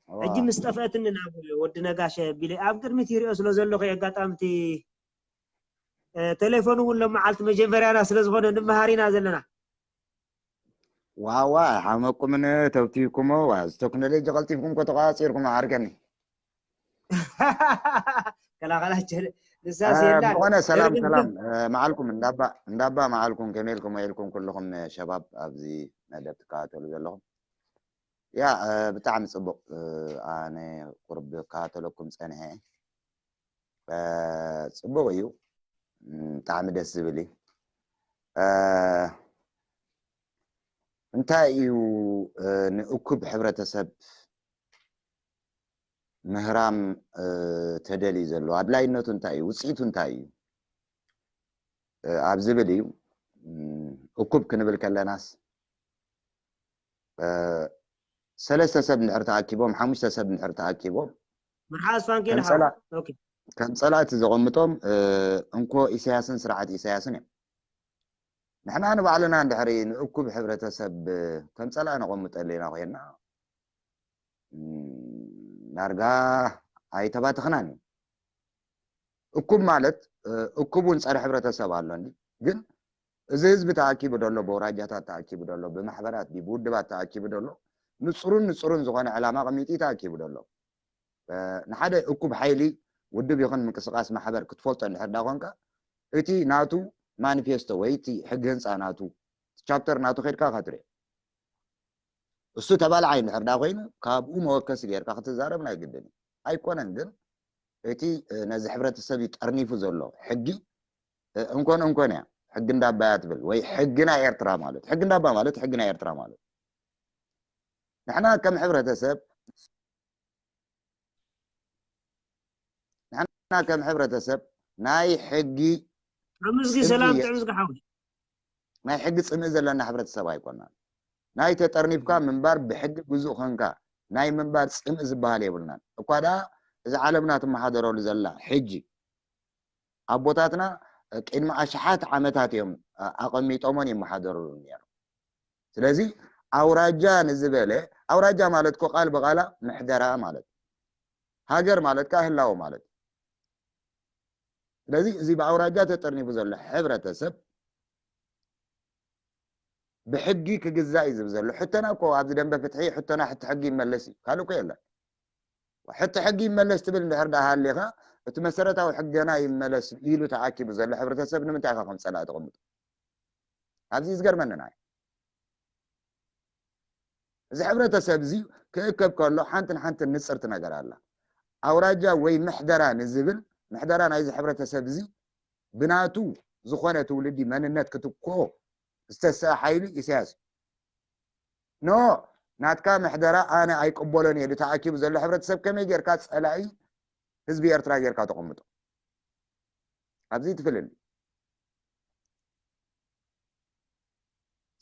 ሕጂ ምስ ጠፍአትኒ ናብ ወዲ ነጋሽ ቢለ ኣብ ቅድሚት ይሪኦ ስለ ዘለኹ ኣጋጣሚ እቲ ቴሌፎን እውን ሎመዓልቲ መጀመርያና ስለ ዝኾነ ንመሃር ኢና ዘለና። ዋዋ ሓመቁምን ተብቲኩሞ። ዋ፣ እዚ ቴክኖሎጂ ቀልጢፍኩም እኮ ተቋፂርኩም ዓርከኒ። ከላኸላቸ ንሳስ የላ ብኾነ ሰላም ግን ሰላም። መዓልኩም እንዳባ እንዳባ መዓልኩም ከመይ ኢልኩም ውዒልኩም ኩልኹም ሸባብ ኣብዚ መደብ ትከታተሉ ዘለኹም? ያ ብጣዕሚ ፅቡቅ። ኣነ ቁርብ ክከታተለኩም ፀኒሐ። ፅቡቅ እዩ። ብጣዕሚ ደስ ዝብል እዩ። እንታይ እዩ ንእኩብ ሕብረተሰብ ምህራም ተደልዩ ዘሎ? ኣድላይነቱ እንታይ እዩ? ውፅኢቱ እንታይ እዩ? ኣብ ዝብል እዩ። እኩብ ክንብል ከለናስ ሰለስተ ሰብ እንድሕር ተኣኪቦም፣ ሓሙሽተ ሰብ እንድሕር ተኣኪቦም መርሓ ኣስፋንኬ ከም ጸላ- ኦኬ። ከም ጸላእቲ ዘቐምጦም እንኮ ኢሳያስን ስርዓት ኢሳያስን እዮም። ንሕና ንባዕልና እንድሕሪ ንእኩብ ሕብረተሰብ ከም ጸላእ ነቐምጠሉ ኢና ኮይና ዳርጋ ኣይተባተኽናን እዩ። እኩብ ማለት እኩብ እውን ጸረ ሕብረተሰብ ኣሎ እንዲ ግን እዚ ህዝቢ ተኣኪቡ ደሎ ብውራጃታት ተኣኪቡ ደሎ ብማሕበራት ብውድባት ተኣኪቡ ደሎ ንጹሩን ንጹሩን ዝኾነ ዕላማ ኣቐሚጡ እዩ ተኣኪቡ ደሎ። ንሓደ እኩብ ሓይሊ ውድብ ይኹን ምንቅስቃስ ማሕበር ክትፈልጦ እንድሕር ዳ ኮንካ እቲ ናቱ ማኒፌስቶ ወይ እቲ ሕጊ ህንፃ ናቱ ቻፕተር ናቱ ከድካ ከትሪኦ እሱ ተባልዓይ እንድሕር ዳ ኮይኑ ካብኡ መወከሲ ጌርካ ክትዛረብ ናይ ግድን እዩ። ኣይኮነን ግን እቲ ነዚ ሕብረተሰብ እዩ ጠርኒፉ ዘሎ ሕጊ እንኮን እንኮን እያ ሕጊ እንዳባያ ትብል ወይ ሕጊ ናይ ኤርትራ ማለት ሕጊ እንዳባ ማለት ሕጊ ናይ ኤርትራ ማለት ንሕና ከም ሕብረተሰብ ንሕና ከም ሕብረተሰብ ናይ ሕጊ ጥዑምዝጊ ጥልቂ ሰላም የ- ጥዑምዝጊ ሓዊ ናይ ሕጊ ጽምኢ ዘለና ሕብረተሰብ ኣይኮናን። ናይ ተጠርኒፍካ ምንባር ብሕጊ ግዙእ ኾንካ ናይ ምንባር ጽምኢ ዝበሃል የብልናን። እኳ ደኣ እዚ ዓለምና ትመሓደረሉ ዘላ ሕጂ ኣቦታትና ቅድሚ ኣሽሓት ዓመታት እዮም ኣቐሚጦሞን ይመሓደሩሉ ነይሮም። ስለዚ ኣውራጃ ንዝበለ ኣውራጃ ማለት እኮ ቃል ብቓላ ምሕደራ ማለት ሃገር ማለት ከዓ ህላወ ማለት ስለዚ እዚ ብኣውራጃ ተጠርኒፉ ዘሎ ሕብረተሰብ ብሕጊ ክግዛእ እዩ ዝብል ዘሎ ሕቶና እኮ ኣብዚ ደንበ ፍትሒ ሕቶና ሕቲ ሕጊ ይመለስ እዩ ካልእ እኮ የለን ሕቲ ሕጊ ይመለስ ትብል እንድሕር ዳ ሃሊኻ እቲ መሰረታዊ ሕገና ይመለስ ኢሉ ተኣኪቡ ዘሎ ሕብረተሰብ ንምንታይ ኢኻ ከም ፀላእ ተቐምጡ ኣብዚ እዩ ዝገርመንና እዩ እዚ ሕብረተሰብ እዚ ክእከብ ከሎ ሓንቲ ንሓንቲ ንፅርቲ ነገር ኣላ ኣውራጃ ወይ ምሕደራ ንዝብል ምሕደራ ናይዚ ሕብረተሰብ እዚ ብናቱ ዝኾነ ትውልዲ መንነት ክትኮ ዝተሰአ ሓይሊ ኢሳያስ እዩ ኖ ናትካ ምሕደራ ኣነ ኣይቅበሎን እየ ተኣኪቡ ዘሎ ሕብረተሰብ ከመይ ጌርካ ፀላኢ ህዝቢ ኤርትራ ጌርካ ተቐምጦ ኣብዚ ትፍልል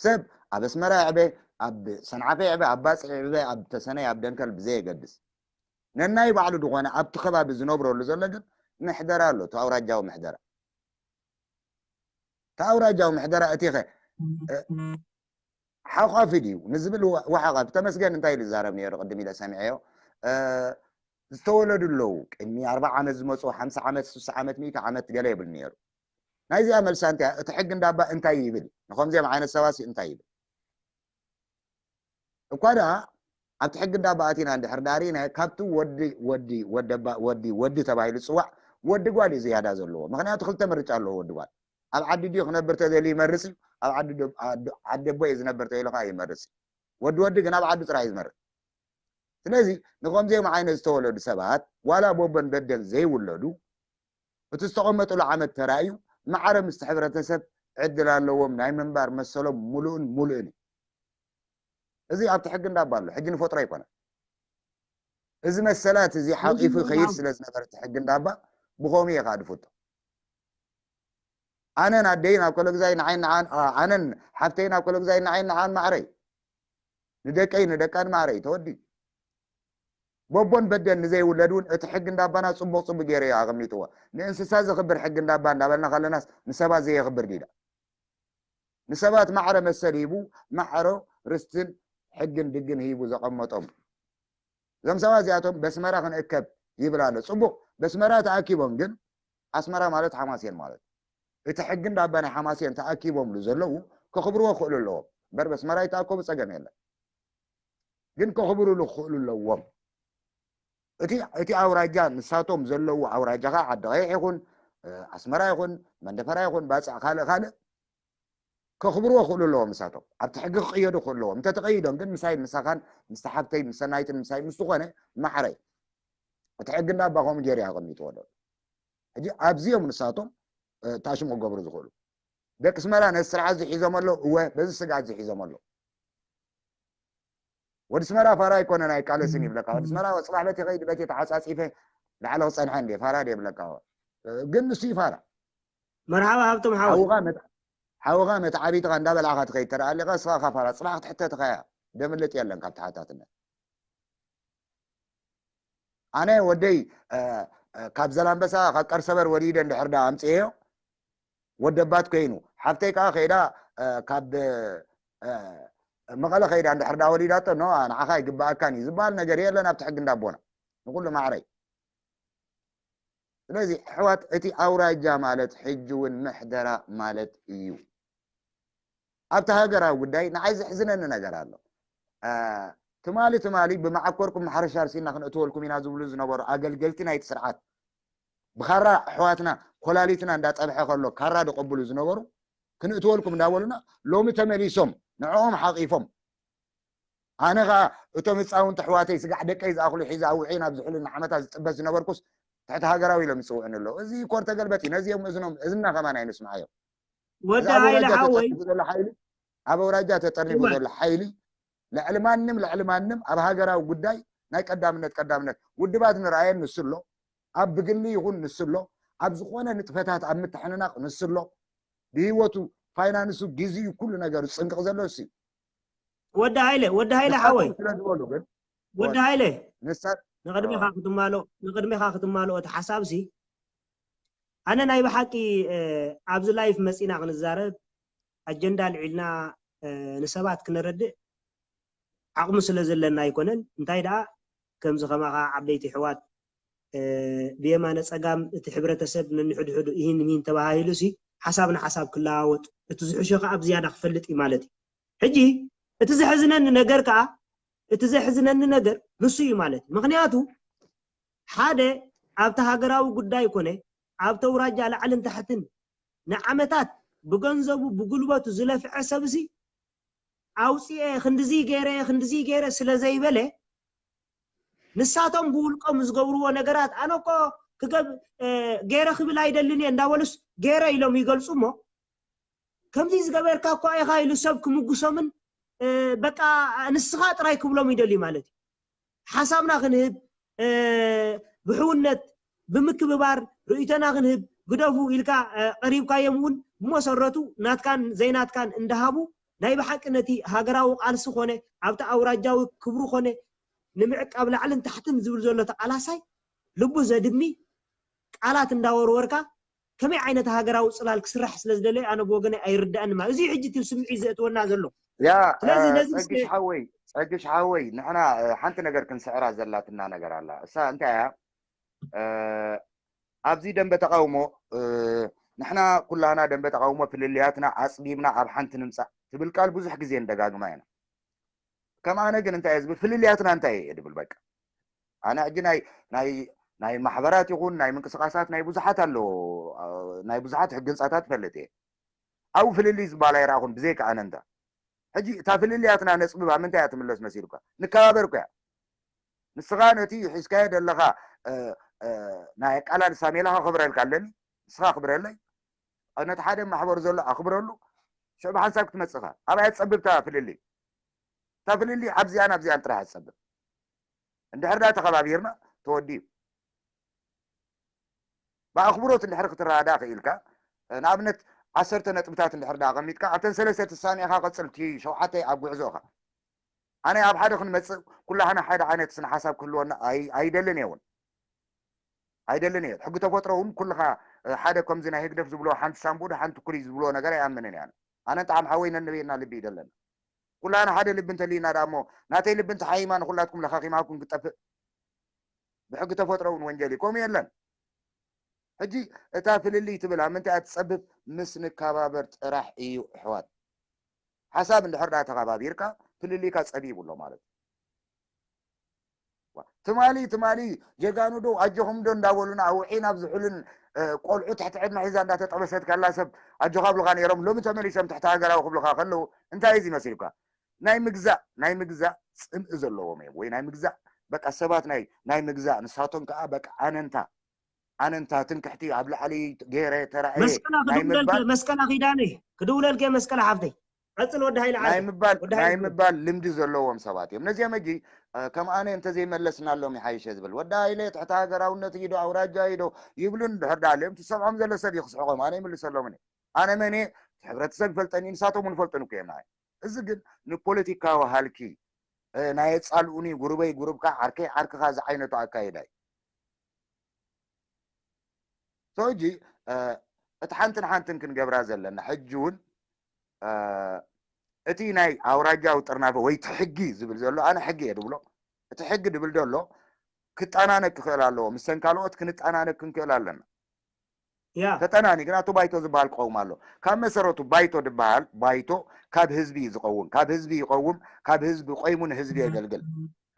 ሰብ ኣብ ኣስመራ ይዕበ ኣብ ሰንዓፈ ይዕበ ኣብ ባፅዕ ይዕበ ኣብ ተሰነይ ኣብ ደንከል ብዘየገድስ ነናይ ባዕሉ ዝኾነ ኣብቲ ከባቢ ዝነብረሉ ዘሎ ግን ምሕደራ ኣሎ እቲ ኣውራጃዊ ምሕደራ እቲ ኣውራጃዊ ምሕደራ እቲ ኸ ሓቋፊ ድዩ ንዝብል ወሓቓ ተመስገን እንታይ ኢሉ ዝዛረብ ነይሩ ቅድም ኢለ ሰሚዐዮ ዝተወለዱ ኣለዉ። ቅድሚ ኣርብዓ ዓመት ዝመፁ፣ ሓምሳ ዓመት፣ ስሳ ዓመት፣ ሚእቲ ዓመት ገለ ይብል ነይሩ። ናይዚኣ መልሳ እንታይ? እቲ ሕጊ እንዳባ እንታይ ይብል? ንኸምዚኦም ዓይነት ሰባሲ እንታይ ይብል? እኳ ደኣ ኣብቲ ሕጊ እንዳባ ኣቲና እንድሕር ዳሪና፣ ካብቲ ወዲ ወዲ ወደባ ወዲ ወዲ ተባሂሉ ዝፅዋዕ ወዲ ጓል እዩ ዝያዳ ዘለዎ። ምክንያቱ ክልተ ምርጫ ኣለዎ ወዲ ጓል። ኣብ ዓዲ ድዩ ክነብር ተደልዩ ይመርፅ እዩ፣ ኣብ ዓዲ ዶ- ዓዲ- ዓዲ ኣቦ እዩ ዝነብር ተይሉ ከዓ ይመርፅ እዩ። ወዲ ወዲ ግን ኣብ ዓዱ ጥራይ እዩ ዝመርፅ። ስለዚ ንኸምዚኦም ዓይነት ዝተወለዱ ሰባት ዋላ ቦቦን በደን ዘይውለዱ እቲ ዝተቐመጥሉ ዓመት ተራእዩ ማዕረ ምስቲ ሕብረተሰብ ዕድል ኣለዎም ናይ ምንባር መሰሎም ሙሉእን ሙሉእን እዩ። እዚ ኣብቲ ሕጊ እንዳባ ኣሎ፣ ሕጊ ንፈጥሮ ኣይኮነን። እዚ መሰላት እዚ ሓቂፉ ይኸይድ ስለ ዝነበረ እቲ ሕጊ እንዳባ ብኸምኡ እየ ከዓ ድፍቶ። ኣነን ኣደይን ኣብ ከለግዛይ ንዓይ ንዓን ኣነን ሓፍተይን ኣብ ከለግዛይ ንዓይ ንዓን ማዕረይ ንደቀይ ንደቃን ማዕረይ ተወዲ ቦቦን በደን ንዘይውለድ እውን እቲ ሕጊ እንዳባና ፅቡቅ ፅቡቅ ገይረ እዩ ኣቐሚጥዎ። ንእንስሳ ዘኽብር ሕጊ እንዳባ እንዳበልና ከለናስ ንሰባት ዘየኽብር ዲዳ? ንሰባት ማዕረ መሰል ሂቡ ማዕሮ ርስትን ሕግን ድግን ሂቡ ዘቐመጦም እዞም ሰባት እዚኣቶም በስመራ ክንእከብ ይብል ኣሎ። ፅቡቅ በስመራ ተኣኪቦም ግን ኣስመራ ማለት ሓማሴን ማለት እቲ ሕጊ እንዳባ ናይ ሓማሴን ተኣኪቦምሉ ዘለዉ ከኽብርዎ ክኽእሉ ኣለዎም። እምበር በስመራ ይተኣከቡ ፀገም የለን። ግን ከኽብሩሉ ክኽእሉ ኣለዎም። እቲ እቲ ኣውራጃ ንሳቶም ዘለዉ ኣውራጃ ከዓ ዓዲ ቀይሕ ይኹን ኣስመራ ይኹን መንደፈራ ይኹን ባፅዕ ካልእ ካልእ ከኽብርዎ ክኽእሉ ኣለዎም። ንሳቶም ኣብቲ ሕጊ ክቕየዱ ክኽእሉ ኣለዎም። እንተተቐይዶም ግን ምሳይ ምሳኻን ምስ ሓብተይ ምስ ሰናይትን ምሳይ ምስ ዝኾነ ማዕረ እቲ ሕጊ እንዳባ ከምኡ ገይሩ ኣቐሚጥዎ ኣሎ። ሕጂ ኣብዚኦም ንሳቶም ታሽሙ ክገብሩ ዝኽእሉ ደቂ ስመራ ነዚ ስርዓት ዝሒዞም ኣለዉ። እወ በዚ ስግኣት ዝሒዞም ኣለዉ። ወዲ ስመራ ፋራ ኣይኮነን ኣይቃለስን ይብለካ። ወዲ ስመራ ፅባሕ በቲ ከይድ በቲ ተዓፃፂፈ ላዕለ ክፀንሐ እንደ ፋራ ደ ይብለካ። ግን ንሱ ይፋራ። መርሓባ ሃብቶም ሓወይ። ሓውኻ መት- ሓውኻ መተዓቢትኻ እንዳበላዕኻ ትኸይድ ተረኣ ኣለኻ እስኻ ፋራ ፅባሕ ክትሕተትኻ እያ። ደምልጥ የለን ካብ ተሓታትነት። ኣነ ወደይ ካብ ዘላንበሳ ካብ ቀርሰበር ወሊደ እንድሕር ዳ ኣምፅኤዮ ወደባት ኮይኑ ሓፍተይ ከዓ ከይዳ ካብ መቐለ ከይዳ እንድሕር ዳ ወሊዳቶ ኖ ንዓኻ ይግባኣካን እዩ ዝበሃል ነገር የለን ኣብቲ ሕጊ እንዳቦና ንኩሉ ማዕረይ። ስለዚ ኣሕዋት እቲ ኣውራጃ ማለት ሕጂ እውን ምሕደራ ማለት እዩ። ኣብቲ ሃገራዊ ጉዳይ ንዓይ ዘሕዝነኒ ነገር ኣሎ። ትማሊ ትማሊ ብመዓኮርኩም ማሕረሻ ኣርሲና ክነእትወልኩም ኢና ዝብሉ ዝነበሩ ኣገልገልቲ ናይቲ ስርዓት ብኻራ ኣሕዋትና ኮላሊትና እንዳፀብሐ ከሎ ካራ ዝቐብሉ ዝነበሩ ክንእትወልኩም እንዳበሉና ሎሚ ተመሊሶም ንዕኦም ሓቒፎም ኣነ ከዓ እቶም ህፃውንቲ ኣሕዋተይ ስጋዕ ደቀይ ዝኣኽሉ ሒዘ ኣውዒ ናብ ዝሕሉና ዓመታት ዝጥበስ ዝነበርኩስ ትሕቲ ሃገራዊ ኢሎም ይፅውዕኒ ኣለዉ። እዚ ኮር ተገልበጥ እዩ። ነዚኦም እዝኖም እዝና ከማን ኣይንስምዓዮም። ወዲ ሃይለ ሓወይ ዘሎ ሓይሊ ኣብ ኣውራጃ ተጠርኒፉ ዘሎ ሓይሊ ልዕሊ ማንም ልዕሊ ማንም ኣብ ሃገራዊ ጉዳይ ናይ ቀዳምነት ቀዳምነት ውድባት ንረኣየን ንሱ ኣሎ ኣብ ብግሊ ይኹን ንሱ ኣሎ ኣብ ዝኾነ ንጥፈታት ኣብ ምትሕንናቕ ንሱ ኣሎ ብህይወቱ ፋይናንሱ ግዚኡ ኩሉ ነገሩ ዝፅንቅቕ ዘሎ እሱ እዩ። ወዲ ሃይለ ወዲ ሃይለ ሓወይ ስለ ዝበሉ ግን ወዲ ሃይለ ንሳ ንቕድሜኻ ክትማሎ ንቕድሜኻ ክትማሎ እቲ ሓሳብ ሲ ኣነ ናይ ብሓቂ ኣብዚ ላይፍ መፂና ክንዛረብ ኣጀንዳ ልዒልና ንሰባት ክነረድእ ዓቕሚ ስለ ዘለና ኣይኮነን እንታይ ደኣ ከምዚ ከማኻ ዓበይቲ ኣሕዋት ብየማነ ፀጋም እቲ ሕብረተሰብ ነንሕድሕዱ ኢሂን ሚን ተባሂሉ ሲ ሓሳብ ንሓሳብ ክለዋወጥ እቲ ዝሕሾ ከዓ ብዝያዳ ክፈልጥ እዩ ማለት እዩ ሕጂ እቲ ዘሕዝነኒ ነገር ከዓ እቲ ዘሕዝነኒ ነገር ንሱ እዩ ማለት እዩ ምክንያቱ ሓደ ኣብቲ ሃገራዊ ጉዳይ ኮነ ኣብቲ ኣውራጃ ላዕልን ታሕትን ንዓመታት ብገንዘቡ ብጉልበቱ ዝለፍዐ ሰብሲ ኣውፅኤ ክንድዚ ገይረ ክንድዚ ገይረ ስለ ዘይበለ ንሳቶም ብውልቆም ዝገብርዎ ነገራት ኣነ እኮ ክገብ ገይረ ክብል ኣይደልን እየ እንዳበሉስ ገይረ ኢሎም ይገልፁ እሞ ከምዚ ዝገበርካ እኳ ኢኻ ኢሉ ሰብ ክምጉሶምን በቃ ንስኻ ጥራይ ክብሎም ይደልዩ ማለት እዩ ሓሳብና ክንህብ ብሕውነት ብምክብባር ርእይቶና ክንህብ ግደፉ ኢልካ ቀሪብካዮም እውን ብመሰረቱ ናትካን ዘይናትካን እንዳሃቡ ናይ ብሓቂ ነቲ ሃገራዊ ቃልሲ ኮነ ኣብቲ ኣውራጃዊ ክብሩ ኮነ ንምዕቃብ ላዕልን ታሕትን ዝብል ዘሎ ተቃላሳይ ልቡ ዘድሚ ቃላት እንዳወርወርካ ከመይ ዓይነት ሃገራዊ ፅላል ክስራሕ ስለ ዝደለየ ኣነ ብወገነይ ኣይርዳእን ማለት እዚ ሕጂ እቲ ስምዒት ዘእትወና ዘሎ ያ ስለዚ ነዚ ጸግሽ ሓወይ ጸግሽ ሓወይ፣ ንሕና፣ እ፣ ሓንቲ ነገር ክንስዕራ ዘላትና ነገር ኣላ። እሳ እንታይ እያ? እ፣ ኣብዚ ደንበ ተቃውሞ፣ እ፣ ንሕና ኩላና ደንበ ተቃውሞ ፍልልያትና ኣጽቢብና ኣብ ሓንቲ ንምጻእ ትብል ቃል ብዙሕ ግዜ ንደጋግማ ኢና። ከም ኣነ ግን እንታይ እየ ዝብል፣ ፍልልያትና እንታይ እየ ድብል፣ በቃ። ኣነ ሕጂ ናይ፣ ናይ፣ ናይ ማሕበራት ይኹን ናይ ምንቅስቃሳት ናይ ብዙሓት ኣለዎ፣ እ፣ ናይ ብዙሓት ሕግንጻታት እፈልጥ እየ። ኣብኡ ፍልልይ ዝበሃል ኣይረኣኹን፣ ብዘይካ ኣነ እንተ። ሕጂ እታ ፍልልያትና ነጽብባ ምንታይ እያ ትምለስ መሲልካ? ንከባበር እኮ እያ። ንስኻ ነቲ ሒዝካዮ ዘለኻ፣ እ፣ እ፣ ናይ ኣቃላልሳ ሜላኻ ከኽብረልካ ኣለኒ። ንስኻ ኣኽብረለይ። ነቲ ሓደ ማሕበሩ ዘሎ ኣኽብረሉ። ሽዑ ብሓንሳብ ክትመጽእ ኢኻ። ኣብኣ እያ ትጸብብ እታ ፍልልይ። እታ ፍልልይ ኣብዚኣን ኣብዚኣን ጥራሕ እያ ትጸብብ። እንድሕር ደኣ ተኸባቢርና፣ ተወዲኡ። ብኣኽብሮት እንድሕር ክትረዳዳእ ክኢልካ፣ ንኣብነት ዓሰርተ ነጥብታት እንድሕር ደኣ ኣቐሚጥካ፣ ኣብተን ሰለስተ ትሳነ ኢኻ፣ ቀጽል እቲ ሸውዓተ ኣብ ጉዕዞ ኢኻ። ኣነ ኣብ ሓደ ክንመጽእ፣ ኩላህና ሓደ ዓይነት ስነ ሓሳብ ክህልወና ኣይ-፣ ኣይደልን እየ እውን። ኣይደልን እየ። ሕጊ ተፈጥሮ እውን ኩልኻ፣ እ፣ ሓደ ከምዚ ናይ ህግደፍ ዝብሎ ሓንቲ ሳምቡድ፣ ሓንቲ ኩርይ ዝብሎ ነገር ኣይኣምንን እየ ኣነ። ኣነ እንተ ሓም ሓወይ ነንበየና ልቢ ይደለና። ኩላህና ሓደ ልቢ እንተልዩና ደኣ እሞ፣ ናተይ ልቢ እንተሓይማ ንኹላትኩም ለኻኺማኩም ክትጠፍእ። ብሕጊ ተፈጥሮ እውን ወንጀል እዩ። ከምኡ የለን። ሕጂ እታ ፍልልይ ትብል ኣብ ምንታይ እያ ትጸብብ? ምስ ንከባበር ጥራሕ እዩ፣ ኣሕዋት። ሓሳብ እንድሕር ደኣ ተኸባቢርካ፣ ፍልልይካ ጸቢቡ ኣሎ ማለት እዩ። ዋ፣ ትማሊ፣ ትማሊ ጀጋኑ ዶ ኣጆኹም ዶ እንዳበሉና፣ ኣውዒን ኣብ ዝሑልን፣ እ፣ ቆልዑ ትሕቲ ዕድመ ሒዛ እንዳተጠበሰት ከላ ሰብ ኣጆኻ ኣብሉኻ ነይሮም፣ ሎሚ ተመሊሶም ትሕቲ ሃገራዊ ክብሉኻ ከለዉ፣ እንታይ እዩ እዚ መሲልካ? ናይ ምግዛእ፣ ናይ ምግዛእ ጽምኢ ዘለዎም እዮም፣ ወይ ናይ ምግዛእ፣ በቃ፣ ሰባት ናይ፣ ናይ ምግዛእ፣ ንሳቶም ከኣ በቃ ኣነንታ፣ ኣነንታ ትንክሕቲ ኣብ ላዕሊ ገይረ ተራእየ መስቀላ ናይ ክድውለልከ፣ ምባል፣ መስቀላ ኪዳነይ፣ ክድውለልከ መስቀላ ሓፍተይ። ቀጽል ወዲ ሃይለ ናይ ዓርከይ፣ ምባል፣ ወዲ ናይ ሃይለ። ምባል ልምዲ ዘለዎም ሰባት እዮም። ነዚኦም ሕጂ፣ እ፣ ከም ኣነ እንተዘይመለስናሎም ይሓይሸ ዝብል። ወዲ ሃይለ ትሕቲ ሃገራውነት እዩ ዶ፣ ኣውራጃ እዩ ዶ ይብሉን ድሕር ደኣ ኣልዮም ትሰምዖም ዘሎ ሰብ እዩ ክስሕቖም። ኣነ ይምልሰሎምን እየ። ኣነ መን እየ? እቲ ሕብረተሰብ ይፈልጠኒ፣ ንሳቶም እውን ይፈልጡን እኮ እዮም ንዓይ። እዚ ግን ንፖለቲካዊ ሃልኪ፣ እ፣ ናይ የጻልኡኒ፣ ጉሩበይ ጉሩብካ፣ ዓርከይ ዓርክኻ ዝዓይነቱ ኣካይዳ እዩ። So ሕጂ፣ እ፣ እቲ ሓንትን ሓንትን ክንገብራ ዘለና፣ ሕጂ እውን፣ እ፣ እቲ ናይ ኣውራጃዊ ጥርናፈ ወይ እቲ ሕጊ ዝብል ዘሎ፣ ኣነ ሕጊ እየ ድብሎ። እቲ ሕጊ ድብል ዘሎ ክጠናነቅ ክኽእል ኣለዎ። ምስተን ካልኦት ክንጠናነቅ ክንክእል ኣለና። ያ። ተጠናኒግና እቲ ባይቶ ዝበሃል ክኸውን ኣሎ። ካብ መሰረቱ ባይቶ ዝበሃል፣ ባይቶ ካብ ህዝቢ እዩ ዝኸውን። ካብ ህዝቢ ይቐውም፣ ካብ ህዝቢ ቆይሙ ንህዝቢ የገልግል።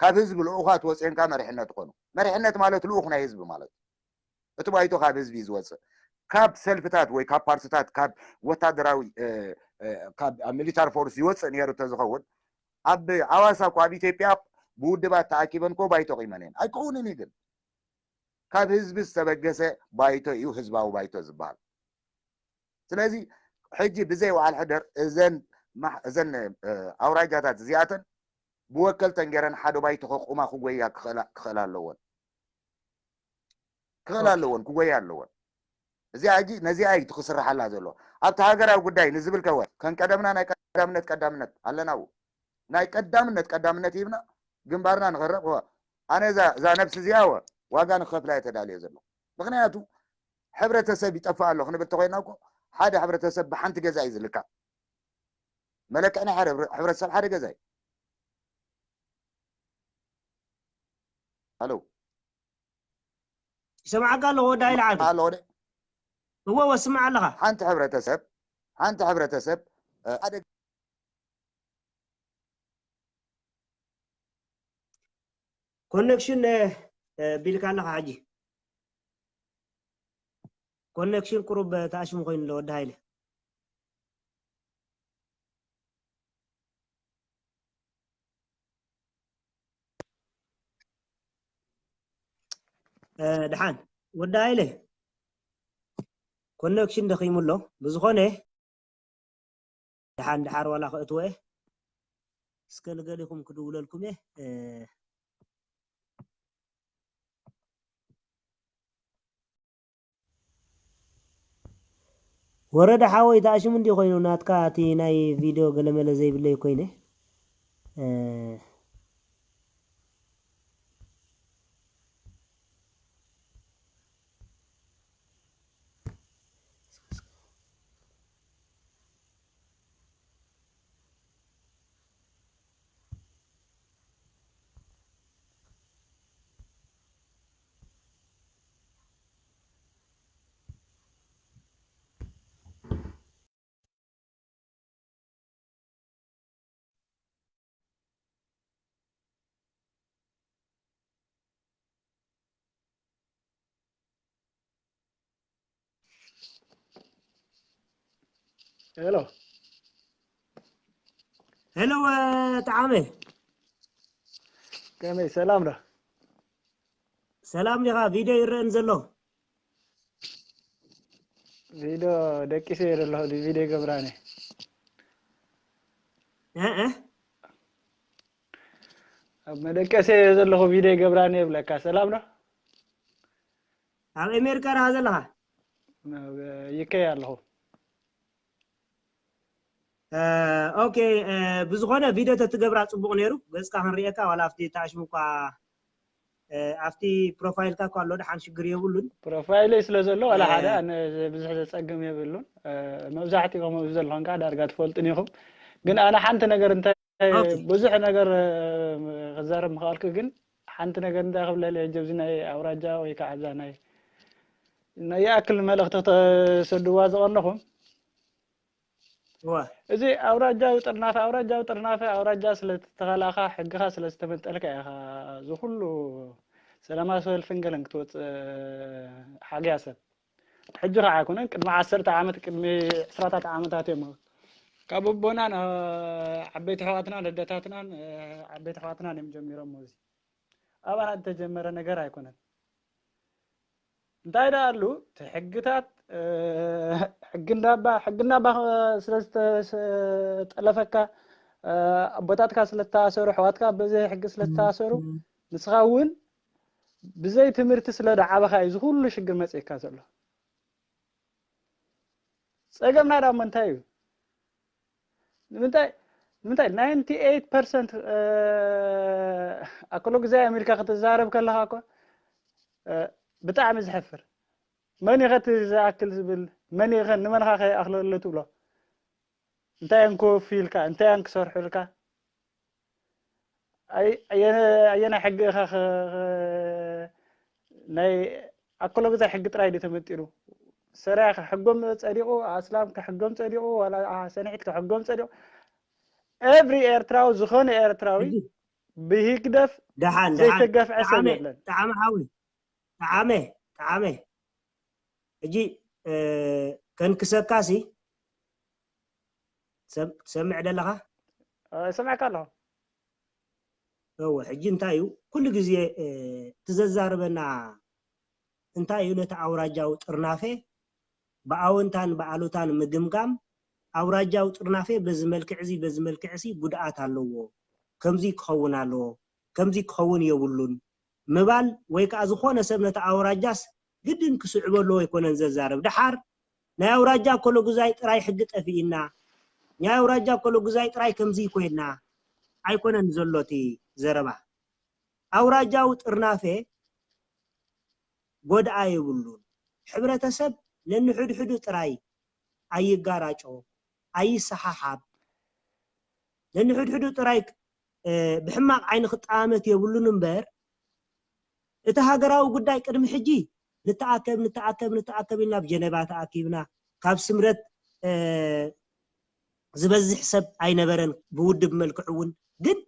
ካብ ህዝቢ ልኡኻት ወፂኦን ከኣ መሪሕነት ይኾኑ። መሪሕነት ማለት ልኡኽ ናይ ህዝቢ ማለት እዩ። እቲ ባይቶ ካብ ህዝቢ እዩ ዝወፅእ። ካብ ሰልፍታት ወይ ካብ ፓርትታት፣ ካብ ወታደራዊ፣ እ፣ እ፣ ካብ፣ ኣብ ሚሊታሪ ፎርስ ይወፅእ ነይሩ እንተዝኸውን፣ ኣብ ዓዋሳ እኮ፣ ኣብ ኢትዮጵያ ብውድባት ተኣኪበን እኮ ባይቶ ቂመን እየን። ኣይከውንን እዩ ግን። ካብ ህዝቢ ዝተበገሰ ባይቶ እዩ ህዝባዊ ባይቶ ዝበሃል። ስለዚ ሕጂ ብዘይ ወዓል ሕደር እዘን ማሕ-፣ እዘን፣ እ፣ ኣውራጃታት እዚኣተን ብወከልተን ገይረን ሓደ ባይቶ ከቁማ ክጎያ ክኽእላ፣ ክኽእላ ኣለወን። ክኽእላ ኣለወን፣ ክጎያ ኣለወን። እዚኣ ሕጂ ነዚኣ እዩ እቲ ክስርሓላ ዘሎ። ኣብቲ ሃገራዊ ጉዳይ ንዝብል ከወ ከም ቀደምና ናይ ቀዳምነት ቀዳምነት ኣለና። ው ናይ ቀዳምነት ቀዳምነት ሂብና ግንባርና ንኸረብ። ወ ኣነ እዛ፣ እዛ ነብሲ እዚኣ ወ ዋጋ ንኸፍላ እየ ተዳልየ ዘሎ። ምኽንያቱ ሕብረተሰብ ይጠፍእ ኣሎ ክንብል ተኮይና እኮ ሓደ ሕብረተሰብ ብሓንቲ ገዛ እዩ ዝልካዕ። መለክዕ ናይ ሓደ ሕብረ-፣ ሕብረተሰብ ሓደ ገዛ እዩ። ሃሎ። ይሰማዓካ ኣለኹ ወዲ ሃይለ ዓርከይ። ኣሎ ወደ እወ፣ እወ፣ ስማዕ ኣለኻ። ሓንቲ ሕብረተሰብ፣ ሓንቲ ሕብረተሰብ፣ እ፣ ሓደ ኮኔክሽን፣ እ፣ እ፣ ቢልካ ኣለኻ ሕጂ። ኮኔክሽን ቁሩብ፣ እ፣ ተኣሽሙ ኮይኑ ኣሎ ወዲ ሃይለ። እ፣ ደሓን ወዲ ሃይለ፣ ኮኔክሽን ደኺሙ ኣሎ። ብዝኾነ፣ ደሓን ደሓር ዋላ ከእትዎ እየ። እስከ ንገሊኹም ክድውለልኩም እየ። እ፣ ወረደ ሓወይ፣ ተኣሽሙ እንዲ ኮይኑ ናትካ እቲ ናይ ቪድዮ ገለመለ ዘይብለይ ኮይነ። እ፣ ሄሎ። ሄሎ፣ ጠዓመ። ከመይ፣ ሰላም ዶ? ሰላም ዲኻ? ቪድዮ ይረአን ዘሎ። ቪድዮ ደቂሰ እየ ዘለኹ፣ ቪድዮ ይገብራን እየ። እ፣ እ? ኣብ መደቀሲ እየ ዘለኹ፣ ቪድዮ ይገብራን እየ ይብለካ። ሰላም ዶ? ኣብ ኣሜሪካ ዲኻ ዘለኻ? ኣብ ዩኬ ኣለኹ። እ፣ ኦኬ፣ እ፣ ብዝኾነ ቪድዮ ተትገብራ ጽቡቕ ነይሩ። ገጽካ ክንርእየካ ዋላ ኣብቲ ታሽሙ እኳ፣ እ፣ ኣብቲ ፕሮፋይልካ እኳ ኣሎ፣ ደሓን ሽግር የብሉን። ፕሮፋይለይ ስለ ዘሎ ዋላ እ፣ ሓደ ኣነ ብዙሕ ዘጸግም የብሉን። እ፣ መብዛሕትኹም ኣብዚ ዘለኹም ከዓ ዳርጋ ትፈልጡን ኢኹም። ግን ኣነ ሓንቲ ነገር እንታይ ኦኬ። ብዙሕ ነገር፣ እ፣ ክዛረብ ምኽኣልኩ፣ ግን ሓንቲ ነገር እንታይ ክብለል እየ፣ ሕጂ ኣብዚ ናይ ኣውራጃ ወይ ከዓ ኣብዛ ናይ፣ ናይ ይኣክል መልእኽቲ ክተሰድዋ ዝቐነኹም። እዋ። እዚ ኣውራጃዊ ጥርናፈ፣ ኣውራጃዊ ጥርናፈ፣ ኣውራጃ ስለ ዝተኸላኻ፣ ሕግኻ ስለ ዝተመንጠልካ ኢኻ እዚ ኩሉ ሰላማዊ ሰልፍን ገለን ክትወፅእ ሓግያ ሰብ። ሕጂ ከዓ ኣይኮነን፣ ቅድሚ ዓሰርተ ዓመት፣ ቅድሚ ዕስራታት ዓመታት እዮም ካብ ኣቦናን፣ እ፣ ዓበይቲ ኣሕዋትናን ኣደታትናን፣ እ፣ ዓበይቲ ኣሕዋትናን እዮም ጀሚሮም። እዚ ኣባና ዝተጀመረ ነገር ኣይኮነን። እንታይ ደኣ ኣሉ፣ እቲ ሕግታት፣ እ፣ ሕጊ እንዳባ፣ ሕጊ እንዳባ ስለ ዝተጠለፈካ፣ እ፣ ኣቦታትካ ስለ ዝተኣሰሩ፣ ኣሕዋትካ ብዘይ ሕጊ ስለ ዝተኣሰሩ፣ ንስኻ እውን ብዘይ ትምህርቲ ስለ ደዓበኻ እዩ እዚ ኩሉ ሽግር መጺእካ ዘሎ። ጸገምና ደኣ እሞ እንታይ እዩ? ንምንታይ፣ ንምንታይ ናይንቲ ኤይት ፐርሰንት፣ እ፣ ኣክሎ ግዛይ ኣሜሪካ ክትዛረብ ከለኻ እኮ፣ እ፣ ብጣዕሚ ዘሕፍር። መን ኢኸ እቲ ዝኣክል ዝብል? መን ኢኸ፣ ንመንኻ ከ ይኣኽለሉ ትብሎ? እንታይ እዮም ክወፍዩልካ? እንታይ እዮም ክሰርሑልካ? ኣይ-፣ ኣየነ-፣ ኣየናይ ሕጊ ኢኻ ኸ-፣ ኸ-፣ ናይ ኣኮሎ ግዛይ ሕጊ ጥራይ ድዩ ተመንጢሉ? ሰራያ ከ ሕጎም ጸዲቑ፣ ኣስላም ከ ሕጎም ጸዲቑ፣ ዋላ፣ አ፣ ሰንሒት ከ ሕጎም ጸዲቑ? ኤቭሪ ኤርትራዊ፣ ዝኾነ ኤርትራዊ ሕጂ ብሂግደፍ ደሓን፣ ደሓን። ዘይተገፍዐ ሰብ ጠዓመ፣ የለን። ጠዓመ ሓዊ፣ ጠዓመ፣ ጠዓመ። ሕጂ፣ እ፣ ከንክሰካሲ፣ ሰም-፣ ትሰምዕ ደለኻ? እ፣ እሰምዐካ ኣለኹ። እወ፣ ሕጂ እንታይ እዩ? ኩሉ ግዜ፣ እ፣ እቲ ዘዛርበና እንታይ እዩ? ነቲ ኣውራጃዊ ጥርናፌ ብኣወንታን ብኣሉታን ምግምጋም፣ ኣውራጃዊ ጥርናፌ በዚ መልክዕ እዚ፣ በዚ መልክዕ እዚ ጉድኣት ኣለዎ፣ ከምዚ ክኸውን ኣለዎ፣ ከምዚ ክኸውን የብሉን ምባል፣ ወይ ከኣ ዝኾነ ሰብ ነቲ ኣውራጃስ ግድን ክስዕቦ ኣለዎ ኣይኮነን ዘዛርብ። ደሓር ናይ ኣውራጃ ኮሎጉዛይ ጥራይ ሕጊ ጠፊእና፣ ናይ ኣውራጃ ኮሎጉዛይ ጥራይ ከምዚ ኮይና ኣይኮነን ዘሎ እቲ ዘረባ። ኣውራጃዊ ጥርናፌ ጎድኣ የብሉን። ሕብረተሰብ ነንሕድሕዱ ጥራይ ኣይጋራጮ፣ ኣይሰሓሓብ፣ ነንሕድሕዱ ጥራይ፣ እ፣ ብሕማቕ ዓይኒ ክጠማመት የብሉን እምበር፣ እቲ ሃገራዊ ጉዳይ ቅድሚ ሕጂ ንተኣከብ፣ ንተኣከብ፣ ንተኣከብ ኢልና ኣብ ጀነቫ ተኣኪብና፣ ካብ ስምረት፣ እ፣ ዝበዝሕ ሰብ ኣይነበረን፣ ብውድብ መልክዕ እውን። ግን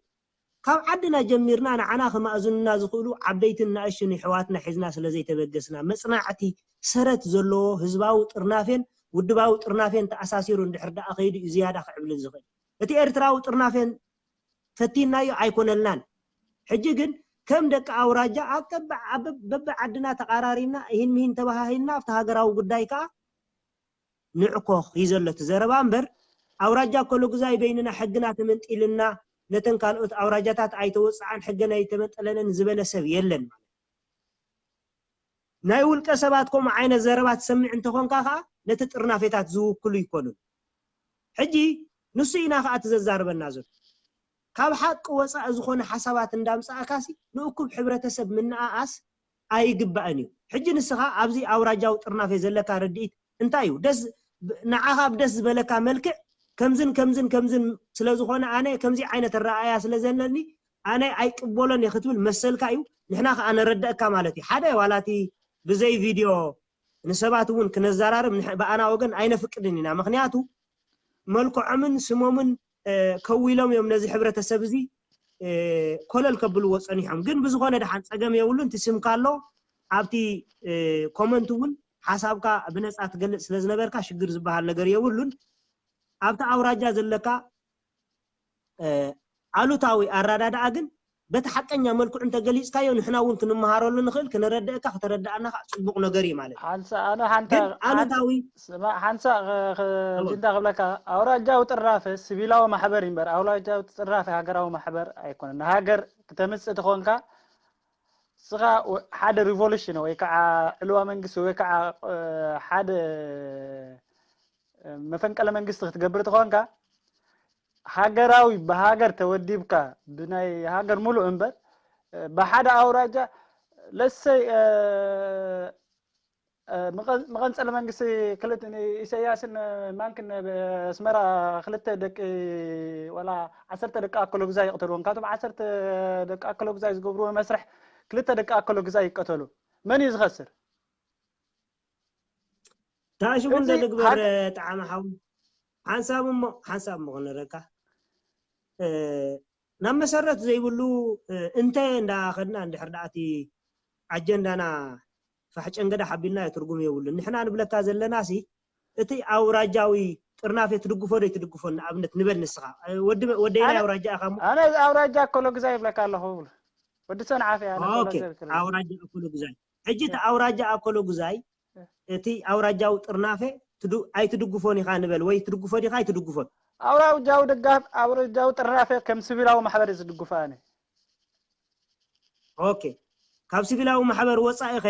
ካብ ዓድና ጀሚርና ንዓና ከማእዝኑና ዝኽእሉ ዓበይትን ንኣሽቱን የሕዋትና ሒዝና ስለ ዘይተበገስና፣ መጽናዕቲ ሰረት ዘለዎ ህዝባዊ ጥርናፌን ውድባዊ ጥርናፌን ተኣሳሲሩ እንድሕር ደኣ ከይዱ እዩ ዝያዳ ክዕብልል ዝኽእል። እቲ ኤርትራዊ ጥርናፌን ፈቲንናዮ ኣይኮነልናን። ሕጂ ግን ከም ደቂ ኣውራጃ ኣብ ቀብ-፣ ኣብ በብ-፣ በብዓድና ተቓራሪብና፣ እሂን ምሂን ተባሃሂልና፣ ኣብቲ ሃገራዊ ጉዳይ ከኣ ንዕኮ እዩ ዘሎ እቲ ዘረባ እምበር፣ ኣውራጃ ኮሎጉዛይ በይንና ሕግና ተመንጢልና፣ ነተን ካልኦት ኣውራጃታት ኣይተወጽዓን፣ ሕገን ኣይተመንጠለንን ዝበለ ሰብ የለን ማለት። ናይ ውልቀ ሰባት ከምኡ ዓይነት ዘረባ ትሰምዕ እንተኾንካ ከኣ፣ ነቲ ጥርናፌታት ዝውክሉ ይኮኑን። ሕጂ ንሱ ኢና ከኣ እቲ ዘዛርበና ዘሎ። ካብ ሓቂ ወጻኢ ዝኾነ ሓሳባት እንዳምጻእካሲ፣ ንእኩብ ሕብረተሰብ ምንኣኣስ ኣይግባእን እዩ። ሕጂ ንስኻ ኣብዚ ኣውራጃዊ ጥርናፌ ዘለካ ርድኢት እንታይ እዩ? ደስ፣ ንዓኻ ኣብ ደስ ዝበለካ መልክዕ ከምዝን ከምዝን ከምዝን ስለ ዝኾነ፣ ኣነ ከምዚ ዓይነት ኣረኣእያ ስለ ዘለኒ፣ ኣነ ኣይቅበሎን እየ ክትብል መሰልካ እዩ። ንሕና ከኣ ነረድአካ ማለት እዩ። ሓደ ዋላ እቲ ብዘይ ቪድዮ ንሰባት እውን ክነዘራርብ ንሕ-፣ ብኣና ወገን ኣይነፍቅድን ኢና። ምኽንያቱ መልክዖምን ስሞምን፣ እ፣ ከዊሎም እዮም ነዚ ሕብረተሰብ እዚ፣ እ፣ ኮለል ከብልዎ ጸኒሖም። ግን ብዝኾነ ደሓን ጸገም የብሉን። እቲ ስምካ ኣሎ ኣብቲ፣ እ፣ ኮመንት እውን ሓሳብካ ብነጻ ትገልጽ ስለ ዝነበርካ ሽግር ዝበሃል ነገር የብሉን። ኣብቲ ኣውራጃ ዘለካ ኣሉታዊ ኣረዳድኣ ግን በቲ ሓቀኛ መልክዑ እንተገሊፅካዮ ንሕና እውን ክንመሃረሉ ንኽእል፣ ክነረድእካ፣ ከተረድኣና ከዓ ፅቡቕ ነገር እዩ ማለት እዩ። ሓንሳ ኣነ ሓንታ ግን ኣሉታዊ ሓንሳ ጅንዳ ክብለካ ኣውራጃዊ ጥራፈ ሲቪላዊ ማሕበር እምበር ኣውራጃዊ ጥራፈ ሃገራዊ ማሕበር ኣይኮነን። ንሃገር ክተምፅእ ተኾንካ ስኻ ሓደ ሪቮሉሽን ወይ ከዓ ዕልዋ መንግስቲ ወይ ከዓ ሓደ መፈንቀለ መንግስቲ ክትገብር ተኾንካ ሃገራዊ ብሃገር ተወዲብካ ብናይ ሃገር ሙሉእ እምበር ብሓደ ኣውራጃ ለሰይ መቐንፀሊ መንግስቲ ክልተ ኢሳያስን ማንክን ኣስመራ ክልተ ደቂ ወላ ዓሰርተ ደቂ ኣከሎ ግዛይ ይቕተልዎም ካብቶም ዓሰርተ ደቂ ኣከሎ ግዛይ ዝገብርዎ መስርሕ ክልተ ደቂ ኣከሎ ግዛይ ይቀተሉ መን እዩ ዝኸስር ታሽሙ እንደ ንግበር ጣዕሚ ሓው ሓንሳብ እሞ ሓንሳብ እሞ ክነረካ ናብ መሰረት ዘይብሉ እንተ እንዳኸድና እንድሕር ደኣቲ ኣጀንዳና ፋሕጨንገዳ ሓቢልና ትርጉም የብሉን። ንሕና ንብለካ ዘለና ሲ እቲ ኣውራጃዊ ጥርናፌ ትድግፎ ዶ ትድግፎ ንኣብነት ንበል ንስኻ ወዲ ወደይ ናይ ኣውራጃ ኢኻ እሞ ኣነ ኣውራጃ ኣኮሎ ግዛ ይብለካ ኣለኹ ብሉ ወዲ ሰንዓፈ ኣነ ኦኬ ኣውራጃ ኣኮሎ ግዛይ ሕጂ እቲ ኣውራጃ ኣኮሎ ግዛይ እቲ ኣውራጃዊ ጥርናፌ ኣይትድግፎን ኢኻ ንበል ወይ ትድግፎ ዲኻ ኣይትድግፎን ኣውራጃዊ ደጋፍ ኣውራጃዊ ጥርናፌ ከም ሲቪላዊ ማሕበር ዝድግፎ ኣነ ኦኬ ካብ ሲቪላዊ ማሕበር ወፃኢ ኸ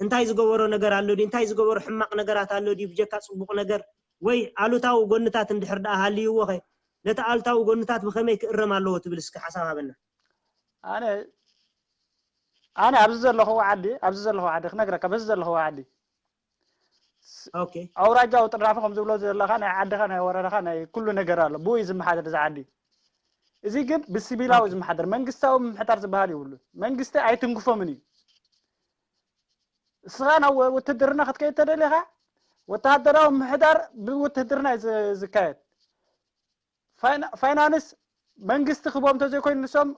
እንታይ ዝገበሮ ነገር ኣሎ ድዩ እንታይ ዝገበሮ ሕማቕ ነገራት ኣሎ ድዩ ብጀካ ፅቡቕ ነገር ወይ ኣሉታዊ ጎንታት እንድሕር ደኣ ሃልይዎ ኸ ነቲ ኣሉታዊ ጎንታት ብኸመይ ክእረም ኣለዎ ትብል እስኪ ሓሳብ ሃበና ኣነ ኣነ ኣብዚ ዘለኹዎ ዓዲ ኣብዚ ዘለኹዎ ዓዲ ክነግረካ በዚ ዘለኹዎ ዓዲ ኦኬ ኣውራጃዊ ጥርናፈ ከም ዝብሎ ዘለኻ ናይ ዓድኻ ናይ ወረዳኻ ናይ ኩሉ ነገር ኣሎ ብኡ እዩ ዝመሓደር እዚ ዓዲ እዚ ግን ብሲቪላዊ ዝመሓደር መንግስታዊ ምምሕዳር ዝበሃል የብሉን መንግስቲ ኣይትንግፎምን እዩ እስኻ ናብ ውትድርና ክትከይድ ተደሊኻ ወተሃደራዊ ምምሕዳር ብውትድርና እዩ ዝካየድ ፋይናንስ መንግስቲ ክቦም እንተዘይኮይኑ ንሶም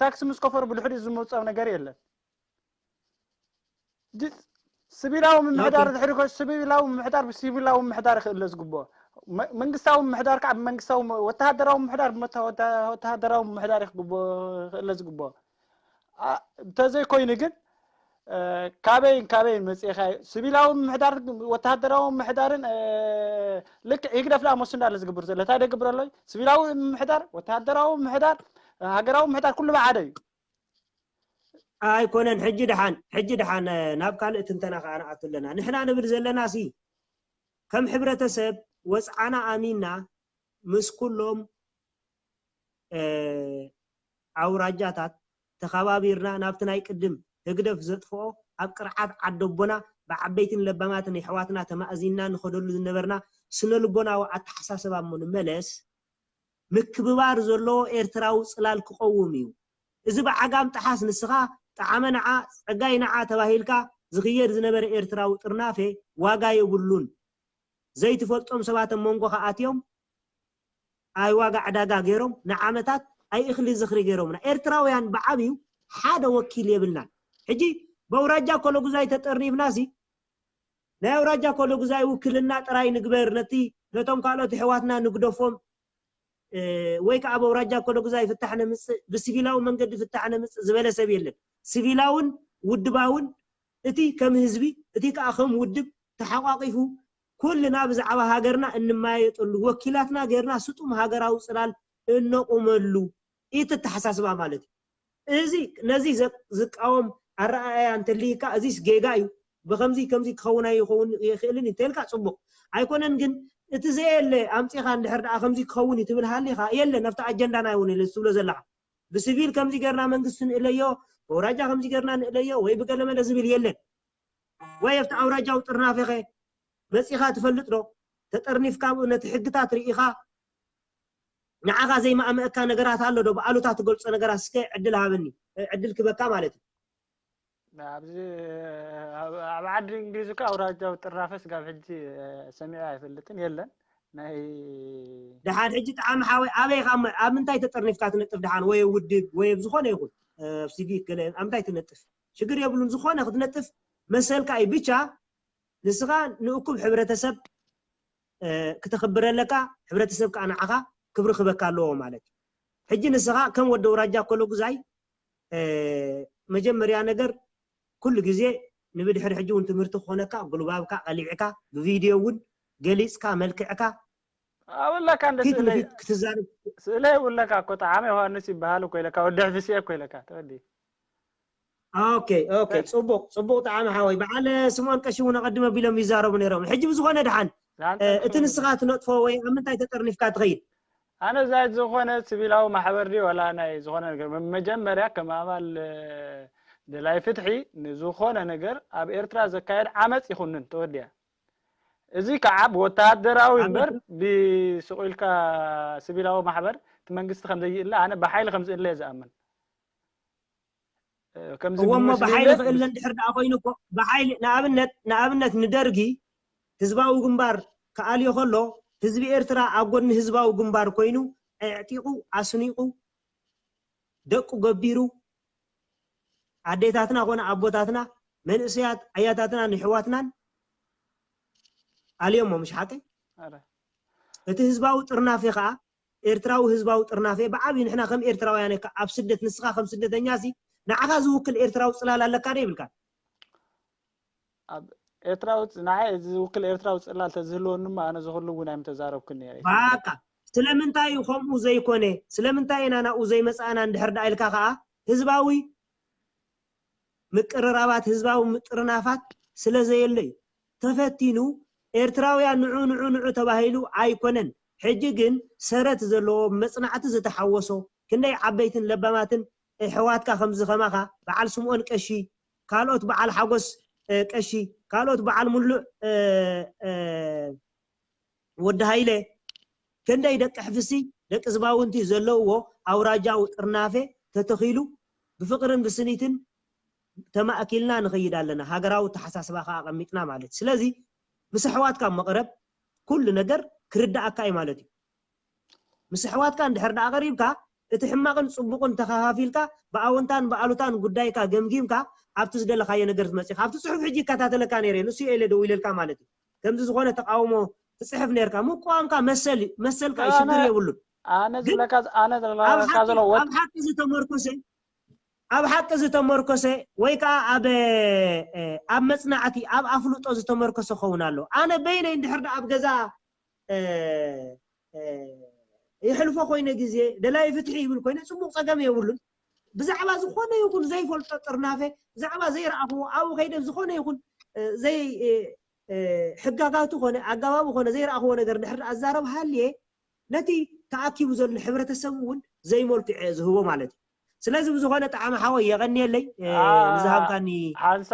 ታክሲ ምስ ከፈሩ ብድሕሪኡ ዝመፅኦም ነገር የለን ስቢላዊ ምምሕዳር ድሕሪ ኮ ስቢላዊ ምምሕዳር ብሲቪላዊ ምምሕዳር ክእለ ዝግብኦ መንግስታዊ ምምሕዳር ከዓ ብመንግስታዊ ወተሃደራዊ ምምሕዳር ወተሃደራዊ ምምሕዳር ክእለ ዝግብኦ እንተዘይኮይኑ ግን ካበይን ካበይን መፅኢኻ እዩ ስቢላዊ ምምሕዳር ወተሃደራዊ ምምሕዳርን ልክዕ ህግደፍ ዳ መሱ እንዳለ ዝግብር ዘሎ እንታይ ደግብር ኣሎ ስቢላዊ ምምሕዳር ወተሃደራዊ ምምሕዳር ሃገራዊ ምምሕዳር ኩሉ ብሓደ እዩ ኣይኮነን ሕጂ ድሓን ሕጂ ድሓን ናብ ካልእ ትንተና ከዓ ንኣቱ ኣለና ንሕና ንብል ዘለና ሲ ከም ሕብረተሰብ ወፅዓና ኣሚንና ምስ ኩሎም ኣውራጃታት ተኸባቢርና ናብቲ ናይ ቅድም ህግደፍ ዘጥፍኦ ኣብ ቅርዓት ዓደቦና ብዓበይትን ለባማትን የሕዋትና ተማእዚንና ንኸደሉ ዝነበርና ስነ ልቦናዊ ኣተሓሳስባ እሞ ንመለስ ምክብባር ዘለዎ ኤርትራዊ ጽላል ክቐውም እዩ። እዚ ብዓጋም ጠሓስ ንስኻ ጠዓመ ንዓ ጸጋይ ንዓ ተባሂልካ ዝኽየድ ዝነበረ ኤርትራዊ ጥርናፌ ዋጋ የብሉን። ዘይትፈልጦም ሰባት ኣብ መንጎኻ ኣትዮም ኣይ ዋጋ ዕዳጋ ገይሮም ንዓመታት ኣይ እኽሊ ዝኽሪ ገይሮምና። ኤርትራውያን ብዓብዩ ሓደ ወኪል የብልናን። ሕጂ በውራጃ ኮሎጉዛይ ተጠርኒፍና ሲ ናይ ኣውራጃ ኮሎጉዛይ ውክልና ጥራይ ንግበር ነቲ ነቶም ካልኦት ኣሕዋትና ንግደፎም ወይ ከዓ በውራጃ ኮሎጉዛይ ፍታሕ ነምፅእ ብሲቪላዊ መንገዲ ፍታሕ ነምፅእ ዝበለ ሰብ የለን። ሲቪላውን ውድባውን እቲ ከም ህዝቢ እቲ ከዓ ከም ውድብ ተሓቋቂፉ ኩልና ብዛዕባ ሃገርና እንማየጠሉ ወኪላትና ገይርና ስጡም ሃገራዊ ፅላል እነቁመሉ እቲ ኣተሓሳስባ ማለት እዩ። እዚ ነዚ ዝቃወም ኣረኣእያ እንተልይካ እዚስ ጌጋ እዩ ብከምዚ ከምዚ ክኸውን ኣይኸውን ይኽእልን እንተልካ ፅቡቅ ኣይኮነን ግን እቲ ዘየለ ኣምፂኻ እንድሕር ደኣ ከምዚ ክኸውን እዩ ትብል ሃሊኻ የለን ኣብቲ ኣጀንዳና ይውን ኢለ ትብሎ ዘለኻ ብስቪል ከምዚ ገርና መንግስቲ ንእለዮ በውራጃ ከምዚ ገርና ንእለዮ ወይ ብገለመለ ዝብል የለን ወይ ኣብቲ ኣውራጃዊ ጥርናፌኸ መፂኻ ትፈልጥ ዶ ተጠርኒፍካ ነቲ ሕግታት ርኢኻ ንዓኻ ዘይማእመእካ ነገራት ኣሎ ዶ ብኣሉታ ትገልፆ ነገራት እስከ ዕድል ሃበኒ ዕድል ክበካ ማለት እዩ ኣብዚ ኣብ ዓዲ እንግሊዝ እኮ ኣውራጃዊ ጥርናፈ ስጋብ ሕጂ ሰሚዐ ኣይፈልጥን የለን ናይ ድሓን ሕጂ ጣዕሚ ሓወይ ኣበይ ካብ ኣብ ምንታይ ተጠርኒፍካ ትነጥፍ ድሓን ወይ ውድብ ወይ ኣብ ዝኾነ ይኹን ኣብ ሲቪክ ገለ ኣብ ምንታይ ትነጥፍ ሽግር የብሉን ዝኾነ ክትነጥፍ መሰልካ እዩ ብቻ ንስኻ ንእኩብ ሕብረተሰብ ክተኽብር ኣለካ። ሕብረተሰብ ከዓ ንዓኻ ክብሪ ክበካ ኣለዎ ማለት እዩ። ሕጂ ንስኻ ከም ወዲ ኣውራጃ ኮሎጉዛይ መጀመርያ ነገር ኩሉ ግዜ ንብድሕሪ ሕጂ እውን ትምህርቲ ክኾነካ፣ ጉልባብካ ቀሊዕካ ብቪድዮ እውን ገሊፅካ መልክዕካ ኣብለካ እንደ ፊት ስእለይ ንፊት ክትዛረብ ስእለይ ውለካ እኮ ጠዓመ ዮሃንስ ይበሃል እኮ ኢለካ ወዲ ሕፍስየ እኮ ኢለካ ተወዲ ኦኬ ኦኬ፣ ፅቡቅ ፅቡቅ። ጠዓመ ሓወይ፣ በዓል ስምኦን ቀሺ እውን ኣቐድም ኣቢሎም ይዛረቡ ነይሮም። ሕጂ ብዝኾነ ድሓን እቲ ንስኻ ትነጥፎ ወይ ኣብ ምንታይ ተጠርኒፍካ ትኸይድ? ኣነ ዛይት ዝኾነ ሲቪላዊ ማሕበር ድዩ ዋላ ናይ ዝኾነ ነገር መ- መጀመርያ ከም ኣባል እ፣ ደላይ ፍትሒ ንዝኾነ ነገር ኣብ ኤርትራ ዘካየድ ዓመፅ ይኹንን ተወዲያ። እዚ ከዓ ብወታደራዊ ዓመፅ እምበር ብስቑ ኢልካ ሲቪላዊ ማሕበር እቲ መንግስቲ ከም ዘይእለ ኣነ ብሓይሊ ከም ዝእለ እየ ዝኣምን። እ፣ ከምዚ እወ እሞ ብመስሊ ብሓይሊ እለ ክእለ እንድሕር ደኣ ኮይኑ እኮ ብሓይሊ ንኣብነት ንኣብነት ንደርጊ ህዝባዊ ግንባር ክኣልዮ ከሎ ህዝቢ ኤርትራ ኣብ ጎድኒ ህዝባዊ ግንባር ኮይኑ ኣዕጢቑ ኣስኒቑ ደቁ ገቢሩ ኣዴታትና ኮነ ኣቦታትና መንእሰያት ኣያታትናን ኣሕዋትናን ኣልዮሞ፣ ምሽ ሓቂ? ኣረ፣ እቲ ህዝባዊ ጥርናፌ ከዓ ኤርትራዊ ህዝባዊ ጥርናፌ ብዓብዩ ንሕና ከም ኤርትራውያን እካ ኣብ ስደት ንስኻ ከም ስደተኛ ሲ ንዓኻ ዝውክል ኤርትራዊ ፅላል ኣለካ ዶ ይብልካ? ኣብ ኤርትራዊ ፅ- ንዓይ እዚ ዝውክል ኤርትራዊ ፅላል ተዝህልወኒ እሞ ኣነ ዝኽሉ እውን ኣይምተዛረብኩን ነይረ። ባቃ ስለምንታይ እዩ ከምኡ ዘይኮነ? ስለምንታይ ኢና ናብኡ ዘይመፃእና እንድሕር ደኣ ኢልካ ከዓ ህዝባዊ ምቅርራባት ህዝባዊ ምጥርናፋት ስለ ዘየለ እዩ። ተፈቲኑ ኤርትራውያን ንዑ ንዑ ንዑ ተባሂሉ ኣይኮነን። ሕጂ ግን ሰረት ዘለዎ መጽናዕቲ ዝተሓወሶ ክንደይ ዓበይትን ለባማትን ኣሕዋትካ ከምዚ ከማኻ በዓል ስምኦን ቀሺ ካልኦት በዓል ሓጎስ ቀሺ ካልኦት በዓል ሙሉእ ወዲ ሃይለ ክንደይ ደቂ ሕፍሲ ደቂ ዝባውንቲ ዘለውዎ ኣውራጃዊ ጥርናፌ ተተኺሉ ብፍቕርን ብስኒትን ተማእኪልና ንኸይድ ኣለና። ሃገራዊ ተሓሳስባ ከዓ ኣቐሚጥና ማለት እዩ። ስለዚ ምስ ኣሕዋትካ መቕረብ ኩሉ ነገር ክርዳእካ እዩ ማለት እዩ። ምስ ኣሕዋትካ እንድሕር ደኣ ቀሪብካ እቲ ሕማቕን ፅቡቕን ተኸፋፊልካ ብኣወንታን ብኣሉታን ጉዳይካ ገምጊምካ ኣብቲ ዝደለኻዮ ነገር ትመፅእ ኢኻ። ኣብቲ ፅሑፍ ሕጂ ይከታተለካ ነይረ ንሱ እየ ኢለ ደዊለልካ ማለት እዩ። ከምዚ ዝኾነ ተቃውሞ ትፅሕፍ ነርካ ምቋምካ መሰል መሰልካ እዩ ሽግር የብሉን ኣነ ግን ዝብለካ ኣነ ኣብ ዝብለካ ሓቂ ዘሎ ወጥ ኣብ ሓቂ ዝተመርኮሰ ኣብ ሓቂ ዝተመርኮሰ ወይ ከዓ ኣብ ኣብ መፅናዕቲ ኣብ ኣፍልጦ ዝተመርኮሰ ክኸውን ኣሎ ኣነ በይነይ እንድሕር ኣብ ገዛ የሕልፎ ኮይነ ግዜ ደላይ ፍትሒ ይብል ኮይነ ፅቡቅ ፀገም የብሉን ብዛዕባ ዝኾነ ይኹን ዘይፈልጦ ጥርናፈ ብዛዕባ ዘይረኣኽዎ ኣብኡ ከይደ ዝኾነ ይኹን ዘይ ሕጋጋቱ ኮነ ኣገባቡ ኮነ ዘይረኣኽዎ ነገር ድሕር ኣዛረብ ሃልየ ነቲ ተኣኪቡ ዘሎ ሕብረተሰብ እውን ዘይመልክዑ ዝህቦ ማለት እዩ ስለዚ ብዝኾነ ጣዕሚ ሓወይ የቐንየለይ ንዝሃብካኒ ሓንሳ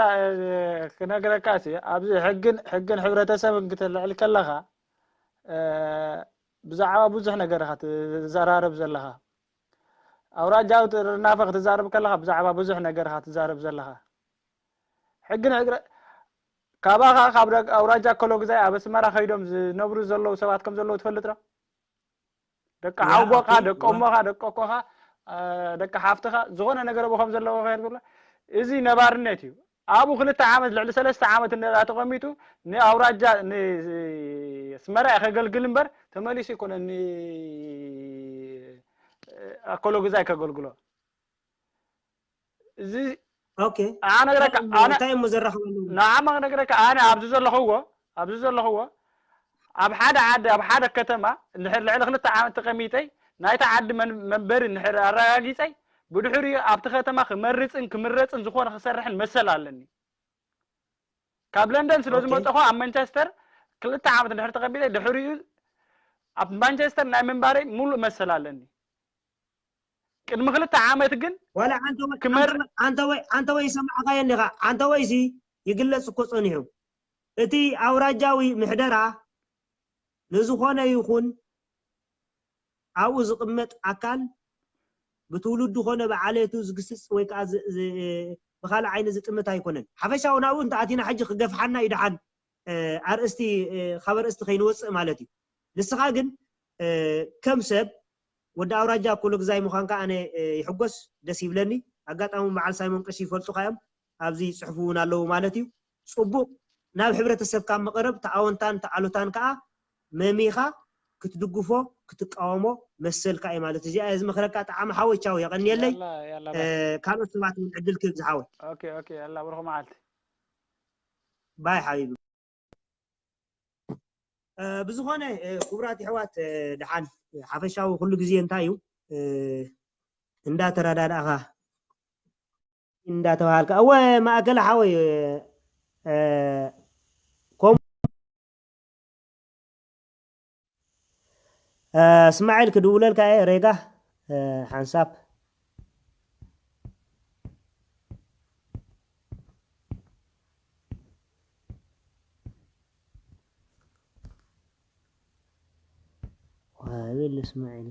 ክነግረካ ሲ ኣብዚ ሕግን ሕግን ሕብረተሰብን ክትልዕል ከለኻ ብዛዕባ ብዙሕ ነገር ኢኻ ትዘራረብ ዘለኻ ኣውራጃዊ ጥርናፈ ክትዛረብ ከለኻ ብዛዕባ ብዙሕ ነገር ኢኻ ትዛረብ ዘለኻ ሕግን ሕግረ ካባኻ ካብ ኣውራጃ ኮሎግዛይ ኣብ ኣስመራ ከይዶም ዝነብሩ ዘለዉ ሰባት ከም ዘለዉ ትፈልጥ ዶ ደቂ ሓውቦኻ ደቂ እሞኻ ደቂ ኣኮኻ ደቂ ሓፍትኻ ዝኾነ ነገር ብ ከም ዘለዎ ከየር ዝብሎ እዚ ነባርነት እዩ ኣብኡ ክልተ ዓመት ልዕሊ ሰለስተ ዓመት እንዳ ተቐሚጡ ንኣውራጃ ንስመራ ከገልግል እምበር ተመሊሱ ይኮነ ኣኮሎግዛይ ከገልግሎ እዚ ኣነግረካ እንታይ እሞ ዘራኽበሉ ንዓማ ክነግረካ ኣነ ኣብዚ ዘለኽዎ ኣብዚ ዘለኽዎ ኣብ ሓደ ዓዲ ኣብ ሓደ ከተማ እንድሕር ልዕሊ ክልተ ዓመት ተቐሚጠይ ናይቲ ዓዲ መንበሪ እንድሕር ኣረጋጊፀይ ብድሕሪኡ ኣብቲ ከተማ ክመርፅን ክምረፅን ዝኾነ ክሰርሕን መሰል ኣለኒ ካብ ለንደን ስለ ዝመፀኹ ኣብ ማንቸስተር ክልተ ዓመት እንድሕር ተቐሚጠይ ድሕሪኡ ኣብ ማንቸስተር ናይ ምንባረይ ሙሉእ መሰል ኣለኒ ቅድሚ ክልተ ዓመት ግን ዋላ ዓንተወይ ዓንተወይ ይሰማዕካዮ እንዲኻ ዓንተወይሲ ይግለጽ እኮ ጸኒሑ እቲ ኣውራጃዊ ምሕደራ ንዝኾነ ይኹን ኣብኡ ዝቕመጥ ኣካል ብትውልዱ ኮነ ብዓሌቱ ዝግስጽ ወይ ከዓ ብካልእ ዓይኒ ዝጥምት ኣይኮነን ሓፈሻዊ ናብኡ እንተኣቲና ሕጂ ክገፍሓና እዩ ደሓን ኣርእስቲ ካብ ኣርእስቲ ከይንወፅእ ማለት እዩ ንስኻ ግን ከም ሰብ ወዲ ኣውራጃ ኩሉ ግዛይ ምዃንካ ኣነ ይሕጎስ ደስ ይብለኒ ኣጋጣሚ በዓል ሳይሞን ቀሺ ይፈልጡካ እዮም ኣብዚ ይፅሕፉ እውን ኣለዉ ማለት እዩ ፅቡቅ ናብ ሕብረተሰብ ካብ መቅረብ ተኣወንታን ተኣሉታን ከዓ መሚኻ ክትድግፎ ክትቃወሞ መሰልካ እዩ ማለት እዩ። እዚኣ እየ ዝመኽረካ። ጠዓሚ ሓወይ ቻው፣ የቐንየለይ። ያላ ያላ እ፣ ካልኦት ሰባት እውን ዕድል ክህብ ዝሓወይ። ኦኬ ኦኬ ያላ ብሩኽ መዓልቲ። ባይ ሓቢቢ። እ፣ ብዝኾነ እ፣ ክቡራት የሕዋት እ፣ ደሓን ሓፈሻዊ ኩሉ ግዜ እንታይ እዩ እ፣ እንዳተረዳዳእኻ እንዳተባሃልካ እወ ማእከል ሓወይ እ፣ እ፣ ኮም እ፣ እስማዒል ክድውለልካ እየ ሬጋ እ፣ ሓንሳብ ዋይብል እስማዒል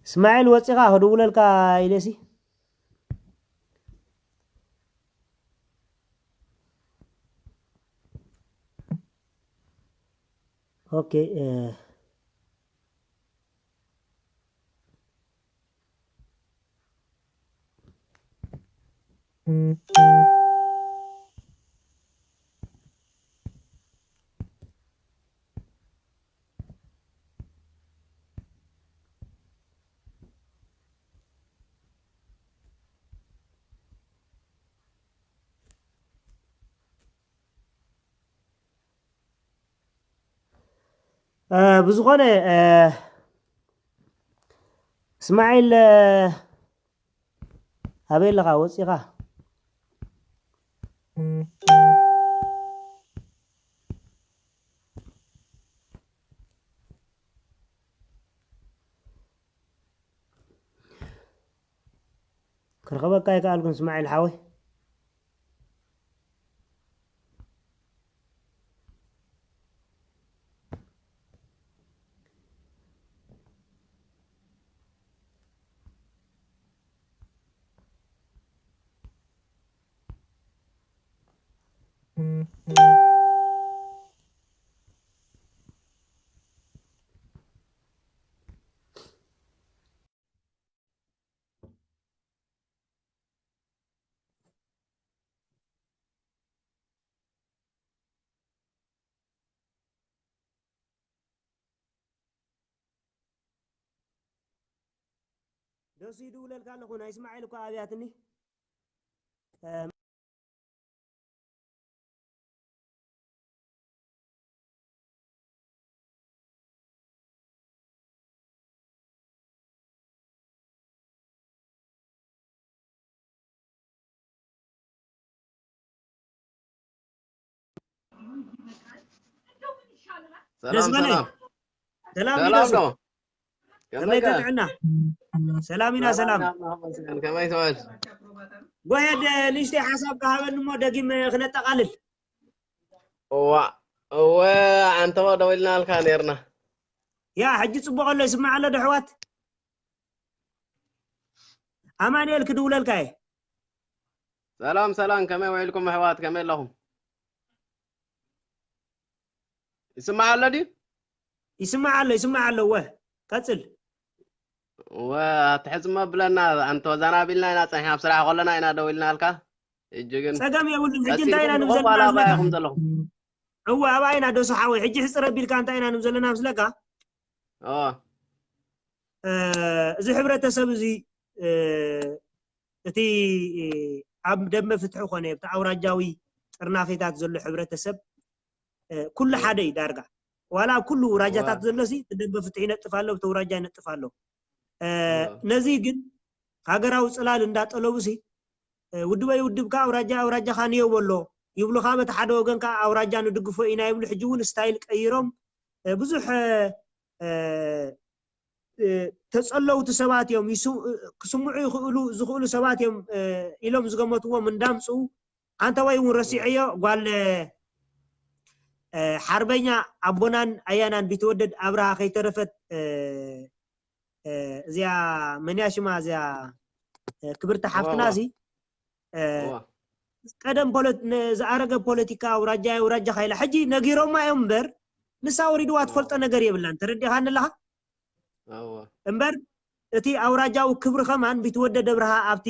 እስማዒል ወፂኻ ክድውለልካ ኢለሲ ኦኬ እ፣ እ፣ ብዝኾነ እ፣ እስማዒል እ፣ ኣበይ ኣለኻ ወፂኻ ክረኸበካ ኣይከኣልኩን እስማዒል ሓወይ ደሱ ይድውለልካ ኣለኹ ናይ እስማዒል እኳ ኣብያትኒ ሰላም ሰላም ሰላም ሰላም ይደሱ ነው። ከመይ ከጥዕና ሰላም ኢና ሰላም ከመይ ትውዕል? ጎሄድ ንእሽተይ ሓሳብ ክሃበኒ እሞ ደጊም ክነጠቃልል እዋ እወ ኣንተወ ደው ኢልናልካ ነርና። ያ ሕጂ ፅቡቅ ኣሎ ይስማዕ ኣሎ ዶ ኣሕዋት ኣማንኤል ክድውለልካ እየ ሰላም ሰላም፣ ከመይ ውዒልኩም ኣሕዋት? ከመይ ኣለኹም? ይስማዕ ኣሎ ድዩ? ይስማዕ ኣሎ ይስማዕ ኣሎ እወ ቀፅል እወ ኣትሕዝሞ ብለና ኣንተ ዘና ቢልና ኢና ፀኒሕና ኣብ ስራሕ ከለና ኢና ደው ኢልናልካ። ሕጂ ግን ፀገም የብሉን ሕጂ እንታይ ኢና ቀፂልኩም ንብዘልና ዋላ ምስለካ ኢኹም ዘለኹም? እወ ኣብኣ ኢና ደሱ ሓወይ ሕጂ ሕፅር ኣቢልካ እንታይ ኢና ንብዘለና ምስለካ እወ እ፣ እዚ ሕብረተሰብ እዚ እ፣ እቲ እ፣ ኣብ ደንበ ፍትሒ ኮነ ኣብቲ ኣውራጃዊ ጥርናፌታት ዘሎ ሕብረተሰብ እ፣ ኩሉ ሓደ እዩ ዳርጋ ዋላ ኣብ ኩሉ ውራጃታት ዘሎ ሲ እቲ ደንበ ፍትሒ ይነጥፍ ኣሎ እቲ ውራጃ ይነጥፍ ኣሎ እ፣ እወ ነዚ ግን ሃገራዊ ፅላል እንዳጠለቡ ሲ እ፣ ውድበይ ውድብካ ኣውራጃ ኣውራጃኻ ንየው ኣሎ ይብሉኻ በቲ ሓደ ወገን ከዓ ኣውራጃ ንድግፎ ኢና ይብሉ ሕጂ እውን ስታይል ቀይሮም እ፣ ብዙሕ እ፣ እ፣ ተጸለውቲ ሰባት እዮም ይስ- እ፣ ክስምዑ ይኽእሉ ዝኽእሉ ሰባት እዮም እ፣ ኢሎም ዝገመትዎም እንዳምፅኡ ኣንተ ወይ እውን ረሲዐዮ ጓል እ፣ ሓርበኛ ኣቦናን ኣያናን ቢትወደድ ኣብርሃ ከይተረፈት እ፣ እ፣ እዚኣ መንያ ሽማ እዚኣ እ፣ ክብርቲ ሓፍትና እዋ። እዚ እ፣ እዋ። ቀደም ፖለ- ነ- ዝኣረገ ፖለቲካ ኣውራጃ ኣውራጃ ካይላ ሕጂ ነጊሮማ እዮም እምበር ንሳ ወሪድዋ ትፈልጦ ነገር የብላን ተረዲኻኒ ኣለኻ እዋ። እምበር እቲ ኣውራጃዊ ክብሪ ከማን ቢትወደድ ኣብርሃ ኣብቲ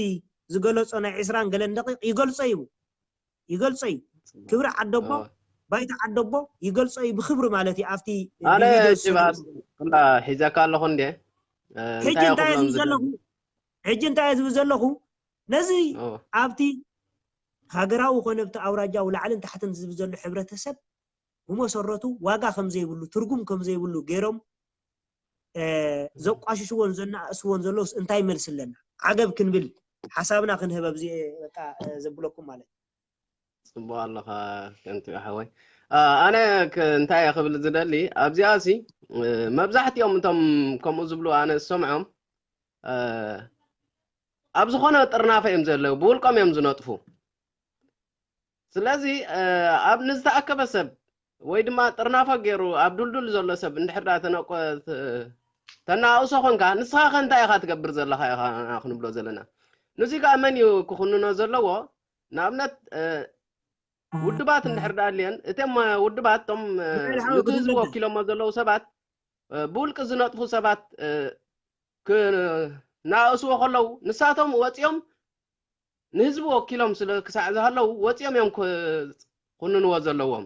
ዝገለጾ ናይ ዕስራን ገለን ደቂቕ ይገልጾ እዩ። ይገልጾ እዩ። ክብሪ ዓደቦ፣ ባይታ ዓደቦ ይገልጾ እዩ ብክብሪ ማለት እዩ። ኣብቲ ኣነ ጭባስ ኩላ ሒዘካ ኣለኹ እንዴ? ሕጂ እንታይ ዝብል ዘለኹ? ሕጂ እንታይ ዝብል ዘለኹ? ነዚ ኣብቲ ሃገራዊ ኮነ ኣብቲ ኣውራጃዊ ላዕልን ታሕትን ዝብል ዘሎ ሕብረተሰብ ብመሰረቱ ዋጋ ከም ዘይብሉ፣ ትርጉም ከም ዘይብሉ ገይሮም ዘቋሽሽዎን ዘናእስዎን ዘለውስ እንታይ መልሲ ኣለና? ዓገብ ክንብል ሓሳብና ክንህብ ኣብዚ በቃ ዘብለኩም ማለት። ጽቡቕ ኣለኻ ከንቲባ ሓወይ። ኣነ እንታይ እየ ክብል ዝደሊ ኣብዚኣ ሲ መብዛሕትኦም እቶም ከምኡ ዝብሉ ኣነ ዝሰምዖም ኣብ ዝኾነ ጥርናፈ እዮም ዘለዉ፣ ብውልቆም እዮም ዝነጥፉ። ስለዚ ኣብ ንዝተኣከበ ሰብ ወይ ድማ ጥርናፈ ገይሩ ኣብ ዱልዱል ዘሎ ሰብ እንድሕር ዳ ተነቆ ተናእሶ ኮንካ ንስኻ ከ እንታይ ኢኻ ትገብር ዘለኻ ኢኻ ክንብሎ ዘለና። ንዚ ከኣ መን እዩ ክኹንኖ ዘለዎ? ንኣብነት ውድባት እንድሕር ዳ ኣልየን እቶም ውድባት እቶም ንህዝቢ ወኪሎሞ ዘለዉ ሰባት ብውልቂ ዝነጥፉ ሰባት ክናእስዎ ከለዉ ንሳቶም ወፂኦም ንህዝቢ ወኪሎም ስለ ክሳዕ ዝሃለዉ ወፂኦም እዮም ክኹንንዎ ዘለዎም።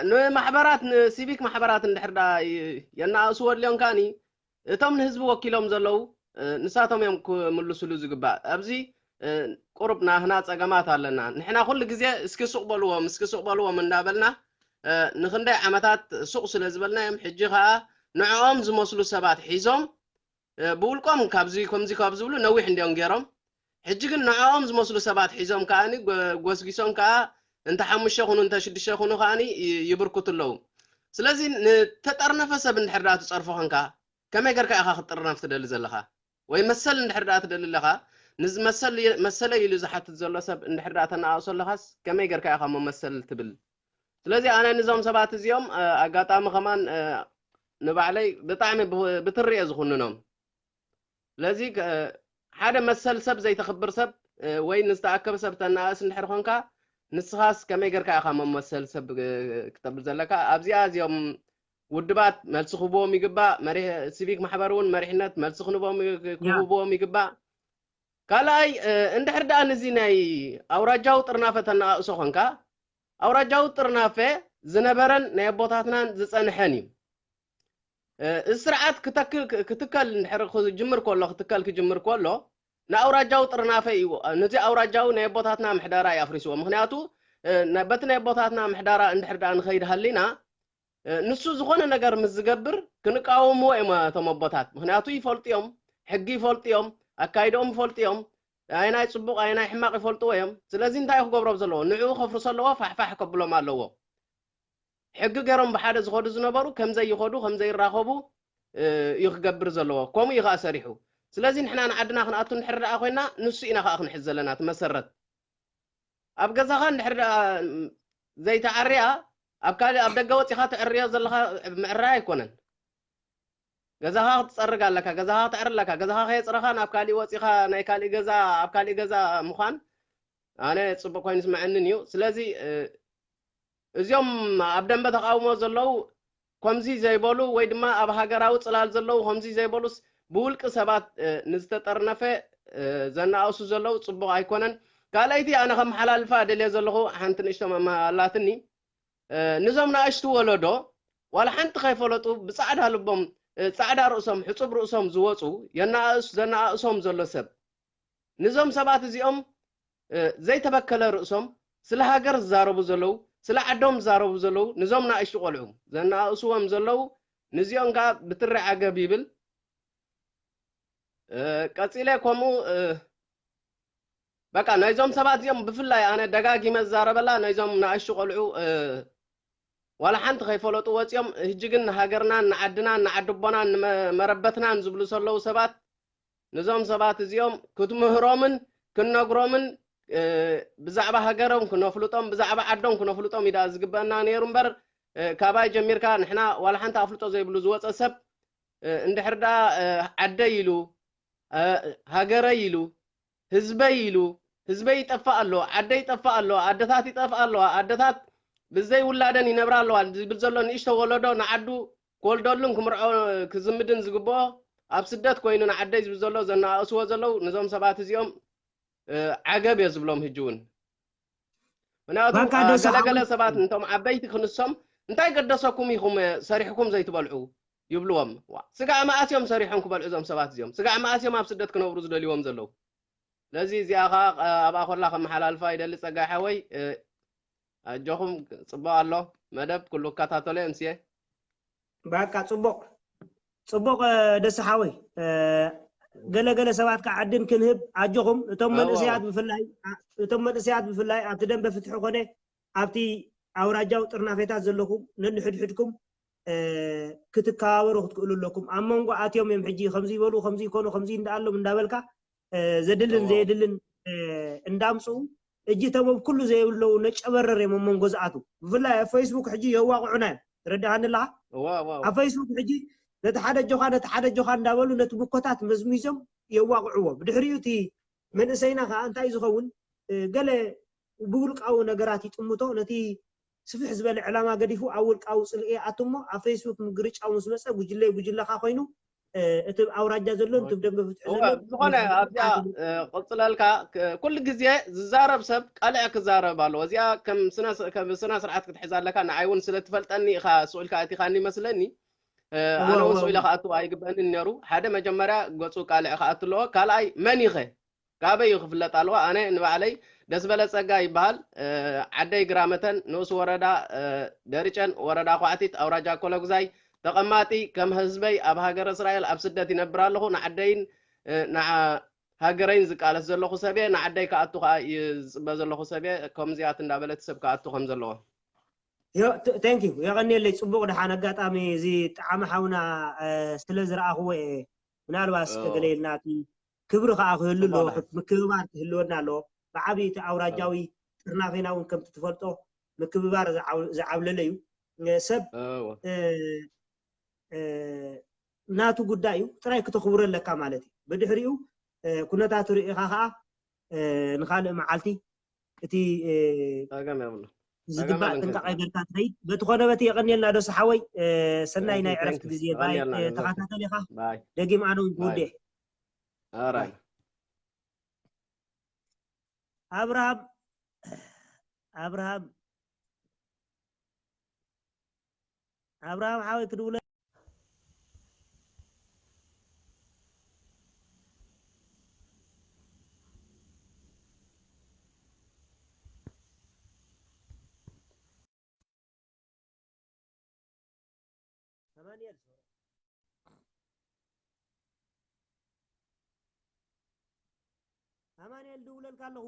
ንማሕበራት ንሲቪክ ማሕበራት እንድሕር ዳ የናእስዎ ኣድልዮም ከኣኒ እቶም ንህዝቢ ወኪሎም ዘለዉ ንሳቶም እዮም ክምልስሉ ዝግባእ። ኣብዚ ቁሩብ ናህና ፀገማት ኣለና። ንሕና ኩሉ ግዜ እስኪ ሱቕ በልዎም እስኪ ሱቕ በልዎም እንዳበልና ንክንደይ ዓመታት ሱቕ ስለ ዝበልናዮም ሕጂ ከዓ ንዕኦም ዝመስሉ ሰባት ሒዞም ብውልቆም ካብዚ ከምዚ ካብ ዝብሉ ነዊሕ እንዲዮም ገይሮም። ሕጂ ግን ንዕኦም ዝመስሉ ሰባት ሒዞም ከኣኒ ጎስጊሶም ከዓ እንተ ሓሙሽተ ኩኑ እንተ ሽዱሽተ ኩኑ ከኣኒ ይብርክቱ ኣለዉ። ስለዚ ንተጠርነፈ ሰብ እንድሕር ዳ ትፀርፎ ኮንካ ከመይ ገርካ ኢኻ ክትጥርነፍ ትደሊ ዘለኻ? ወይ መሰል እንድሕር ዳ ትደሊ ኣለኻ ንዚ መሰል መሰለይ ኢሉ ዝሓትት ዘሎ ሰብ እንድሕር ዳ ተናኣእሶ ኣለኻስ ከመይ ገርካ ኢኻ መመሰል ትብል? ስለዚ ኣነ ንዞም ሰባት እዚኦም ኣጋጣሚ ከማን ንባዕለይ ብጣዕሚ ብትሪ እየ ዝኹንኖም። ስለዚ ሓደ መሰል ሰብ ዘይተኽብር ሰብ ወይ ንዝተኣከበ ሰብ ተናእስ እንድሕር ኾንካ ንስኻስ ከመይ ገርካ ኢኻ መመሰል ሰብ ክተብል ዘለካ? ኣብዚኣ እዚኦም ውድባት መልሲ ክህብዎም ይግባእ። መሪሕ ሲቪክ ማሕበር እውን መሪሕነት መልሲ ክንቦም ክህብዎም ይግባእ። ካልኣይ እንድሕር ደኣ ንዚ ናይ ኣውራጃዊ ጥርናፈ ተነኣእሶ ኾንካ ኣውራጃዊ ጥርናፈ ዝነበረን ናይ ኣቦታትናን ዝጸንሐን እዩ። እዚ ስርዓት ክትከል እንድሕር ክጅምር ከሎ ክትከል ክጅምር ከሎ ንኣውራጃዊ ጥርናፈ እዩ። ነዚ ኣውራጃዊ ናይ ኣቦታትና ምሕደራ እዩ ኣፍሪስዎ። ምክንያቱ በቲ ናይ ኣቦታትና ምሕደራ እንድሕር ደኣ ንኸይድ ሃሊና ንሱ ዝኾነ ነገር ምስ ዝገብር ክንቃወምዎ እዮም እቶም ኣቦታት። ምክንያቱ ይፈልጡ እዮም፣ ሕጊ ይፈልጡ እዮም፣ ኣካይድኦም ይፈልጡ እዮም፣ ኣየናይ ፅቡቕ ኣየናይ ሕማቕ ይፈልጥዎ እዮም። ስለዚ እንታይ ክገብሮም ዘለዎ? ንዕኡ ከፍርሶ ኣለዎ፣ ፋሕፋሕ ከብሎም ኣለዎ። ሕጊ ገይሮም ብሓደ ዝኸዱ ዝነበሩ ከምዘይኸዱ ከምዘይራኸቡ እዩ ክገብር ዘለዎ። ከምኡ እዩ ከዓ ሰሪሑ። ስለዚ ንሕና ንዓድና ክንኣቱ እንድሕር ደኣ ኮይና ንሱ ኢና ከዓ ክንሕዝ ዘለና እቲ መሰረት። ኣብ ገዛኻ እንድሕር ደኣ ዘይተዓርያ ኣብ ካልእ ኣብ ደገ ወፂኻ ተዕርዮ ዘለኻ ምዕራይ ኣይኮነን። ገዛኻ ክትፀርግ ኣለካ፣ ገዛኻ ክትዕር ኣለካ። ገዛኻ ከየፅረኻ ናብ ካሊእ ወፂኻ ናይ ካሊእ ገዛ ኣብ ካሊእ ገዛ ምዃን ኣነ ፅቡቅ ኮይኑ ይስምዐንን እዩ። ስለዚ እዚኦም ኣብ ደንበ ተቃውሞ ዘለዉ ከምዚ ዘይበሉ ወይ ድማ ኣብ ሃገራዊ ፅላል ዘለዉ ከምዚ ዘይበሉስ ብውልቂ ሰባት ንዝተጠርነፈ ዘናእሱ ዘለዉ ፅቡቅ ኣይኮነን። ካልኣይቲ ኣነ ከመሓላልፋ ደልየ ዘለኹ ሓንቲ ንእሽቶ ኣላትኒ። ንዞም ንኣሽቱ ወለዶ ዋላ ሓንቲ ከይፈለጡ ብፃዕዳ ልቦም ፃዕዳ ርእሶም ሕፁብ ርእሶም ዝወፁ የናእስ ዘናእሶም ዘሎ ሰብ ንዞም ሰባት እዚኦም ዘይተበከለ ርእሶም ስለ ሃገር ዝዛረቡ ዘለዉ ስለ ዓዶም ዝዛረቡ ዘለዉ ንዞም ንኣሽቱ ቆልዑ ዘናእስዎም ዘለዉ ንዚኦም ከዓ ብትሪ ዓገብ ይብል። ቀፂለ ከምኡ በቃ ናይዞም ሰባት እዚኦም ብፍላይ ኣነ ደጋጊመ ዝዛረበላ ናይዞም ንኣሽቱ ቆልዑ ዋላ ሓንቲ ከይፈለጡ ወፂኦም ህጂ ግን ንሃገርናን ንዓድናን ንዓድቦናን ንመረበትናን ዝብሉ ዘለዉ ሰባት ንዞም ሰባት እዚኦም ክትምህሮምን ክነግሮምን ብዛዕባ ሃገሮም ክነፍልጦም ብዛዕባ ዓዶም ክነፍልጦም ኢዳ ዝግበአና ነይሩ እምበር ካባይ ጀሚርካ ንሕና ዋላ ሓንቲ ኣፍልጦ ዘይብሉ ዝወፀ ሰብ እንድሕር ደኣ ዓደይ ኢሉ ሃገረይ ኢሉ ህዝበይ ኢሉ ህዝበይ ይጠፍእ ኣሎ ዓደይ ይጠፍእ ኣሎ ኣደታት ይጠፍእ ኣለዋ ኣደታት ብዘይ ውላደን ይነብራ ኣለዋ ዝብል ዘሎ ንእሽቶ ወለዶ ንዓዱ ክወልደሉን ክምርዖ ክዝምድን ዝግብኦ ኣብ ስደት ኮይኑ ንዓደይ ዝብል ዘሎ ዘነኣእስዎ ዘለዉ ነዞም ሰባት እዚኦም ዓገብ እየ ዝብሎም። ሕጂ እውን ምክንያቱ ገለገለ ሰባት እንቶም ዓበይቲ ክንሶም እንታይ ገደሰኩም ኢኹም ሰሪሕኩም ዘይትበልዑ ይብልዎም። ስጋዕ መኣስ እዮም ሰሪሖም ክበልዑ እዞም ሰባት እዚኦም? ስጋዕ መኣስ እዮም ኣብ ስደት ክነብሩ ዝደልይዎም ዘለዉ? ስለዚ እዚኣ ከዓ ኣብኣ ኮላ ከመሓላልፋ ይደሊ። ጸጋይ ሓወይ ኣጆኹም፣ ጽቡቕ ኣሎ መደብ፣ ኩሉ እከታተሎ እየ። ምስየ በቃ ጽቡቕ ጽቡቕ ደስ ሓወይ። ገለገለ ሰባት ከዓ ዕድል ክንህብ ኣጆኹም። እቶም መንእሰያት ብፍላይ እቶም መንእሰያት ብፍላይ ኣብቲ ደንበ ፍትሒ ኮነ ኣብቲ ኣውራጃዊ ጥርናፌታት ዘለኹም ነንሕድሕድኩም ክትከባበሩ ክትክእሉ ኣለኩም። ኣብ መንጎ ኣትዮም እዮም ሕጂ ከምዚ ይበሉ ከምዚ ይኮኑ ከምዚ እንዳኣሎም እንዳበልካ ዘድልን ዘየድልን እንዳምፅኡ እጅ ተመብ ኩሉ ዘይብለው ነጨበረር እዮም ኣብ መንጎ ዝኣትው። ብፍላይ ኣብ ፌስቡክ ሕጂ የዋቕዑና እዮም። ትረዳሃኒ ኣለኻ? ኣብ ፌስቡክ ሕጂ ነቲ ሓደ ጆኻ ነቲ ሓደ ጆኻ እንዳበሉ ነቲ ብኮታት መዝሚዞም የዋቕዕዎ። ብድሕሪኡ እቲ መንእሰይና ከዓ እንታይ ዝኸውን ገለ ብውልቃዊ ነገራት ይጥምቶ። ነቲ ስፍሕ ዝበለ ዕላማ ገዲፉ ኣብ ውልቃዊ ፅልኢ ኣትሞ ኣብ ፌስቡክ ምግርጫው ምስ መፀ ጉጅለ ጉጅለኻ ኮይኑ እቲ ኣብ ኣውራጃ ዘሎ እቲ ደንበ ፍትሒ ዘሎ ዝኾነ ኣብዚኣ ቅፅለልካ። ኩሉ ግዜ ዝዛረብ ሰብ ቃልዕ ክዛረብ ኣለዎ። እዚኣ ከም ስነ ስርዓት ክትሕዛ ኣለካ። ንዓይ እውን ስለ ትፈልጠኒ ኢኻ ስኡልካ ኣቲኻኒ መስለኒ። ኣነ እውን ስኡለ ክኣትዎ ኣይግበኣንን ነይሩ። ሓደ መጀመርያ ገፁ ቃልዕ ክኣቱ ኣለዎ። ካልኣይ መን ኢኸ ካበይ እዩ ክፍለጥ ኣለዎ? ኣነ ንባዕለይ ደስበለ ጸጋ ይበሃል። ዓደይ ግራመተን ንኡስ ወረዳ ደርጨን ወረዳ ኳዕቲት ኣውራጃ ኮለጉዛይ ተቐማጢ ከም ህዝበይ ኣብ ሃገረ እስራኤል ኣብ ስደት ይነብር ኣለኹ። ንዓደይን ንሃገረይን ዝቃለስ ዘለኹ ሰብየ ንዓደይ ክኣቱ ከዓ ዝፅበ ዘለኹ ሰብየ ከምዚኣት እንዳበለት ሰብ ክኣቱ ከም ዘለዎ ቴንክ ዩ የቐኒየለይ። ፅቡቕ ደሓን ኣጋጣሚ እዚ ጠዓሚ ሓውና ስለ ዝረኣኽዎ እየ ምናልባት እስከ ገለ ኢልና እቲ ክብሪ ከዓ ክህሉ ኣለዎ፣ ምክብባር ክህልወና ኣለዎ። ብዓብዪ እቲ ኣውራጃዊ ጥርናፌና እውን ከምቲ ትፈልጦ ምክብባር ዝዓብለለ እዩ። ሰብ ናቱ ጉዳይ እዩ ጥራይ ክተኽብሮ ኣለካ ማለት እዩ። ብድሕሪኡ ኩነታቱ ርኢኻ ከዓ ንካልእ መዓልቲ እቲ ዝግባእ ጥንቃቐ ጌርካ ትኸይድ። በቲ ኮነ በቲ የቐንየልና ዶ ሰሓወይ ሰናይ ናይ ዕረፍቲ ግዜ ባይ ተኸታተል ኢኻ። ደጊም ኣነ እውን ክውድእ ኣብርሃም ኣብርሃም ኣብርሃም ሓወይ ክድውለ ኣማንኤል ኣማንኤል ድውለልካ ኣለኹ።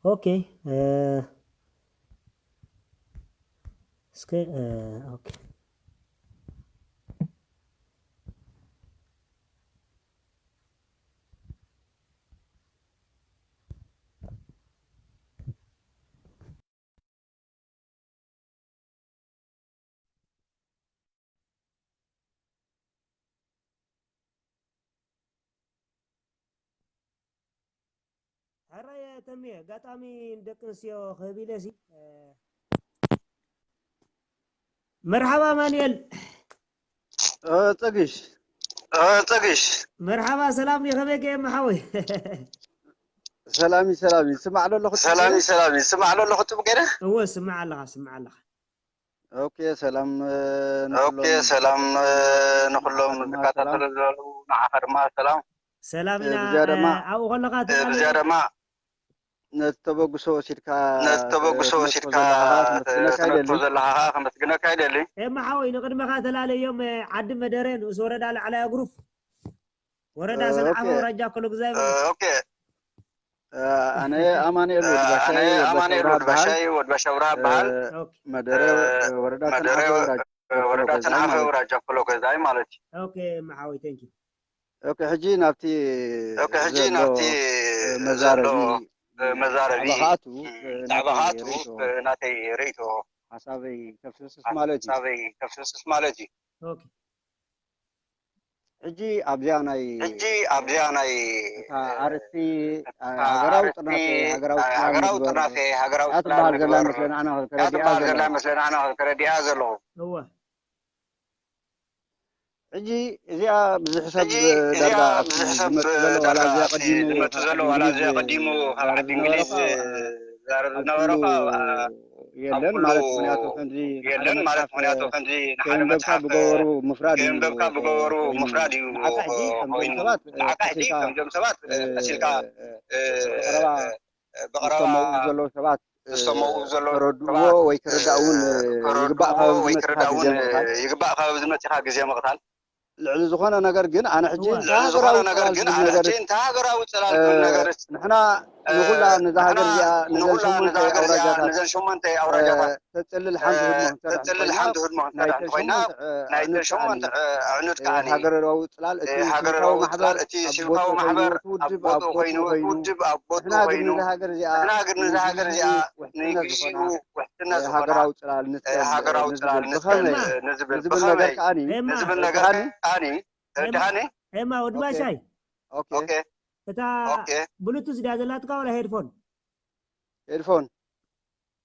ኦኬ እስከ ኦኬ ሕራይ ተምየ ኣጋጣሚ ንደቂ ኣንስትዮ ክህብ ኢለ ሲ መርሓባ ኣማንኤል ጸግሽ ጸግሽ መርሓባ ሰላም ዲ ከመይ ገየም ሓወይ ሰላም ሰላም ይስማዕ ዶ ኣለኹ ሰላም ሰላም ይስማዕ ዶ ኣለኹ ጥቡ ገይረ እወ ስማዕ ኣለኻ ስማዕ ኣለኻ ኦኬ፣ ሰላም፣ እ፣ ኦኬ፣ ንኹሎም ሰላም፣ እ፣ ንኹሎም ንዓኻ ድማ ዝከታተሉ ሰላም። ዘለዉ፣ ንዓኻ ድማ ሰላም። ሰላም እ፣ ኢና፣ ብዝያዳ እ፣ ድማ፣ ኣብኡ ከለኻ እ፣ ተላለየ ብዝያዳ ድማ፣ ነቲ ተበግሶ ወሲድካ፣ ነቲ ተበግሶ እ፣ ትነጥፎ ወሲድካ፣ ዘለኻ ኸኣ እ፣ ከመስግነካ ትነጥፎ ይደሊ። ዘለኻ ኸኣ ከመስግነካ ይደሊ። ኤማ ሓወይ፣ ንቕድመኻ ተላለዮም፣ እ፣ ዓዲ መደረ፣ ንኡስ ወረዳ ላዕላይ ኣጉሩፍ፣ ወረዳ እ፣ ሰንዓፈ፣ ኦኬ። ኣውራጃ ኮሎግዛይ እ፣ ማለት እዩ። ኦኬ። እ፣ ኣነ ኣማኑኤል እ፣ ወዲ ባሻይ፣ ኣነ ወዲ ባሻ ኣማኑኤል ኣብርሃ ወዲ እበሃል። ባሻይ፣ ወዲ ባሻ ኣብርሃ እበሃል። እ፣ ኦኬ። መደረ፣ እ፣ እ፣ ወረዳ መደረ፣ ሰንዓፈ፣ ኣውራጃ እ፣ ወረዳ ኮሎኮዛይ ሰንዓፈ፣ ማለት እዩ። ኣውራጃ ኮሎኮዛይ ማለት እዩ። ኦኬ፣ ማሓወይ፣ thank you። ኦኬ፣ ሕጂ ናብቲ ኦኬ፣ ሕጂ ዘሎ፣ ናብቲ እ፣ መዛረቢ፣ ዘሎ፣ እ፣ መዛረቢ፣ ብዛዕባ ክኣቱ፣ እ፣ እ፣ ብዛዕባ ናተይ ክኣቱ፣ ርእይቶ፣ እ፣ ናተይ ርእይቶ፣ ሓሳበይ ከፍስስ ማለት እዩ። ሓሳበይ ከፍስስ ማለት እዩ። ኦኬ። ሕጂ ኣብዚኣ ናይ፣ ሕጂ ኣብዚኣ ናይ፣ እታ ኣርእስቲ፣ እታ ሃገራዊ ኣርእስቲ፣ ጥርናፈ፣ ሃገራዊ እ፣ ጽላል ሃገራዊ ንግበር ጥርናፈ፣ ሃገራዊ እያ ጽላል ትበሃል ዘላ ንግበር መስለና፣ ኣነ እያ ከረዲኣ ትበሃል ዘለኹ። ዘላ መስለና፣ ኣነ ከረዲኣ ዘለኹ። እወ። ሕጂ እዚኣ ብዙሕ ሰብ ሕጂ እዚኣ ዳርጋ ኣብቲ ብዙሕ ሰብ ዝመጽእ ዘሎ፣ ዋላ ዳርጋ እዚኣ ኣብቲ ቀዲሙ ዝመጽእ ካብ ዘሎ፣ ዓዲ ዋላ እንግሊዝ እዚኣ ቀዲሙ ካብ ዓዲ ዝዛረብ እንግሊዝ ዝነበረ እኳ፣ እ፣ ዝዛረብ ኣብ ዝነበረ ኩሉ እኳ፣ እ፣ የለን ኣብ ኩሉ ማለት፣ ምኽንያቱ ከምዚ ንሓደ የለን ማለት፣ መጽሓፍ ምኽንያቱ ከምዚ ንሓደ ከየንበብካ መጽሓፍ ብገበሩ ምፍራድ እዩ፣ ከየንበብካ ብገበሩ እ፣ ኮይኑ። ምፍራድ እዩ፣ ንዓካ ሕጂ እ፣ ከምዞም ኮይኑ። ሰባት፣ እ፣ ንዓካ ሕጂ ቀሲልካ፣ ከምዞም ሰባት፣ እ፣ እ፣ ቀሲልካ፣ እ፣ እ፣ ብቐረባ እ፣ ብቐረባ ዝሰመኡ ዘለዉ ሰባት፣ እ፣ ዝሰመኡ ዘለዉ ክረድእዎ ሰባት፣ ወይ ክርዳእ እውን፣ እ፣ እ፣ ክረድእዎ ይግባእ ካብ ወይ ዝመጽኻ ክርዳእ ግዜ እውን፣ እ፣ ምቕታል። ይግባእ ካብ ዝመጽኻ ግዜ ምቕታል። ልዕሊ ዝኾነ ነገር ግን ኣነ ሕጂ እወ። እንተ ልዕሊ ሃገራዊ ዝኾነ ነገር ጽላል ግን ዝብል ኣነ ነገር፣ ሕጂ እንተ ሃገራዊ ጽላል እ፣ ዝብል ነገር፣ ንሕና እ፣ ንኹላ ነዛ ሃገር ንሕና እዚኣ፣ ነዘን ንኹላ ሸሞንተ ነዛ ሃገር እዚኣ፣ ኣውራጃታት፣ ነዘን ሸሞንተ እ፣ ኣውራጃታት፣ ተጽልል ሓንቲ እ፣ ህድሞ ክንሰርሕ ተጽልል እንተኾይና፣ ሓንቲ ህድሞ ክንሰርሕ ናይተን እንተኾይና፣ ሸሞንተ፣ እ፣ ናይተን ኣዕኑድ ከኣ ሸሞንተ፣ እ፣ ኣዕኑድ እ፣ ከኣ ሃገራዊ ጽላል፣ እቲ እ፣ ሃገራዊ ሲቪካዊ ጽላል፣ ማሕበር እቲ ኣብ ሲቪካዊ ቦትኡ ኮይኑ፣ ማሕበር እቲ ኣብ ውድብ ኣብ ቦትኡ ቦትኡ ኮይኑ፣ እቲ ኮይኑ፣ ውድብ ኣብ ቦትኡ ንሕና ግን ኮይኑ፣ ነዛ ሃገር እዚኣ ንሕና ግን ነዛ ሃገር ንግዚኡ እዚኣ ውሕስነት ውሕስነት ዝኾና፣ ዝኾና፣ ሃገራዊ ጽላል እ፣ ንጽል፣ ሃገራዊ ንዝብል ጽላል ብኸመይ? ንጽል፣ ንዝብል ንዝብል ነገር ብኸመይ? ከኣኒ፣ ኤማ። ንዝብል ነገር ተረድኣኒ? ከኣኒ፣ ኤማ። ተረድኣኒ? ኤማ፣ ወዲ ኦኬ። ባሻይ። ኦኬ። ኦኬ። እታ ኦኬ። ብሉቱዝ ድያ ዘላትካ ዋላ ሄድፎን? ሄድፎን።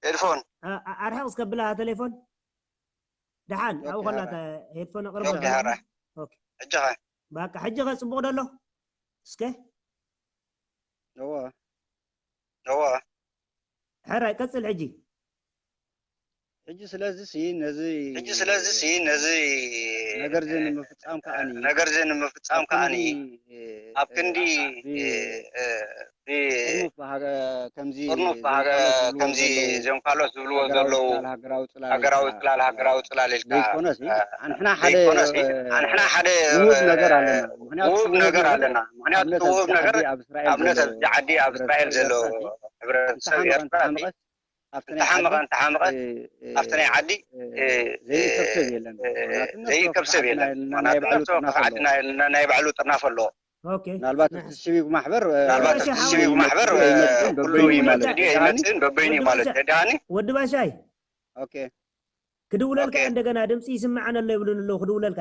ሄድፎን። ኣ-፣ ኣ-፣ ኣርሕቕ እስከ ብላ ቴሌፎን። ደሓን፣ ኣብኡ ኦኬ፣ ከላ ሐራይ። እታ ሄድፎን ኣቕርብ ኦኬ፣ ኣላ። ሐራይ። ኦኬ። ሕጂ ኸ? ባቃ፣ ሕጂ ኸ ጽቡቕ ዶ ኣሎ? እስከ? እወ። እወ። ሕራይ፣ ቀጽል ሕጂ። ሕጂ ስለዚሲ ነዚ ሕጂ ስለዚሲ ነዚ ነገር እዚ ንምፍጻም ከኣኒ፣ ነገር እዚ ንምፍጻም ኣብ ክንዲ፣ ከኣኒ፣ እ፣ ኣብ ክንዲ፣ እ፣ እ፣ እ፣ እ፣ ጥርኑፍ ብሃገ-፣ ከምዚ ጥርኑፍ እዞም ብሃገ-፣ ካልኦት ዝብልዎ ከምዚ ዘለዉ እዞም ካልኦት ዝብልዎ ሃገራዊ ዘለዉ ጽላል፣ ሃገራዊ ሃገራዊ ጽላል፣ ጽላል፣ ሃገራዊ ጽላል ኢልካ፣ ዘይኮነሲ፣ እ፣ ኣንሕና ሓደ፣ ዘይኮነሲ፣ እ፣ ኣንሕና ሓደ፣ ውሁብ ነገር ኣለና። ምኽንያቱ ውሁብ ውሁብ ነገር ነገር ኣለና። ምኽንያቱ ኣብነት ውሁብ ኣብዚ ነገር ዓዲ ኣብ እስራኤል ኣብነት ዘሎ ኣብዚ ዓዲ ኣብ እስራኤል ሕብረተሰብ ዘሎ ኤርትራ እቲ ሕብረተሰብ እንተሓመቐ ኤርትራ እቲ እንተሓመቐ ኣብቲ ናይ ዓዲ፣ እንተሓመቐ እንተሓመቐ እ፣ እ፣ ኣብቲ ናይ ዓዲ፣ እ፣ እ፣ ዘይእከብ ሰብ የለን። እ፣ ናትነት ዘይእከብ ሰብ የለን። ናትና ናይ ናትነት ባዕሉ ጥርናፈ ዓድና ኣለዎ። የለን። ናይ ባዕሉ ጥርናፈ ኣለዎ። ኦኬ። ምናልባት እቲ ናሕስ። ሲቪክ ማሕበር፣ እ፣ ምናልባት እቲ ኩሉ ሲቪክ ይመጽእ፣ ማሕበር፣ እ፣ ይመጽእን ኩሉ በበይኑ ይመጽእ ማለት ድዩ? ይደሃኒ? ኣይመጽእን በበይኑ ወዲ ማለት ባሻ-፣ ይደሃኒ? ወዲ ባሻይ። ኦኬ። ክድውለልካ ኦኬ። እንደገና ድምፂ ይስምዓን ኣሎ ይብሉን ኣለዉ። ክድውለልካ።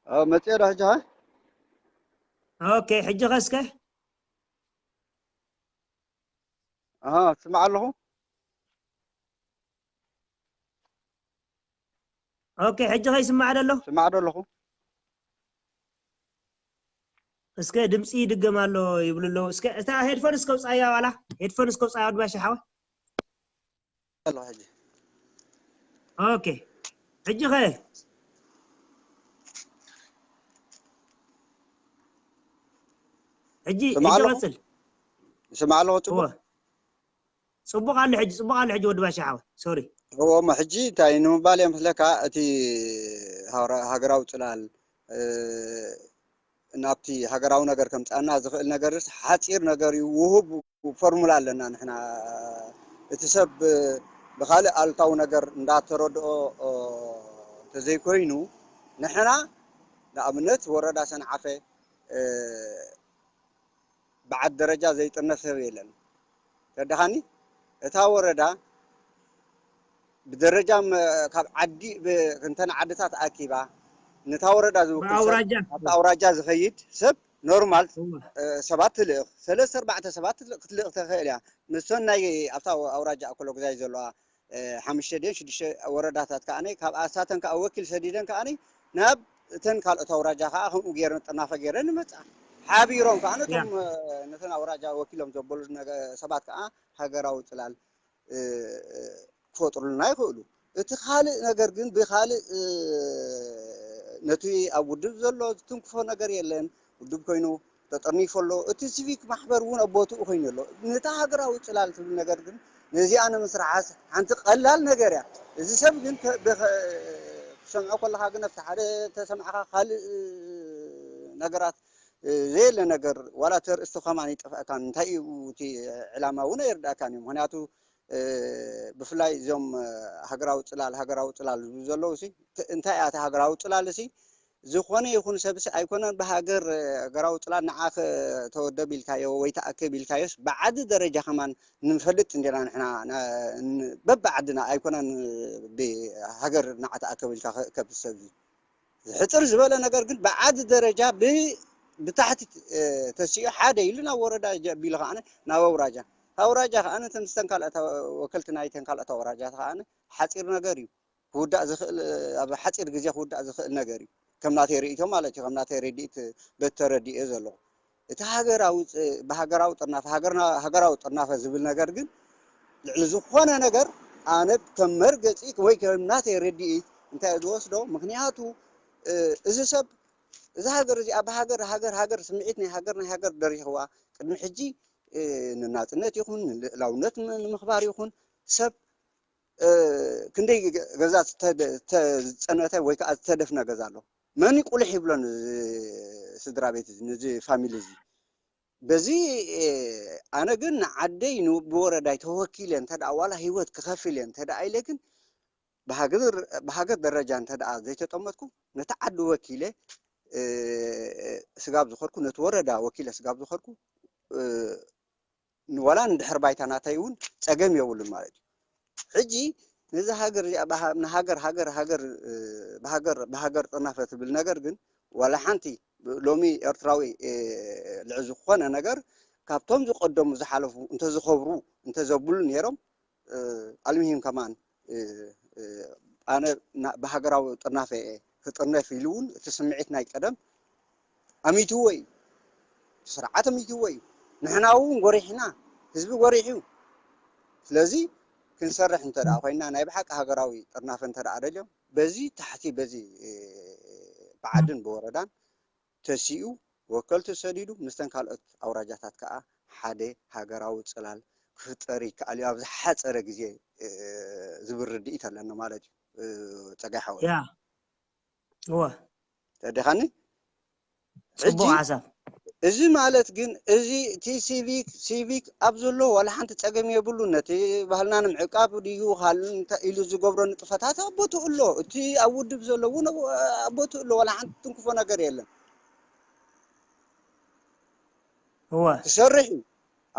እ፣ መጽየ ዶ ሕጂ ኸ? ኦኬ፣ ሕጂ ኸ እስከ? ኣሃ፣ ስማዕ ኣለኹ። ኦኬ፣ ሕጂ ኸ ይስማዕ ዶ ኣሎ? ስማዕ ዶ ኣለኹ? እስከ ድምፂ ይድገም ኣሎ ይብሉ ኣለዉ። እስከ እታ ሄድፎን እስከ ውፃያ ዋላ፣ ሄድፎን እስከ ውፃያ ወዲ ባሻ ሓወይ። ኣሎ ሕጂ። ኦኬ። ሕጂ ኸ? ሕጂ፣ ስማዕ ሕጂ ኣለኹ? ቀጽል። ስማዕ ኣለኹ ጽቡቕ? እወ። ጽቡቕ ኣሎ ሕጂ፣ ጽቡቕ ኣሎ ሕጂ ወዲ ባሻ ሓወይ። ሶሪ። እወ፣ እሞ ሕጂ እንታይ ንምባል እየ መስለካ፣ እቲ ሃገራ-፣ ሃገራዊ ጽላል፣ እ፣ ናብቲ ሃገራዊ ነገር ከምጽኣና ዝኽእል ነገርስ ሓጺር ነገር እዩ። ውሁብ ፎርሙላ ኣለና ንሕና። እቲ ሰብ ብኻልእ ኣሉታዊ ነገር እንዳተረድኦ፣ ኦ፣ እንተዘይኮይኑ፣ ንሕና ንኣብነት ወረዳ ሰንዓፈ፣ እ፣ ብዓዲ ደረጃ ዘይጥርነፍ ሰብ የለን። ተረዳኻኒ? እታ ወረዳ ብደረጃ መ-፣ ካብ ዓዲ ብ-፣ እንተን ዓድታት ኣኪባ፣ ነታ ወረዳ ዝውክል ሰብ ኣብታ ኣውራጃ ዝኸይድ ሰብ ኖርማል ሰባት ትልእኽ ሰለስተ ኣርባዕተ ሰባት ክትልእኽ ተኽእል እያ። ምስቶን ናይ ኣብታ ኣውራጃ ኣኮሎጉዛይ ዘለዋ ሓሙሽተ ድን ሽዱሽተ ወረዳታት ከዓኒ ካብ ኣሳተን ከዓ ወኪል ሰዲደን ከዓኒ ናብ እተን ካልኦት ኣውራጃ ከዓ ከምኡ ገይረን ጥናፈ ገይረን ንመፃ ሓቢሮም ከዓ ነቶም ነተን ኣውራጃ ወኪሎም ዘበሉ ሰባት ከዓ ሃገራዊ ፅላል ክፈጥሩልና ይኽእሉ። እቲ ካልእ ነገር ግን ብካልእ ነቲ ኣብ ውድብ ዘሎ ዝትንክፎ ነገር የለን። ውድብ ኮይኑ ተጠርኒፎ ኣሎ። እቲ ሲቪክ ማሕበር እውን ኣብ ቦትኡ ኮይኑ ኣሎ። ነታ ሃገራዊ ፅላል ትብል ነገር ግን ነዚኣ ንምስራሓስ ሓንቲ ቀላል ነገር እያ። እዚ ሰብ ግን ክሰምዖ ከለካ ግን ኣብቲ ሓደ ተሰማዕካ ካልእ ነገራት ዘየለ ነገር ዋላ ተርእስቲ ከማን ይጠፍአካን እንታይ እዩ እቲ ዕላማ እውን ኣይርዳእካን እዩ። ምክንያቱ ብፍላይ እዞም ሃገራዊ ፅላል ሃገራዊ ፅላል ዝብሉ ዘለዉ ሲ እንታይ እያ እታ ሃገራዊ ፅላል ሲ ዝኾነ ይኹን ሰብ ሲ ኣይኮነን ብሃገር ሃገራዊ ፅላል ንዓ ተወደብ ኢልካዮ ወይ ተኣከብ ኢልካዮስ ብዓዲ ደረጃ ከማን ንፈልጥ እንዲና ንሕና በብዓድና ኣይኮነን ብሃገር ንዓ ተኣከብ ኢልካ ከብ ሰብ ዝሕፅር ዝበለ ነገር ግን ብዓዲ ደረጃ ብታሕቲ ተሲኡ ሓደ ኢሉ ናብ ወረዳ ጀቢሉ ከዓ ናብ ኣውራጃ ኣውራጃ ከዓ ተምስተን ካልኦት ወከልቲ ናይተን ካልኦት ኣውራጃ ከዓ ሓፂር ነገር እዩ ክውዳእ ዝኽእል ኣብ ሓፂር ግዜ ክውዳእ ዝኽእል ነገር እዩ ከም ናተይ ርእቶ ማለት እዩ ከም ናተይ ረድኢት በተረድኤ ዘለኹ እቲ ሃገራዊ ብሃገራዊ ጥርናፈ ሃገራዊ ጥርናፈ ዝብል ነገር ግን ልዕሊ ዝኾነ ነገር ኣነ ከም መርገፂ ወይ ከም ናተይ ረድኢት እንታይ ዝወስዶ ምክንያቱ እዚ ሰብ እዚ ሃገር እዚ ኣብ ሃገር ሃገር ሃገር ስምዒት ናይ ሃገር ናይ ሃገር ደሪኽዋ ቅድሚ ሕጂ ንናፅነት ይኹን ንልእላውነት ንምኽባር ይኹን ሰብ ክንደይ ገዛ ዝፀነተ ወይ ከዓ ዝተደፍነ ገዛ ኣሎ መን ቁልሕ ይብሎ ስድራ ቤት እዚ ነዚ ፋሚሊ እዚ በዚ ኣነ ግን ንዓደይ ብወረዳይ ተወኪለ እንተ ዋላ ህይወት ክኸፍል እየ እንተ ኢለ ግን ብሃገር ደረጃ እንተ ዘይተጠመጥኩ ነቲ ዓዲ ወኪለ ስጋብ ዝኸድኩ ነቲ ወረዳ ወኪለ ስጋብ ዝኸድኩ ንወላ ንድሕር ባይታ ናተይ እውን ፀገም የብሉን ማለት እዩ ሕጂ ነዚ ሃገር እዚኣ ንሃገር ሃገር ሃገር ብሃገር ብሃገር ጥርናፈ ትብል ነገር ግን ዋላ ሓንቲ ሎሚ ኤርትራዊ ልዕ ዝኾነ ነገር ካብቶም ዝቀደሙ ዝሓለፉ እንተዝኸብሩ እንተዘብሉ ነይሮም ኣልምሂም ከማን ኣነ ብሃገራዊ ጥርናፈ ክጥርነፍ ኢሉ እውን እቲ ስምዒት ናይ ቀደም ኣሚትዎ እዩ ስርዓት ኣሚትዎ እዩ ንሕና እውን ጎሪሕና ህዝቢ ጎሪሕ እዩ ስለዚ ክንሰርሕ እንተ ኮይና ናይ ብሓቂ ሃገራዊ ጥርናፈ እንተ ደልዮም በዚ ታሕቲ በዚ ብዓድን ብወረዳን ተሲኡ ወከልቲ ሰዲዱ ምስተን ካልኦት ኣውራጃታት ከዓ ሓደ ሃገራዊ ፅላል ክፍጠር ይከኣል እዩ ኣብ ዝሓፀረ ግዜ ዝብል ርድኢት ኣለና ማለት እዩ ፀጋይ ሓወ ያ እወ ተደኻኒ ፅቡቅ ሓሳብ እዚ ማለት ግን እዚ እቲ ሲቪክ ሲቪክ ኣብ ዘሎ ዋላ ሓንቲ ፀገም የብሉ ነቲ ባህልና ንምዕቃብ ድዩ ካልእ እንታይ ኢሉ ዝገብሮ ንጥፈታት ኣብ ቦትኡ ኣሎ እቲ ኣብ ውድብ ዘሎ እውን ኣብ ቦትኡ ኣሎ ዋላ ሓንቲ ትንክፎ ነገር የለን እወ ትሰርሕ እዩ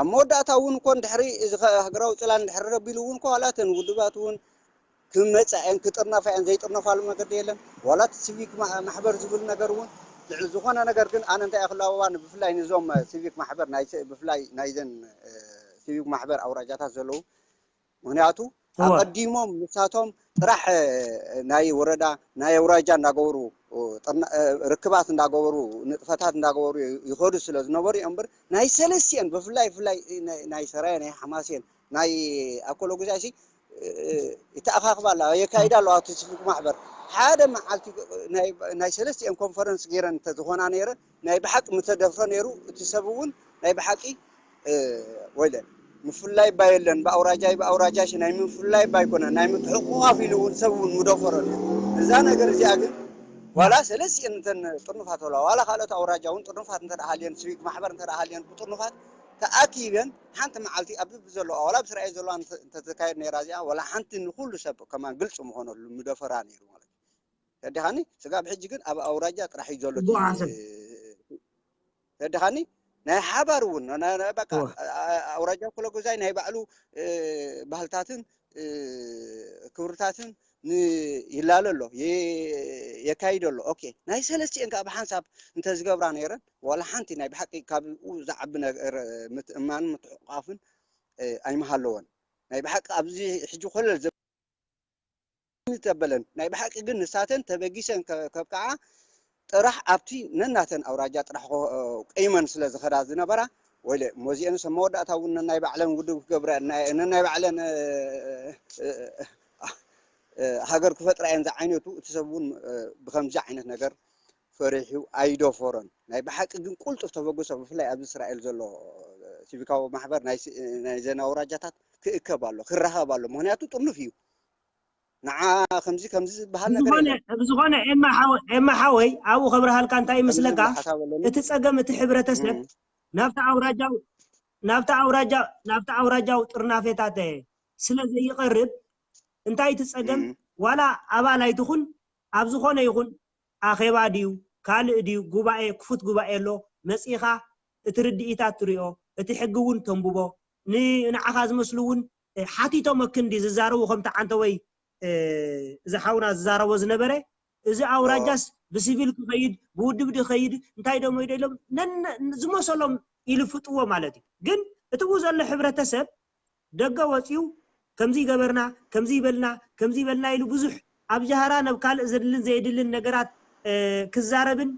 ኣብ መወዳእታ እውን እኮ እንድሕሪ እዚ ሃገራዊ ፅላል እንድሕሪ ረቢሉ እውን እኮ ዋላ እተን ውድባት እውን ክመፃ እየን ክጥርነፋ እየን ዘይጥርነፋሉ መገዲ የለን ዋላ እቲ ሲቪክ ማሕበር ዝብል ነገር እውን ልዕሊ ዝኾነ ነገር ግን ኣነ እንታይ ክለዋዋን ብፍላይ ንዞም ሲቪክ ማሕበር ብፍላይ ናይዘን ሲቪክ ማሕበር ኣውራጃታት ዘለዉ ምክንያቱ ኣቐዲሞም ንሳቶም ጥራሕ ናይ ወረዳ ናይ ኣውራጃ እናገበሩ ርክባት እንዳገበሩ ንጥፈታት እንዳገበሩ ይኸዱ ስለ ዝነበሩ እዮም እምበር ናይ ሰለስቲአን ብፍላይ ብፍላይ ናይ ሰራየ ናይ ሓማሴን ናይ ኣኮሎ ጉዛይ ሲ ይተኣኻኽባ ኣለዋ የካይዳ ኣለዋ እቲ ስቡክ ማሕበር ሓደ መዓልቲ ናይ ሰለስቲአን ኮንፈረንስ ገይረን እንተዝኾና ነይረ ናይ ብሓቂ ምተደፍረ ነይሩ እቲ ሰብ እውን ናይ ብሓቂ ወይለ ምፍላይ ባ የለን ብኣውራጃይ ብኣውራጃሽ ናይ ምፍላይ ባ ኣይኮነ ናይ ምትሕቁቃፍ ኢሉ እውን ሰብ እውን ምደፈረሉ እዛ ነገር እዚኣ ግን ዋላ ሰለስቲአን እንተን ጥርኑፋት ወላ ዋላ ካልኦት ኣውራጃ እውን ጥርኑፋት እንተ ሃልየን ስዊክ ማሕበር እንተ ሃልየን ብጥርኑፋት ተኣኪበን ሓንቲ መዓልቲ ኣብ ብዘለዋ ዋላ ብስራኤል ዘለዋ እንተተካየድ ነይራ እዚኣ ዋላ ሓንቲ ንኩሉ ሰብ ከማን ግልፂ ምኾነሉ ምደፈራ ነይሩ ማለት እዩ ተዲኻኒ ስጋብ ሕጂ ግን ኣብ ኣውራጃ ጥራሕ እዩ ዘሎ ተዲኻኒ ናይ ሓባር እውን በቃ ኣውራጃ ኮለጎዛይ ናይ ባዕሉ ባህልታትን ክብርታትን ይላለ ኣሎ፣ የካይድ ኣሎ። ኦኬ፣ ናይ ሰለስቲኤን ከዓ ብሓንሳብ እንተዝገብራ ነይረን፣ ዋላ ሓንቲ ናይ ብሓቂ ካብኡ ዝዓቢ ነገር ምትእማን ምትሕቋፍን ኣይምሃለወን። ናይ ብሓቂ ኣብዚ ሕጂ ኮለል ዝተበለን ናይ ብሓቂ ግን ንሳተን ተበጊሰን ከብቅዓ ጥራሕ ኣብቲ ነናተን ኣውራጃ ጥራሕ ቀይመን ስለ ዝኸዳ ዝነበራ፣ ወይለ ሞዚአን ሰብ መወዳእታ እውን ነናይ ባዕለን ውድብ ክገብረ ነናይ ባዕለን ሃገር ክፈጥራ እየን ዝዓይነቱ፣ እቲ ሰብ እውን ብከምዚ ዓይነት ነገር ፈሪሑ ኣይደፈሮን። ናይ ብሓቂ ግን ቁልጡፍ ተበግሶ፣ ብፍላይ ኣብዚ እስራኤል ዘሎ ሲቪካዊ ማሕበር ናይ ዘን ኣውራጃታት ክእከብ ኣሎ፣ ክራኸብ ኣሎ። ምክንያቱ ጥርኑፍ እዩ። ንዓ ከምዚ ከምዚ ዝበሃል ነገር የለን። ብዝኾነ ኤማ ሓወይ ኣብኡ ከብረሃልካ እንታይ እዩ ምስለካ፣ እቲ ፀገም እቲ ሕብረተሰብ ናብቲ ኣውራጃው ናብቲ ኣውራጃ ናብቲ ኣውራጃው ጥርናፌታት ስለ ዘይቐርብ እንታይ እቲ ፀገም ዋላ ኣባል ኣይትኹን ኣብ ዝኾነ ይኹን ኣኼባ ድዩ ካልእ ድዩ ጉባኤ ክፉት ጉባኤ ኣሎ መፂኻ እቲ ርድኢታት ትሪኦ እቲ ሕጊ እውን ተንብቦ ንዓኻ ዝመስሉ እውን ሓቲቶም ኣክንዲ ዝዛረቡ ከምቲ ዓንተወይ እዚ ሓውና ዝዛረቦ ዝነበረ እዚ ኣውራጃስ ብሲቪል ክኸይድ ብውድብ ድኸይድ እንታይ ደሞ ይደሎም ዝመሰሎም ይልፍጥዎ ማለት እዩ። ግን እቲ ብኡ ዘሎ ሕብረተሰብ ደገ ወፂኡ ከምዚ ይገበርና ከምዚ ይበልና ከምዚ ይበልና ኢሉ ብዙሕ ኣብ ጃህራ ናብ ካልእ ዘድልን ዘየድልን ነገራት ክዛረብን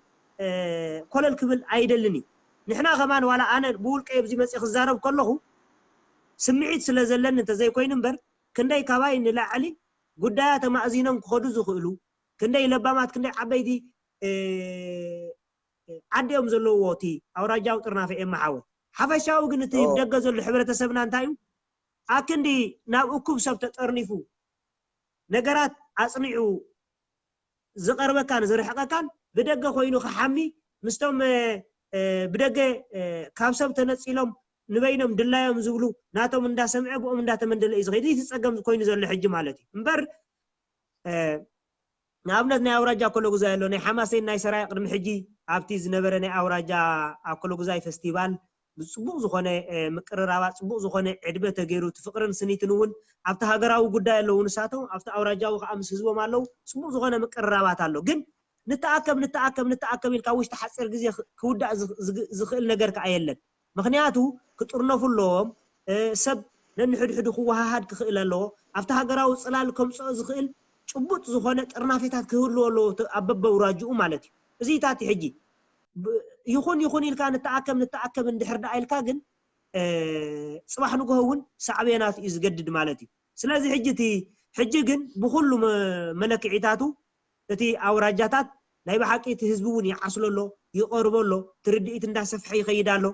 ኮለል ክብል ኣይደልን እዩ። ንሕና ከማን ዋላ ኣነ ብውልቀ ኣብዚ መፅእ ክዛረብ ከለኹ ስምዒት ስለ ዘለኒ እንተዘይኮይኑ እምበር ክንደይ ካባይ ንላዕሊ ጉዳያ ተማእዚኖም ክኸዱ ዝኽእሉ ክንደይ ለባማት ክንደይ ዓበይቲ ዓዲ እዮም ዘለውዎ እቲ ኣውራጃዊ ጥርናፈ ኤማ ሓወይ። ሓፈሻዊ ግን እቲ ደገ ዘሎ ሕብረተሰብና እንታይ እዩ ኣክንዲ ናብ እኩብ ሰብ ተጠርኒፉ ነገራት ኣፅኒዑ ዝቐርበካን ዝርሕቐካን ብደገ ኮይኑ ክሓሚ ምስቶም ብደገ ካብ ሰብ ተነፂሎም ንበይኖም ድላዮም ዝብሉ ናቶም እንዳሰምዐ ብኦም እንዳተመንደለ እዩ ዝኸይድ። እቲ ፀገም ኮይኑ ዘሎ ሕጂ ማለት እዩ እምበር ንኣብነት ናይ ኣውራጃ ኣኮለጉዛይ ኣሎ ናይ ሓማሴን ናይ ሰራየ ቅድሚ ሕጂ ኣብቲ ዝነበረ ናይ ኣውራጃ ኣኮለጉዛይ ፈስቲቫል ብፅቡቕ ዝኾነ ምቅርራባት ፅቡቕ ዝኾነ ዕድመ ተገይሩ እቲ ፍቅርን ስኒትን እውን ኣብቲ ሃገራዊ ጉዳይ ኣለዉ ንሳቶም ኣብቲ ኣውራጃዊ ከዓ ምስ ህዝቦም ኣለዉ ፅቡቕ ዝኾነ ምቅርራባት ኣሎ ግን ንተኣከብ ንተኣከብ ንተኣከብ ኢልካ ውሽጢ ሓፂር ግዜ ክውዳእ ዝኽእል ነገር ከዓ የለን ምክንያቱ ክጥርነፉ ኣለዎም ሰብ ነንሕድሕዱ ክወሃሃድ ክኽእል ኣለዎ ኣብቲ ሃገራዊ ፅላል ከምፅኦ ዝኽእል ጭቡጥ ዝኾነ ጥርናፌታት ክህልዎ ኣለዎ ኣብ በበውራጅኡ ማለት እዩ እዚታት ሕጂ ይኹን ይኹን ኢልካ ንተኣከብ ንተኣከብ እንድሕር ደኣ ኢልካ ግን ፅባሕ ንግሆ እውን ሳዕቤናት እዩ ዝገድድ ማለት እዩ ስለዚ ሕጂ እቲ ሕጂ ግን ብኩሉ መለክዒታቱ እቲ ኣውራጃታት ናይ ብሓቂ እቲ ህዝቢ እውን ይዓስሎ ኣሎ ይቐርቦ ኣሎ ትርድኢት እንዳሰፍሐ ይኸይድ ኣሎ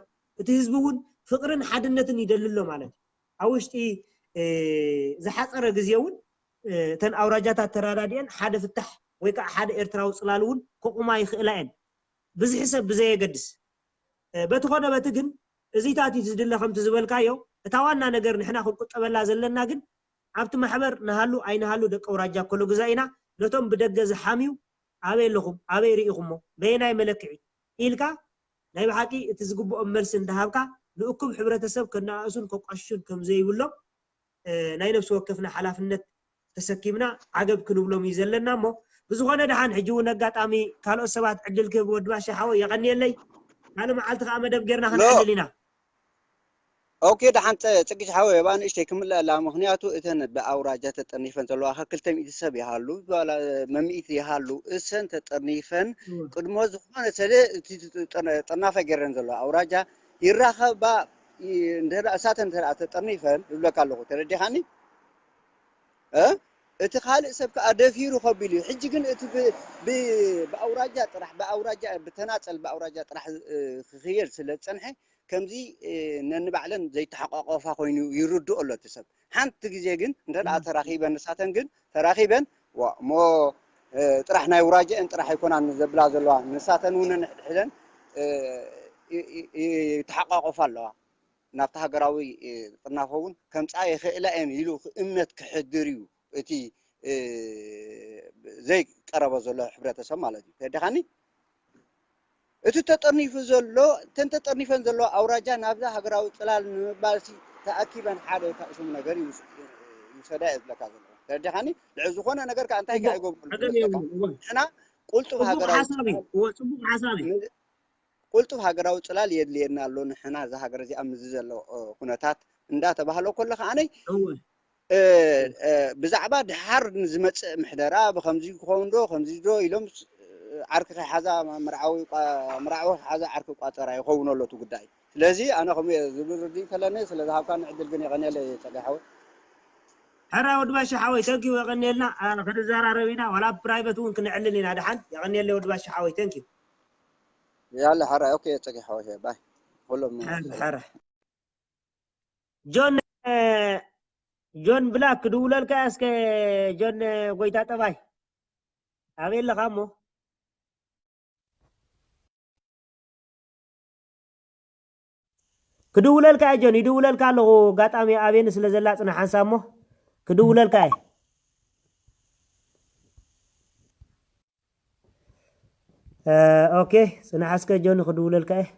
እቲ ህዝቢ እውን ፍቕርን ሓድነትን ይደሊ ኣሎ ማለት እዩ ኣብ ውሽጢ ዝሓፀረ ግዜ እውን እተን ኣውራጃታት ተረዳዲአን ሓደ ፍታሕ ወይ ከዓ ሓደ ኤርትራዊ ፅላል እውን ከቑማ ይኽእላ እየን ብዝሒ ሰብ ብዘየገድስ በቲ ኮነ በቲ ግን እዚታት እዩ ዝድለ ከምቲ ዝበልካዮ እታ ዋና ነገር ንሕና ክንቁጠበላ ዘለና ግን ኣብቲ ማሕበር ንሃሉ ኣይንሃሉ ደቂ ኣውራጃ ኮሎ ግዛ ኢና ነቶም ብደገ ዝሓምዩ ኣበይ ኣለኹም ኣበይ ርኢኹሞ በየናይ መለክዒ ኢልካ ናይ ብሓቂ እቲ ዝግብኦም መልሲ እንዳሃብካ ንእኩብ ሕብረተሰብ ከነኣእሱን ከቋሽሹን ከም ዘይብሎም ናይ ነፍሲ ወከፍና ሓላፍነት ተሰኪምና ዓገብ ክንብሎም እዩ ዘለና እሞ ብዝኾነ ደሓን ሕጂ እውን ኣጋጣሚ ካልኦት ሰባት ዕድል ክህብ ወዲ ባሻ ሓወይ የቐንየለይ ካልእ መዓልቲ ከዓ መደብ ጌርና ክንዕልል ኢና ኦኬ ደሓን ፅግሽ ሓወይ እባ ንእሽተይ ክምለኣላ ምክንያቱ እተን ብኣውራጃ ተጠርኒፈን ዘለዋ ከክልተ ሚእቲ ሰብ ይሃሉ መምኢት ይሃሉ እሰን ተጠርኒፈን ቅድሞ ዝኾነ ሰለ ጥርናፈ ገይረን ዘለዋ ኣውራጃ ይራኸባ እሳተን እንተ ተጠርኒፈን ይብለካ ኣለኹ ተረዲኻኒ እቲ ካልእ ሰብ ከዓ ደፊሩ ከቢሉ እዩ ሕጂ ግን እቲ ብኣውራጃ ጥራሕ ብኣውራጃ ብተናፀል ብኣውራጃ ጥራሕ ክኽየድ ስለ ዝፀንሐ ከምዚ ነንባዕለን ዘይተሓቋቆፋ ኮይኑ ይርድኦ ኣሎ እቲ ሰብ ሓንቲ ግዜ ግን እንተ ተራኺበን ንሳተን ግን ተራኺበን እሞ ጥራሕ ናይ ውራጀአን ጥራሕ ኣይኮናን ዘብላ ዘለዋ ንሳተን እውን ንሕድሕደን ይተሓቋቆፋ ኣለዋ ናብቲ ሃገራዊ ጥርናፈ እውን ከምፃ ይኽእላ እየን ኢሉ እምነት ክሕድር እዩ እቲ ዘይቀረበ ዘሎ ሕብረተሰብ ማለት እዩ ተደኻኒ እቲ ተጠርኒፉ ዘሎ እተን ተጠርኒፈን ዘለዎ ኣውራጃ ናብዛ ሃገራዊ ፅላል ንምባልሲ ተኣኪበን ሓደ ታእሽሙ ነገር ይውሰዳ እየ ዝብለካ ዘለኹ ተረዲኻኒ? ልዕሊ ዝኾነ ነገር ከኣ እንታይ ከኣ ይገብሩ ኣለዉ መሰለካ? ንሕና ቁልጡፍ ሃገራዊ ሓሳብ እዩ። ጽላል እወ፣ ጽቡቕ ሓሳብ እዩ። ን-፣ ቁልጡፍ ሃገራዊ ጽላል የድልየና ኣሎ። ንሕና እዛ ሃገር እዚኣ ምስዚ ዘሎ፣ እ፣ ኩነታት እንዳተባህለ ከሎ ከኣ እወ። እ፣ እ፣ ብዛዕባ ድሓር ንዝመጽእ ምሕደራ ብኸምዚ ክኸውን ዶ፣ ከምዚ ዶ ኢሎም ስ-፣ ዓርኪ ከይሓዛ መርዓዊ ቋ-፣ መርዓዊ ከይሓዛ ዓርኪ ቋጸራ ይኸውን ኣሎ እቲ ጉዳይ። ስለዚ ኣነ ከምኡ እየ ዝብል ርድኢት ኣለኒ። ስለ ዝሃብካኒ ዕድል ግን የቐንየለይ ጸጋይ ሓወይ። ሕራይ ወዲ ባሻ ሓወይ፣ ተንኪዩ፣ የቐንየልና። ኣ፣ ክንዘራረብ ኢና፣ ዋላ ብ ፕራይቨት እውን ክንዕልል ኢና። ደሓን የቐንየለይ ወዲ ባሻ ሓወይ፣ ተንኪዩ። ያለ ሕራይ፣ ኦኬ ጸጋይ ሓወይ፣ ባይ። ኩሎም ሕራይ፣ ሕራይ። ጆን፣ እ፣ ጆን ብላክ ክድውለልካ እስከ፣ ጆን፣ እ፣ ጎይታ ጠባይ። ኣበይ ኣለኻ እሞ? ክድውለልካ እየ ጆን፣ ይድውለልካ ኣለኹ። ኣጋጣሚ ኣቤን ስለ ዘላ ጽናሕ ሓንሳብ እሞ ክድውለልካ እየ። እ፣ ኦኬ፣ ጽናሕ እስከ ጆን ክድውለልካ እየ።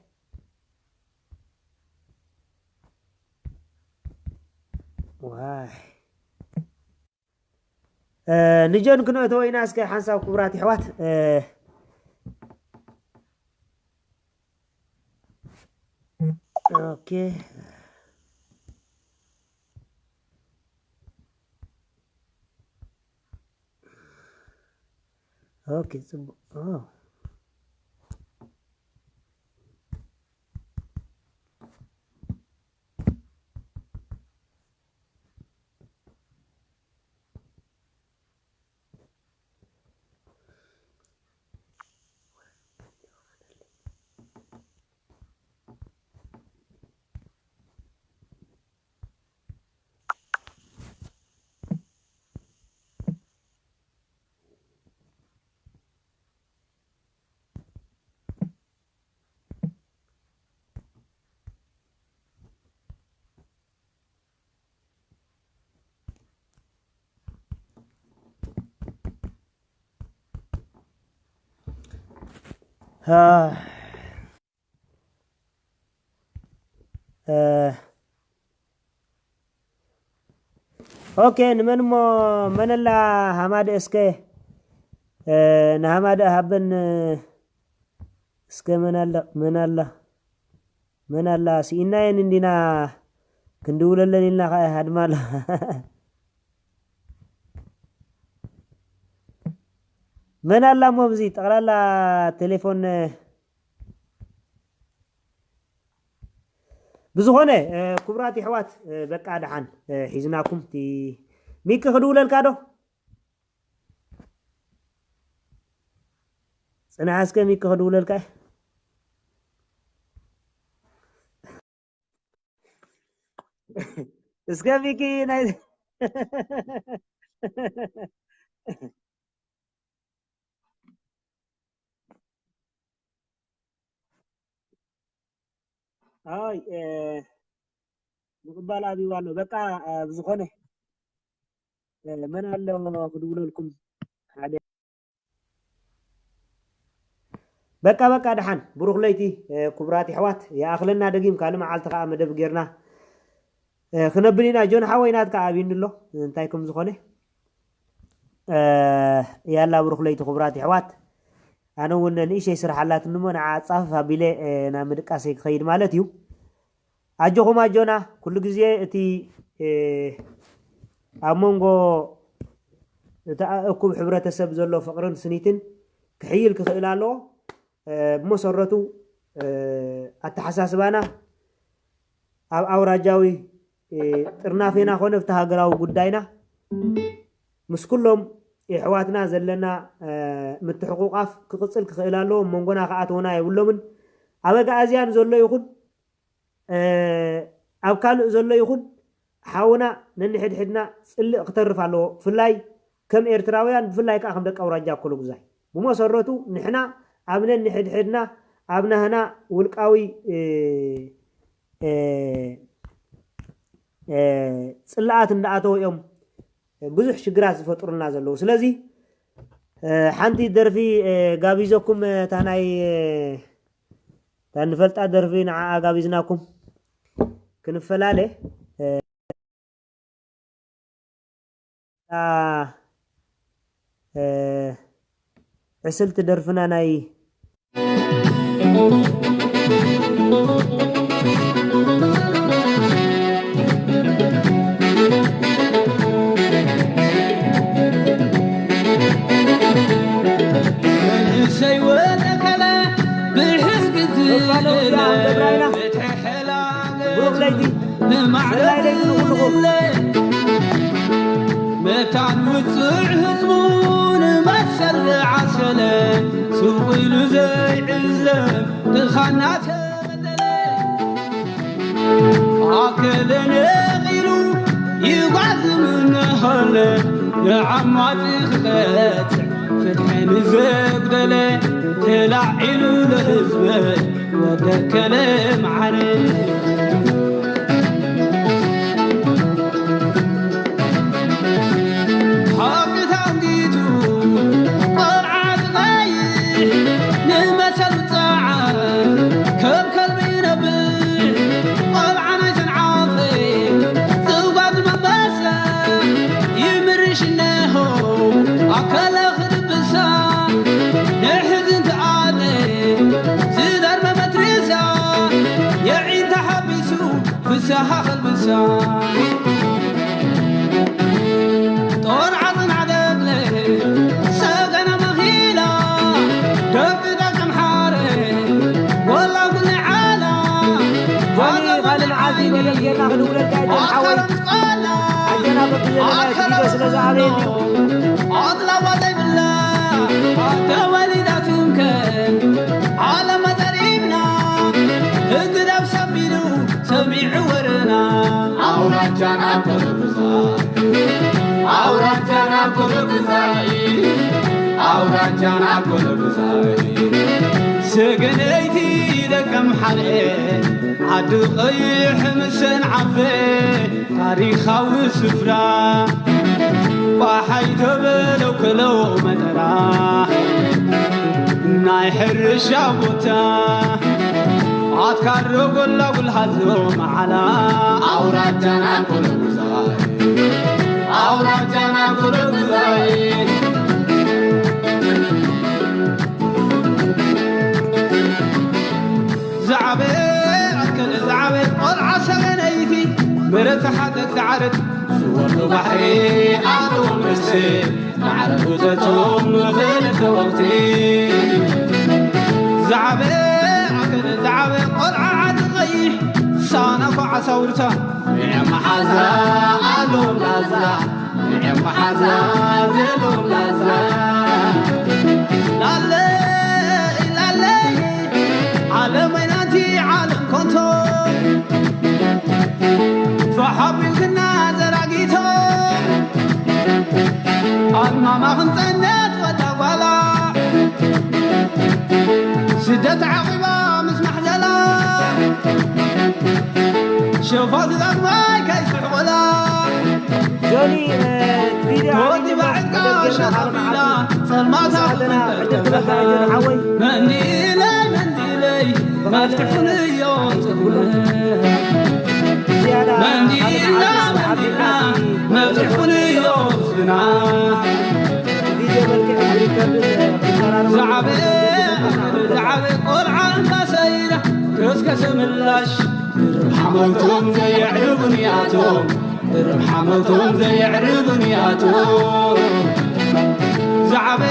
ዋይ። እ፣ ንጆን ክነእተዎ ኢና እስከ ሓንሳብ ክቡራት የሕዋት። እ፣ ኦኬ። ኦኬ፣ ጽቡቕ። ኦ። እ፣ ኦኬ፣ ንመን እሞ፣ መን ኣላ ሃማደ እስከ፣ እ፣ ንሃማደ ሃበን እስከ፣ መን ኣላ፣ መን ኣላ፣ መን ኣላ፣ ስኢናየን እንዲና ክንድውለለን ኢልና ከኣ ሃድማ ኣላ። መን ኣላ እሞ፣ ብዚ ጠቕላላ ቴሌፎን፣ እ፣ ብዝኾነ፣ እ፣ ክቡራት የሕዋት፣ እ፣ በቃ ደሓን፣ እ፣ ሒዝናኩም። እቲ ሚኪ ክድውለልካ ዶ? ጽናሕ እስከ ሚኪ ክድውለልካ። እስከ ሚኪ ናይ ኣይ፣ እ፣ ምቕባል ኣብይዋ ኣሎ። በቃ፣ እ፣ ብዝኾነ፣ እ፣ መን ኣሎ ክድውለልኩም ሓደ? በቃ፣ በቃ፣ ደሓን። ብሩኽ ለይቲ፣ እ፣ ክቡራት የሕዋት። ይኣኽለና፣ ደጊም ካልእ መዓልቲ ከኣ መደብ ጌርና፣ እ፣ ክነብል ኢና። ጆን ሓወይ ናትካ ኣብዩኒ ኣሎ፣ እንታይ ከም ዝኾነ። እ፣ ያላ ብሩኽ ለይቲ ክቡራት የሕዋት። ኣነ እውን ንእሽተይ ስራሕ ኣላትኒ እሞ ንዓ ኣጻፍፍ ኣቢለ፣ እ፣ ናብ ምድቃሰይ ክኸይድ ማለት እዩ። ኣጆኹም ኣጆና፣ ኩሉ ግዜ እቲ፣ እ፣ ኣብ መንጎ እቲ እኩብ ሕብረተሰብ ዘሎ ፍቕርን ስኒትን ክሕይል ክኽእል ኣለዎ። እ፣ ብመሰረቱ፣ እ፣ ኣተሓሳስባና ኣብ ኣውራጃዊ፣ እ፣ ጥርናፌና ኮነ ኣብቲ ሃገራዊ ጉዳይና ምስ ኩሎም የሕዋትና ዘለና፣ እ፣ ምትሕቑቓፍ ክቕጽል ክኽእል ኣለዎ። ኣብ መንጎና ክኣትዉና የብሎምን። ኣብ ኣግኣዝያን ዘሎ ይኹን፣ እ፣ ኣብ ካልእ ዘሎ ይኹን ሓውና ነንሕድሕድና ጽልእ ክተርፍ ኣለዎ። ብፍላይ ከም ኤርትራውያን፣ ብፍላይ ከኣ ከም ደቂ ኣውራጃ ኣኮለጉዛይ። ብመሰረቱ ንሕና ኣብ ነንሕድሕድና ኣብ ናህና ውልቃዊ፣ እ፣ እ፣ እ፣ ጽልኣት እንዳኣተው እዮም ብዙሕ ሽግራት ዝፈጥሩልና ዘለዉ። ስለዚ፣ እ፣ ሓንቲ ደርፊ፣ እ፣ ጋቢዘኩም፣ እ፣ እታ ናይ፣ እ፣ እታ ንፈልጣ ደርፊ ንዓኣ ጋቢዝናኩም ክንፈላለ፣ እ፣ እ፣ ዕስልቲ ደርፍና ናይ መንእሰይ ወደከለ ብሕጊ እኳ ነዊሕ ዝለለ ገብራይና። ብሩኽ ለይቲ። ንማዕረ ሰናይ ለይቲ ንኹልኹም። መታን ውፅዕ ህዝቡ ንመሰል ዝዓሰለ፣ ስቕ ኢሉ ዘይዕዘብ ድኻ እናተበደለ፣ ኣከለ ነቒሉ ይጓዝ ምነኸለ፣ ንዓማጺ ክቐጽዕ ፍትሒ ንዘጉደለ፣ ተላዒሉ ለህዝበይ ወደከለ መዓረ። ሓቂ ታንጊቱ ቆልዓ ትቐይሕ ንመሰል ጸዓር ከም ከልቢ ይነብሕ። ቆልዓ ናይ ሰንዓፈ ዝጓዝ መንበሳ ይምርሽ እነሆ ኣካለ ክድብሳ። ንሕዝን ተኣለ ዝደርመ መትሪሳ የዒንታ ሓቢሱ ፍስሃ ከልብሳ። ጦር ዓጽና ደብለ ሰገና መኺላ ደብዳ ከምሓረ ወላ ጉኒ ዓላ ወኒ ካልእ መዓልቲ መደብ ጌርና ክንውለድ ዳጀን ሓወይ። ኣጀና በብዘለና ቪድዮ ስለ ዝኣበየኒ። ኣድላዋ ዘይብላ ተወሊዳ ትምከን ዓለም መዘሪብና ህግደፍ ሰቢሉ ሰሚዑ ወረና። ኣውራጃና ኮለኩሳ፣ ኣውራጃና ኮለኩሳ፣ ኣውራጃና ኮለኩሳ። ሰገነይቲ ደቀምሓረ ዓዲ ቐይሕ ምሰን ዓፈ ታሪኻዊ ስፍራ ቋሓይ ተበለው ከለው መጠራ ናይ ሕርሻ ቦታ ኣትካሮ ጎላጉል ሃዞ መዓላ ኣውራጃና ኮለጉዛይ ኣውራጃና ኮለጉዛይ ዝዓበ ኣከለ ዝዓበ ቆልዓ ሰበነይቲ ምረት ሓተት ዝዓረት ዝወሉ ባሕሪ ኣሉ ምስል ማዕረ ውዘቶም ክልተ ወቕቲ ዝዓበ ኣከለ ዝዓበ ቆልዓ ዓዲ ቐይሕ ሳና ኳዓ ሳውርታ ንዕመሓዛ ኣሎም ላዛ ንዕመሓዛ ዘሎም ላዛ ላለይ ላለይ ዓለመይ ናንቲ ዓለም ኮንቶ ፋሓቢልክና ዘራጊቶ ኣልማማ ክንጸነት ወዳ ጓላ ስደት ዓቒባ ምስ ማሕዘላ ሸፋ ዝዳግማይ ከይስሕበላ ጆኒ ቪድዮ ተወዲባ ዕጥቃ ሸፋ ቢላ ጸልማታ ክምንጠር ከብለካ ሓወይ መንዲለይ መንዲለይ መፍትሑን እዮ ጽጉለ መንዲልና መንዲልና መፍትሑን እዮ ዝና ዝዓበ ዝዓበ ቆልዓ እንዳሰይዳ ከስከሰ ምላሽ ብርብ ሓመቶም ዘየዕርቡ ንያቶም ብርብ ሓመቶም ዘየዕርቡ ንያቶም ዝዓበ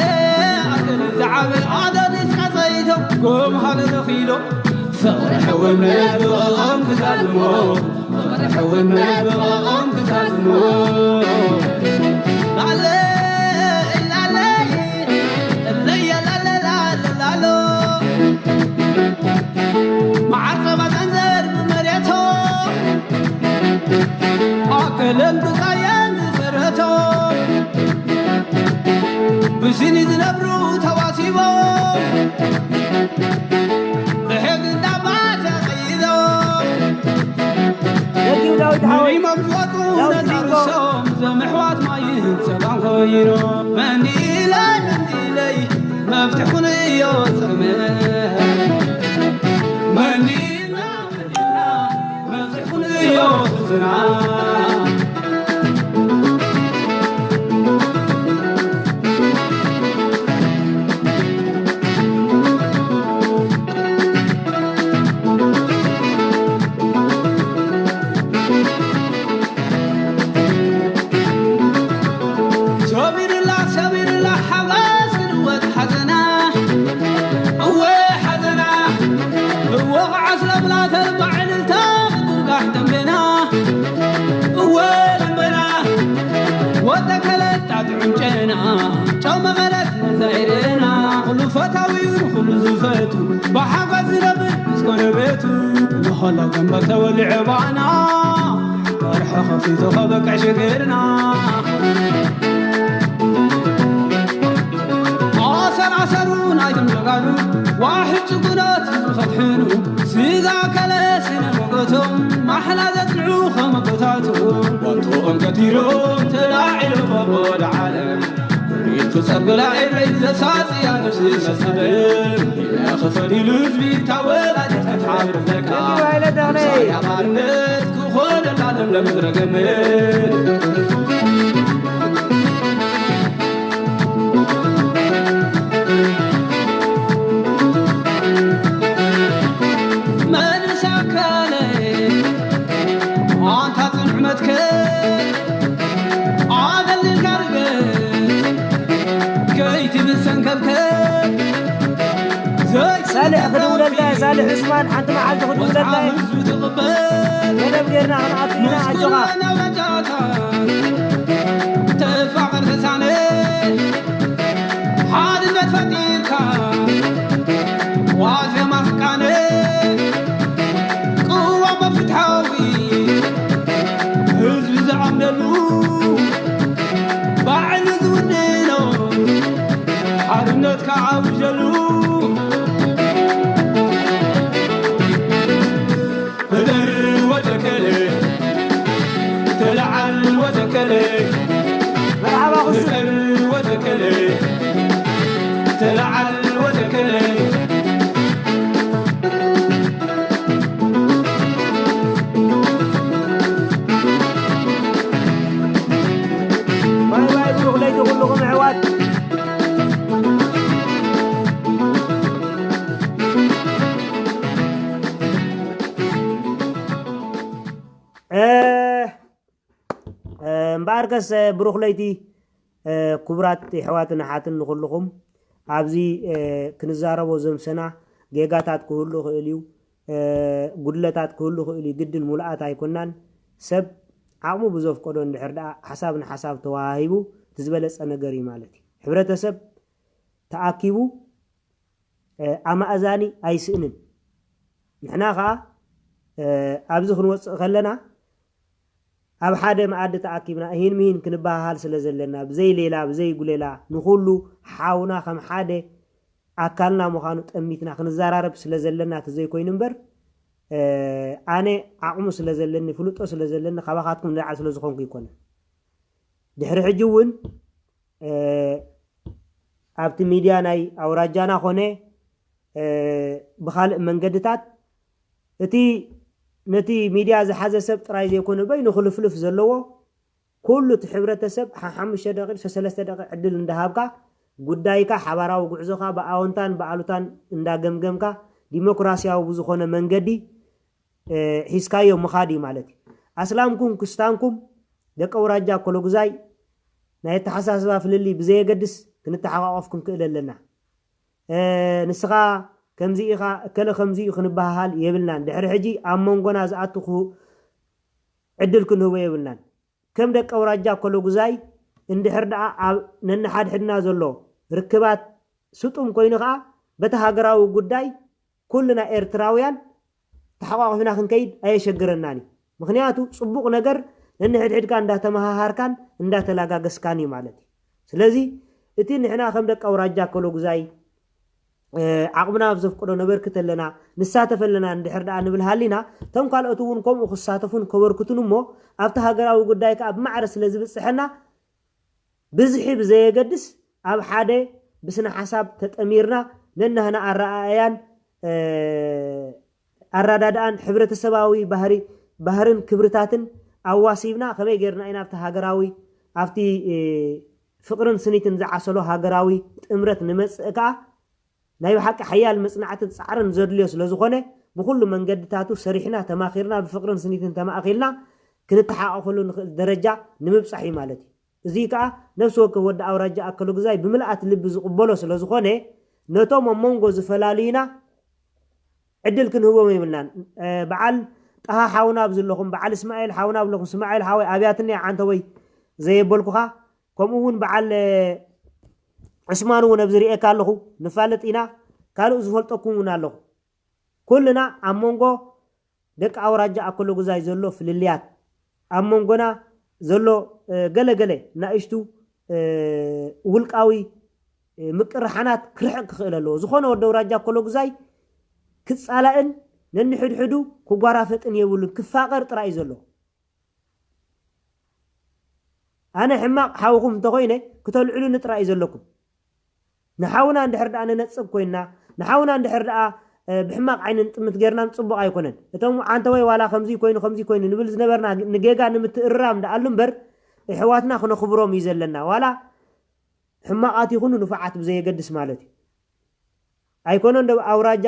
ኣገለ ዝዓበ ኣደሪስካ ዘይቶም ጎምሃለ ተኺሎ ፍቕሪ ሕውነት ብቕኦም ክዛዝሞ ፍቕሪ ሕውነት ብቕኦም ክዛዝሞ ላለ ላለ እለየ ላለ ላለ ላሎ መዓር ጸባ ዘንዘር ብመሬቶ ኣከለን ብጻየን ዝሰረቶ ብስኒ ዝነብሩ ተዋሲቦም ብሕግ እንዳባ ተቐይዶም ደጊም ዳዊት ሓወይ ንሪሞም ዝወጡ ዳዊት ነዛ ዚንጎ ርእሶም ዘምሕዋት ማይን ጸባን ኮይኖም መንዲለይ መንዲለይ መፍትሕ ኩንዮ ጸመ መንዲልና መንዲልና መፍትሕ ኩንዮ ዝና ታዊኡ ንኹሉ ዝፈቱ ብሓጎስ ዝነብር ምስ ጎረቤቱ ንኸሎ ገንበር ተወሊዑ ባና ወርሒ ከፊቱ ከበቅዕ ሽግርና ኣሰር ኣሰሩ ናይቶም ጀጋኑ ዋሕድ ጭጉናት ዝኸድሕኑ ስጋ ከለ ስነ ሞገቶም ማሕላ ዘጽንዑ ከም ኣቦታቱ ዋንትኦም ገቲሮም ተላዒሉ ፈቆድ ዓለም ሪቱ ጸርግላ ኤረይ ዘሳጽያ ነብሲ መሳደር ኢለ ክፈዲሉ ህዝቢ ታወላዲት ክትሓብር ደቃ ሃይለ ደቕነይ። ሳያ ባርነት ክኾነላ ለምለም ምድረ ገመድ ሳልሕ ክድውለልካ እየ፣ ሳልሕ ዑስማን፣ ሓንቲ መዓልቲ ክድውለልካ እየ። መደብ ጌርና ክንኣቱ ኢና፣ ኣጆኻ። ተፋቐር ተሳነ ሓድነት ፈጢርካ ዋዜማ ፍቃነ ቅዋም ፍትሓዊ ህዝቢ ዝዓምደሉ ባዕሉ ዝውንኖ ሓርነትካ ዓውጀሉ። ህደር ወተከለ ተለዓል ወተከለ መርሓባ ኩሱ። ህደር ወተከለ ተለዓል ወተከለ ባይ ባይ ብሩኽ ለይቲ ኩልኹም ኣሕዋት። እ፣ እ፣ እምበኣርከስ፣ እ፣ ብሩኽ ለይቲ፣ እ፣ ክቡራት የሕዋትን ኣሓትን ንኹልኹም። ኣብዚ፣ እ፣ ክንዛረቦ ዘምሰና ጌጋታት ክህሉ ይኽእል እዩ፣ እ፣ ጉድለታት ክህሉ ይኽእል እዩ። ግድን ሙሉኣት ኣይኮናን። ሰብ ዓቕሙ ብዘፍቀዶ እንድሕር ደኣ ሓሳብ ንሓሳብ ተወሃሂቡ እቲ ዝበለጸ ነገር እዩ ማለት እዩ። ሕብረተሰብ ተኣኪቡ፣ እ፣ ኣማእዛኒ ኣይስእንን። ንሕና ኸኣ፣ እ፣ ኣብዚ ክንወጽእ ከለና ኣብ ሓደ መኣዲ ተኣኪብና እሂን ምሂን ክንበሃሃል ስለ ዘለና፣ ብዘይ ሌላ፣ ብዘይ ጉሌላ፣ ንኹሉ ሓውና ከም ሓደ ኣካልና ምዃኑ ጠሚትና ክንዘራረብ ስለ ዘለና እቲ ዘይኮይኑ እምበር፣ እ፣ ኣነ ዓቕሙ ስለ ዘለኒ፣ ፍልጦ ስለ ዘለኒ፣ ካባኻትኩም ንላዕሊ ስለ ዝኾንኩ ኣይኮነን። ድሕሪ ሕጂ እውን፣ እ፣ ኣብቲ ሚድያ ናይ ኣውራጃና ኮነ፣ እ፣ ብኻልእ መንገድታት እቲ ነቲ ሚድያ ዝሓዘ ሰብ ጥራይ ዘይኮነ በይኑ ክልፍልፍ ዘለዎ ኩሉ እቲ ሕብረተሰብ ሓ-፣ ሓሙሽተ ደቂቕ፣ ሰለስተ ደቂቕ ዕድል እንዳሃብካ ጉዳይካ፣ ሓባራዊ ጉዕዞኻ ብኣወንታን ብኣሉታን እንዳገምገምካ ዲሞክራሲያዊ ብዝኾነ መንገዲ፣ እ፣ ሒዝካዮ ምኻድ እዩ ማለት እዩ። ኣስላምኩም ክስታንኩም ደቂ ኣውራጃ ኮሎጉዛይ ናይ ኣተሓሳስባ ፍልልይ ብዘየገድስ ክንተሓቋቆፍ ክንክእል ኣለና። እ፣ ንስኻ ከምዚ ኢኻ፣ እከለ ከምዚ እዩ ክንበሃሃል የብልናን። ድሕሪ ሕጂ ኣብ መንጎና ዝኣቱ ክሁ-፣ ዕድል ክንህቦ የብልናን። ከም ደቂ ኣውራጃ ኮሎጉዛይ እንድሕር ደኣ ኣብ ነንሓድሕድና ዘሎ ርክባት ስጡም ኮይኑ ኸኣ በቲ ሃገራዊ ጉዳይ ኩልና ኤርትራውያን ተሓቋቒፍና ክንከይድ ኣየሸግረናን እዩ። ምኽንያቱ ጽቡቕ ነገር ነንሕድሕድካ እንዳተመሃሃርካን እንዳተላጋገስካን እዩ ማለት እዩ። ስለዚ እቲ ንሕና ከም ደቂ ኣውራጃ ኮሎጉዛይ እ፣ ዓቕምና ኣብ ዘፍቅዶ ነበርክት ኣለና፣ ንሳተፍ ኣለና እንድሕር ደኣ ንብል ሃሊና፣ እቶም ካልኦት እውን ከምኡ ክሳተፉን ከበርክቱን እሞ፣ ኣብቲ ሃገራዊ ጉዳይ ከኣ ብማዕረ ስለ ዝብጽሐና፣ ብዝሒ ብዘየገድስ፣ ኣብ ሓደ ብስነ ሓሳብ ተጠሚርና፣ ነናህና ኣረኣእያን፣ እ፣ ኣረዳድኣን ሕብረተሰባዊ ባህሪ፣ ባህርን ክብርታትን ኣዋሲብና፣ ከመይ ጌርና ኢና ኣብቲ ሃገራዊ፣ ኣብቲ፣ እ፣ ፍቕርን ስኒትን ዝዓሰሎ ሃገራዊ ጥምረት ንመጽእ ከኣ፣ ናይ ብሓቂ ሓያል መጽናዕትን ጻዕርን ዘድልዮ ስለ ዝኾነ፣ ብኹሉ መንገድታቱ ሰሪሕና፣ ተማኺርና፣ ብፍቕርን ስኒትን ተማእኺልና ክንተሓቋቖፈሉ ንኽእል ደረጃ ንምብጻሕ እዩ ማለት እዩ። እዚ ከኣ ነፍሲ ወከፍ ወዲ ኣውራጃ ኣከለ ጉዛይ ብምልኣት ልቢ ዝቕበሎ ስለ ዝኾነ፣ ነቶም ኣብ መንጎ ዝፈላልዩና ዕድል ክንህቦም የብልናን። እ፣ በዓል ጣሃ ሓውና ኣብ ዘለኹም፣ በዓል እስማኤል ሓውና ኣብ ዘለኹም፣ እስማኤል ሓወይ ኣብያትኒ ዓንተወይ ዘየበልኩኻ፣ ከምኡ እውን በዓል፣ እ፣ ዕስማን እውን ኣብዚ ርእየካ ኣለኹ፣ ንፋለጥ ኢና፣ ካልእ ዝፈልጠኩም እውን ኣለኹ። ኩልና ኣብ መንጎ ደቂ ኣውራጃ ኣኮሎጉዛይ ዘሎ ፍልልያት፣ ኣብ መንጎና ዘሎ ገለገለ ናእሽቱ ውልቃዊ ምቅርሓናት ክርሕቅ ክኽእል ኣለዎ። ዝኾነ ወዲ ኣውራጃ ኣኮሎጉዛይ ክጻላእን ነንሕድሕዱ ክጓራፈጥን የብሉን። ክፋቀር ጥራይ እዩ ዘለዎ። ኣነ ሕማቕ ሓውኹም እንተኾይነ፣ ክተልዕሉኒ ጥራይ እዩ ዘለኩም። ንሓውና እንድሕር ደኣ ንነጽግ ኮይንና፣ ንሓውና እንድሕር ደኣ ብሕማቕ ዓይኒ ንጥምት ጌርና ንጽቡቕ ኣይኮነን። እቶም ዓንተወይ ዋላ ከምዚ ኮይኑ ከምዚ ኮይኑ ንብል ዝነበርና፣ ንጌጋ ንምትእርራም ደኣሉ እምበር፣ ኣሕዋትና ክነኽብሮም እዩ ዘለና። ዋላ ሕማቓት ይኹኑ ንፉዓት ብዘየገድስ ማለት እዩ። ኣይኮነን ዶ ኣውራጃ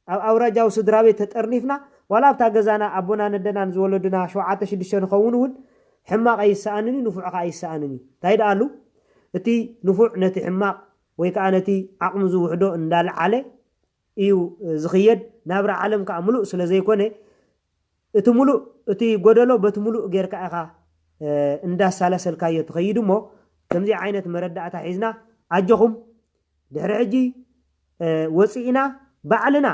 ኣብ ኣውራጃዊ ስድራ ቤት ተጠርኒፍና፣ ዋላ ኣብታ ገዛና ኣቦናን ኣደናን ዝወለዱና ሸውዓተ ሽዱሽተ ንኸውን እውን፣ ሕማቕ ኣይሰኣንን እዩ፣ ንፉዕ ከኣ ኣይሰኣንን እዩ። እንታይ ደኣ ኣሉ? እቲ ንፉዕ ነቲ ሕማቕ ወይ ከኣ ነቲ ዓቕሙ ዝውሕዶ እንዳልዓለ እዩ ዝኽየድ። ናብራ ዓለም ከኣ ምሉእ ስለ ዘይኮነ፣ እቲ ምሉእ፣ እቲ ጎደሎ በቲ ምሉእ ጌርካ ኢኻ እንዳሳለሰልካዮ ትኸይድ። እሞ ከምዚ ዓይነት መረዳእታ ሒዝና፣ ኣጆኹም፣ ድሕሪ ሕጂ ወፂእና ባዕልና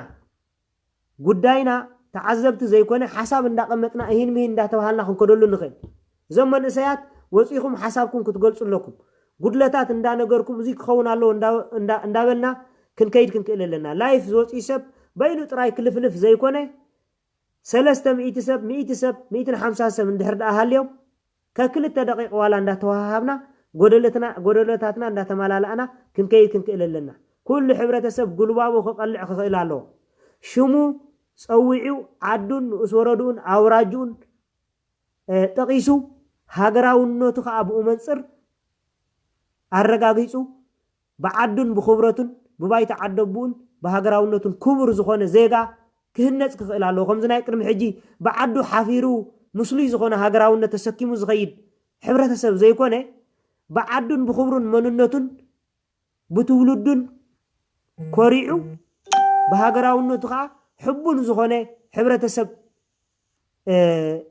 ጉዳይና ተዓዘብቲ ዘይኮነ ሓሳብ እንዳቐመጥና እሂን ምሂን እንዳተባሃልና ክንከደሉ ንኽእል። እዞም መንእሰያት ወፂኹም ሓሳብኩም ክትገልፁ ኣለኩም። ጉድለታት እንዳነገርኩም፣ እዚ ክኸውን ኣለዎ እንዳ- እንዳ- እንዳበልና ክንከይድ ክንክእል ኣለና። ላይፍ ዝወፅእ ሰብ በይኑ ጥራይ ክልፍልፍ ዘይኮነ፣ ሰለስተ ሚእቲ ሰብ፣ ሚእቲ ሰብ፣ ሚእትን ሓምሳ ሰብ እንድሕር ደኣ ሃልዮም፣ ከክልተ ደቂቕ ዋላ እንዳተዋሃሃብና፣ ጎደለትና- ጎደሎታትና እንዳተመላላእና ክንከይድ ክንክእል ኣለና። ኩሉ ሕብረተሰብ ጉልባቡ ክቐልዕ ክኽእል ኣለዎ። ሽሙ ጸዊዑ፣ ዓዱን ንኡስ ወረድኡን ኣውራጅኡን ጠቒሱ፣ ሃገራውነቱ ከኣ ብኡ መንጽር ኣረጋጊጹ፣ ብዓዱን ብኽብረቱን ብባይታ ዓደቡኡን ብሃገራውነቱን ክቡር ዝኾነ ዜጋ ክህነጽ ክኽእል ኣለዎ። ከምዚ ናይ ቅድሚ ሕጂ ብዓዱ ሓፊሩ ምስሉይ ዝኾነ ሃገራውነት ተሰኪሙ ዝኸይድ ሕብረተሰብ ዘይኮነ፣ ብዓዱን ብኽብሩን መንነቱን ብትውልዱን ኮሪዑ፣ ብሃገራውነቱ ከኣ ሕቡን ዝኾነ ሕብረተሰብ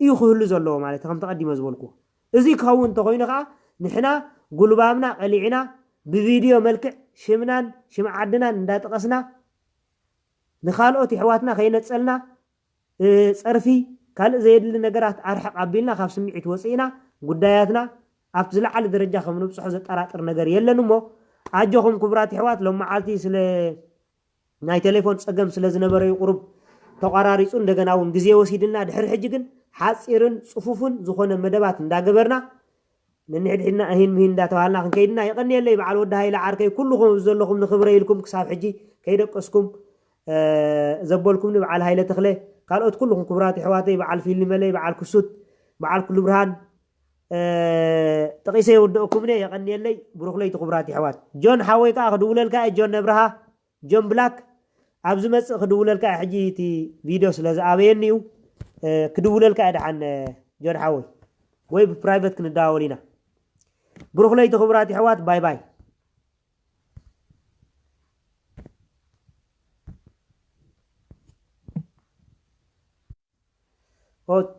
እዩ ክህሉ ዘለዎ ማለት እዩ። ከምቲ ቀዲመ ዝበልኩዎ፣ እዚ ክኸውን እንተኾይኑ ከኣ ንሕና ጉልባብና ቀሊዕና ብቪድዮ መልክዕ ሽምናን ሽም ዓድናን እንዳጠቐስና ንኻልኦት የሕዋትና ከይነጸልና፣ ጸርፊ፣ ካልእ ዘየድሊ ነገራት ኣርሕቕ ኣቢልና ካብ ስምዒት ወፂእና ጉዳያትና ኣብቲ ዝለዓለ ደረጃ ከም ንብፅሖ ዘጠራጥር ነገር የለን። እሞ ኣጆኹም ክቡራት የሕዋት፣ ሎም መዓልቲ ስለ ናይ ቴሌፎን ጸገም ስለ ዝነበረ እዩ ቁሩብ ተቋራሪጹ፣ እንደገና እውን ግዜ ወሲድና፣ ድሕሪ ሕጂ ግን ሓጺርን ጽፉፍን ዝኾነ መደባት እንዳገበርና ነንሕድሕድና እሂን ምሂን እንዳተባሃልና ክንከይድና። የቐንየለይ በዓል ወዲ ሃይለ ዓርከይ፣ ኩልኹም ኣብዚ ዘለኹም ንኽብረ ኢልኩም ክሳብ ሕጂ ከይደቀስኩም ዘበልኩምኒ፣ በዓል ሃይለ ተኽለ፣ ካልኦት ኩልኹም ክቡራት የሕዋተይ፣ በዓል ፊልመለይ፣ በዓል ክሱት፣ በዓል ኩሉ ብርሃን፣ ጠቒሰ የውድአኩምኒ። የቐንየለይ፣ ብሩኽ ለይቲ ክቡራት የሕዋት። ጆን ሓወይ ከኣ ክድውለልካ እየ፣ ጆን ነብርሃ። ጆን ብላክ ኣብ ዝመጽእ ክድውለልካ እየ። ሕጂ እቲ ቪድዮ ስለ ዝኣበየኒ እዩ። ክድውለልካ እየ ደሓን ጆን ሓወይ፣ ወይ ብፕራይቨት ክንደዋወል ኢና። ብሩኽ ለይቲ ክቡራት የሕዋት፣ ባይ ባይ። ኦት